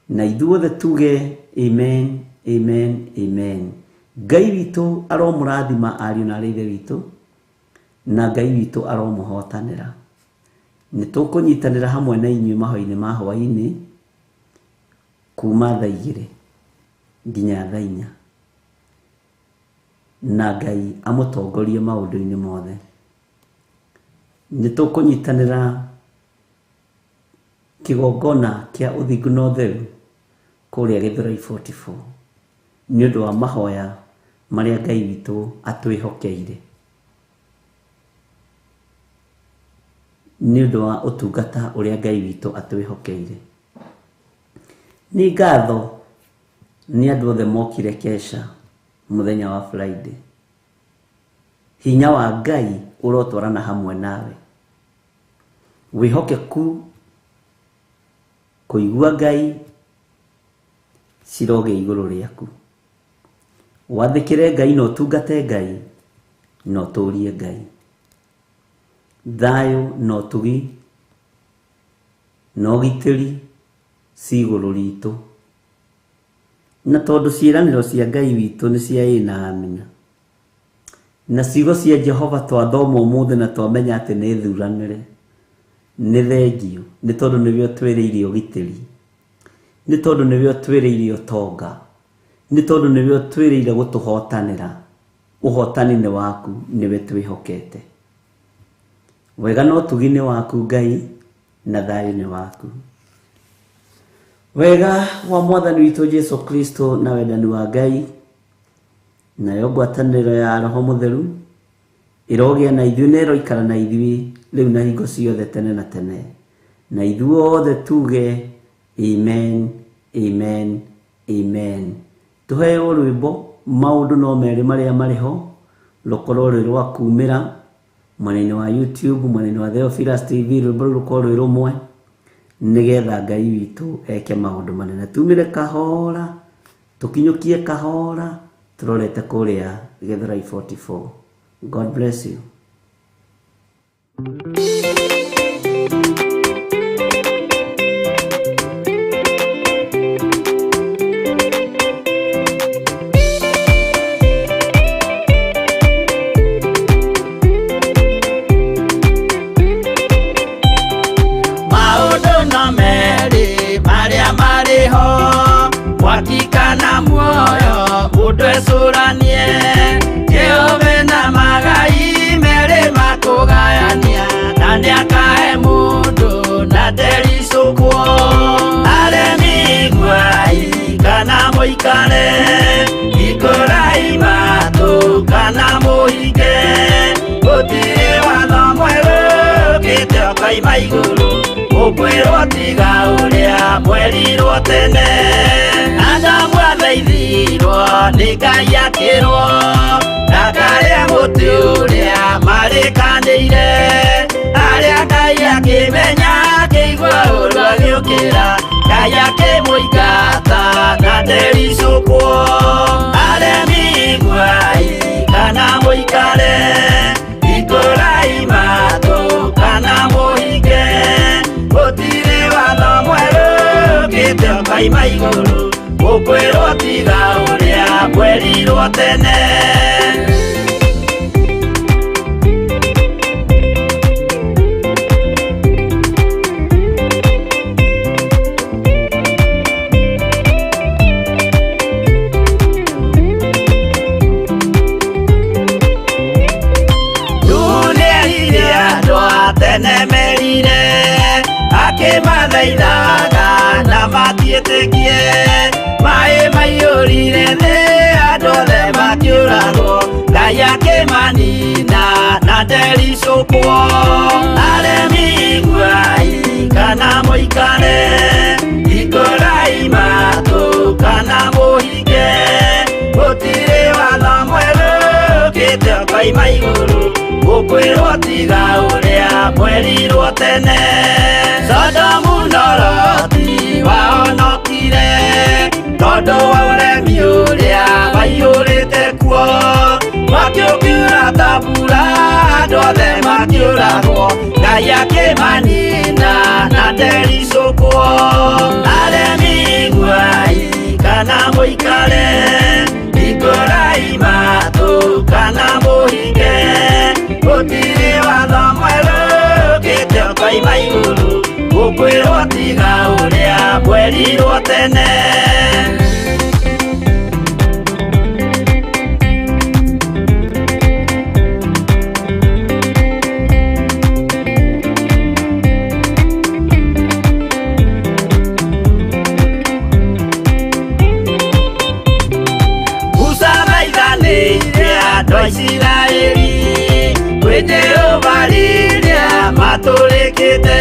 Na ithuothe tuge amen, amen, amen. Ngai witũ aromũrathima ariũ na arĩ ithe witũ, na Ngai witũ aromũhotanĩra. Nĩ tũkũnyitanĩra hamwe na inyuĩ mahoya-inĩ ma hwaĩ-inĩ kuma thaa 2 nginya thaa 4, na Ngai amũtongorie maũndũ-inĩ mothe. Nĩ tũkũnyitanĩra kĩgongona kĩa ũthingu na ũtheru kũrĩa Gĩthũrai 44 nĩ ũndũ wa mahoya marĩa Ngai witũ atwĩhokeire, nĩ ũndũ wa ũtungata ũrĩa Ngai witũ atwĩhokeire. Nĩ ngatho nĩ andũ othe mokire kesha mũthenya wa Friday. Hinya wa Ngai ũrotwarana hamwe nawe. Wĩhokeku, kũigua Ngai cirogĩa igũrũ rĩaku. Wathĩkĩre Ngai na ũtungate Ngai na ũtũrie Ngai. Thayũ na ũtugi na ũgitĩri ci igũrũ ritũ. Na tondũ ciĩranĩro cia Ngai witũ nĩ cia ĩĩ na amina, na ciugo cia Jehova twathoma ũmũthĩ na twamenya atĩ nĩ thuranĩre, nĩ thengio, nĩ tondũ nĩwe ũtwĩrĩire ũgitĩri, nĩ tondũ nĩwe ũtwĩrĩire ũtonga, nĩ tondũ nĩwe ũtwĩrĩire gũtũhotanĩra. Ũhotani nĩ waku, nĩwe twĩhokete. Wega na ũtugi nĩ waku Ngai, na thayũ nĩ waku. Wega wa Mwathani witũ Jesu Kristo na wendani wa Ngai nayo ngwatanĩro ya Roho Mũtheru ĩrogĩa na ithuĩ na ĩroikara na ithuĩ rĩu na hingo ciothe tene na tene. Na ithuothe tuge amen, amen, amen. Tũheo rwĩmbo maũndũ no merĩ marĩa marĩ ho, rũkorwo rwĩ rwa kumĩra mwena-inĩ wa YouTube, mwena-inĩ wa Theophilus TV, rwĩmbo rũu rũkorwo rwĩ rũmwe nĩgetha Ngai witũ eke maũndũ manene. Tumĩre kahora, tũkinyũkie kahora, tũrorete kũrĩa Gĩthũrai 44. God bless you. Maũndũ no merĩ marĩa marĩ ho, mwaki kana muoyo, mũndũ ecũranie. Jehova na magai merĩ makũgayania, na nĩakahe mũndũ na ndericũkwo. Aremi iguai kana mũikare, hingũrai matũ kana mũhinge. Gũtirĩ watho mwerũ ũkĩte ũkoima igũrũ, ũkwĩrwo tiga ũrĩa mwerirwo tene. Adamu athaithirwo nĩ Ngai akĩrwo, ndakarĩe mũtĩ ũrĩa marĩkanĩire. Arĩa Ngai akĩmenya akĩigua ũru agĩũkĩra, Ngai akĩmũingata na ndericũkwo. Aremi iguai kana mũikare, hingũrai matũ kana mũhinge. Gũtirĩ watho mwerũ ũkĩte ũkoima igũrũ, ũkwĩrwo tiga ũrĩa mwerirwo tene. Nĩerire andũ a tene merire, akĩmathaithaga na matiĩtĩkie. Maĩ maiyũrire thĩ, andũ othe makĩũragwo, Ngai akĩmanina na ndericũkwo. Aremi iguai kana mũikare, hingũrai matũ kana Mwerirwo tene Sodomu na Loti wahonokire Tondũ wa ũremi ũrĩa waiyũrĩte kuo Mwaki ũkiura ta mbura andũ othe makĩũragwo Ngai akĩmanina na ndericũkwo Aremi iguai kana mũikare Hingũrai matũ kana mũhinge Gũtirĩ watho mwerũ ũkĩte ũkoima igũrũ Gũkwĩrwo tiga ũrĩa mwerirwo tene Musa maithanĩire andũ a Isiraeli kwĩ Jehova rĩrĩa matũrĩkĩte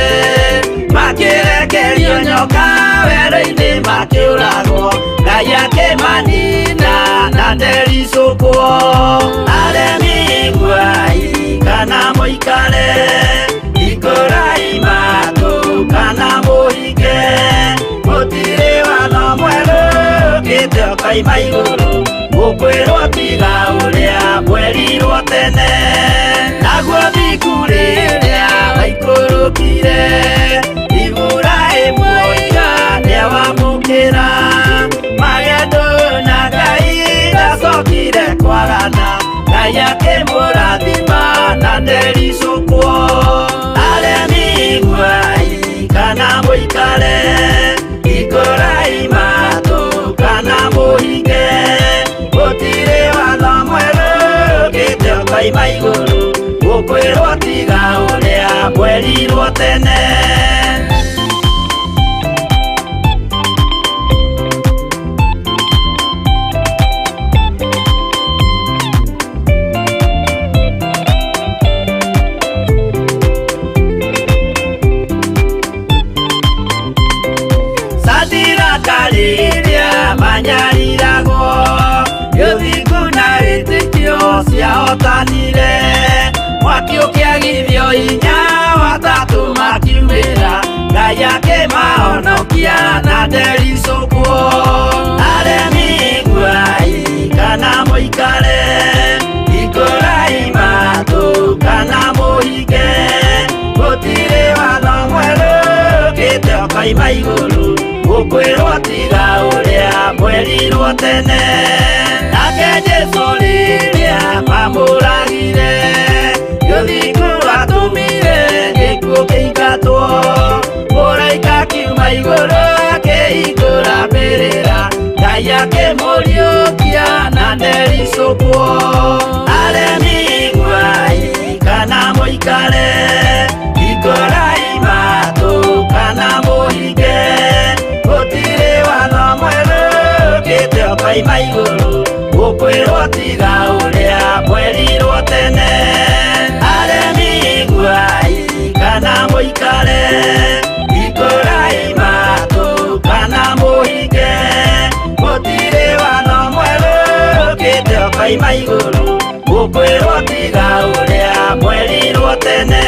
Makĩrekerio nyoka werũ-inĩ makĩũragwo Ngai akĩmanina na ndericũkwo Aremi iguai kana mũikare Hingũrai matũ kana mũhinge Gũtirĩ watho mwerũ ũkĩte ũkoima igũrũ Gũkwĩrwo tiga ũrĩa mwerirwo tene Naguo thingu rĩrĩa waikũrũkire Iburahĩmu oiga nĩawamũkĩra Magendo na Ngai ndacokire kwagana Ngai akĩmũrathima na ndericũkwo Aremi iguai kana mũikare Hingũrai matũ kana mũhinge Gũtirĩ watho mwerũ ũkĩte ũkoima igũrũ Gũkwĩrwo tiga ũrĩa mwerirwo tene Sadiraka rĩrĩa manyariragwo Gĩthingu na wĩtĩkio ciahotanire Mwaki ũkĩagithio hinya watatũ makiumĩra Ngai akĩmahonokia na ndericũkwo Aremi iguai kana mũikare Hingũrai matũ kana mũhinge Gũtirĩ watho mwerũ ũkĩte ũkoima igũrũ Gũkwĩrwo tiga ũrĩa mwerirwo tene Nake Jesũ rĩrĩa mamũragire Gĩthingu atũmire gĩkuũ kĩingatwo Mũraika akiuma igũrũ akĩhingũra mbĩrĩra Ngai akĩmũriũkia na ndericũkwo Aremi iguai kana mũikare Hingũrai matũ kana mũhinge Gũtirĩ watho mwerũ ũkĩte ũkoima igũrũ Gũkwĩrwo tiga ũrĩa mwerirwo tene Aremi iguai kana mũikare Hingũrai matũ kana mũhinge Gũtirĩ watho mwerũ ũkĩte ũkoima igũrũ Gũkwĩrwo tiga ũrĩa mwerirwo tene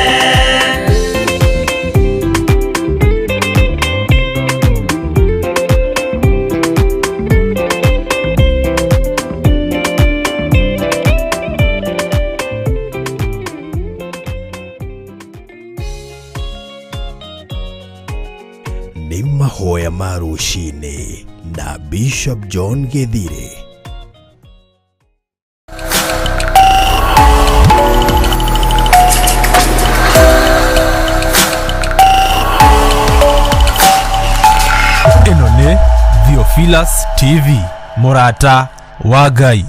Nĩ mahoya ma rũcinĩ na Bishop John Gĩthire. Ĩno nĩ Theophilus TV, mũrata wa Ngai.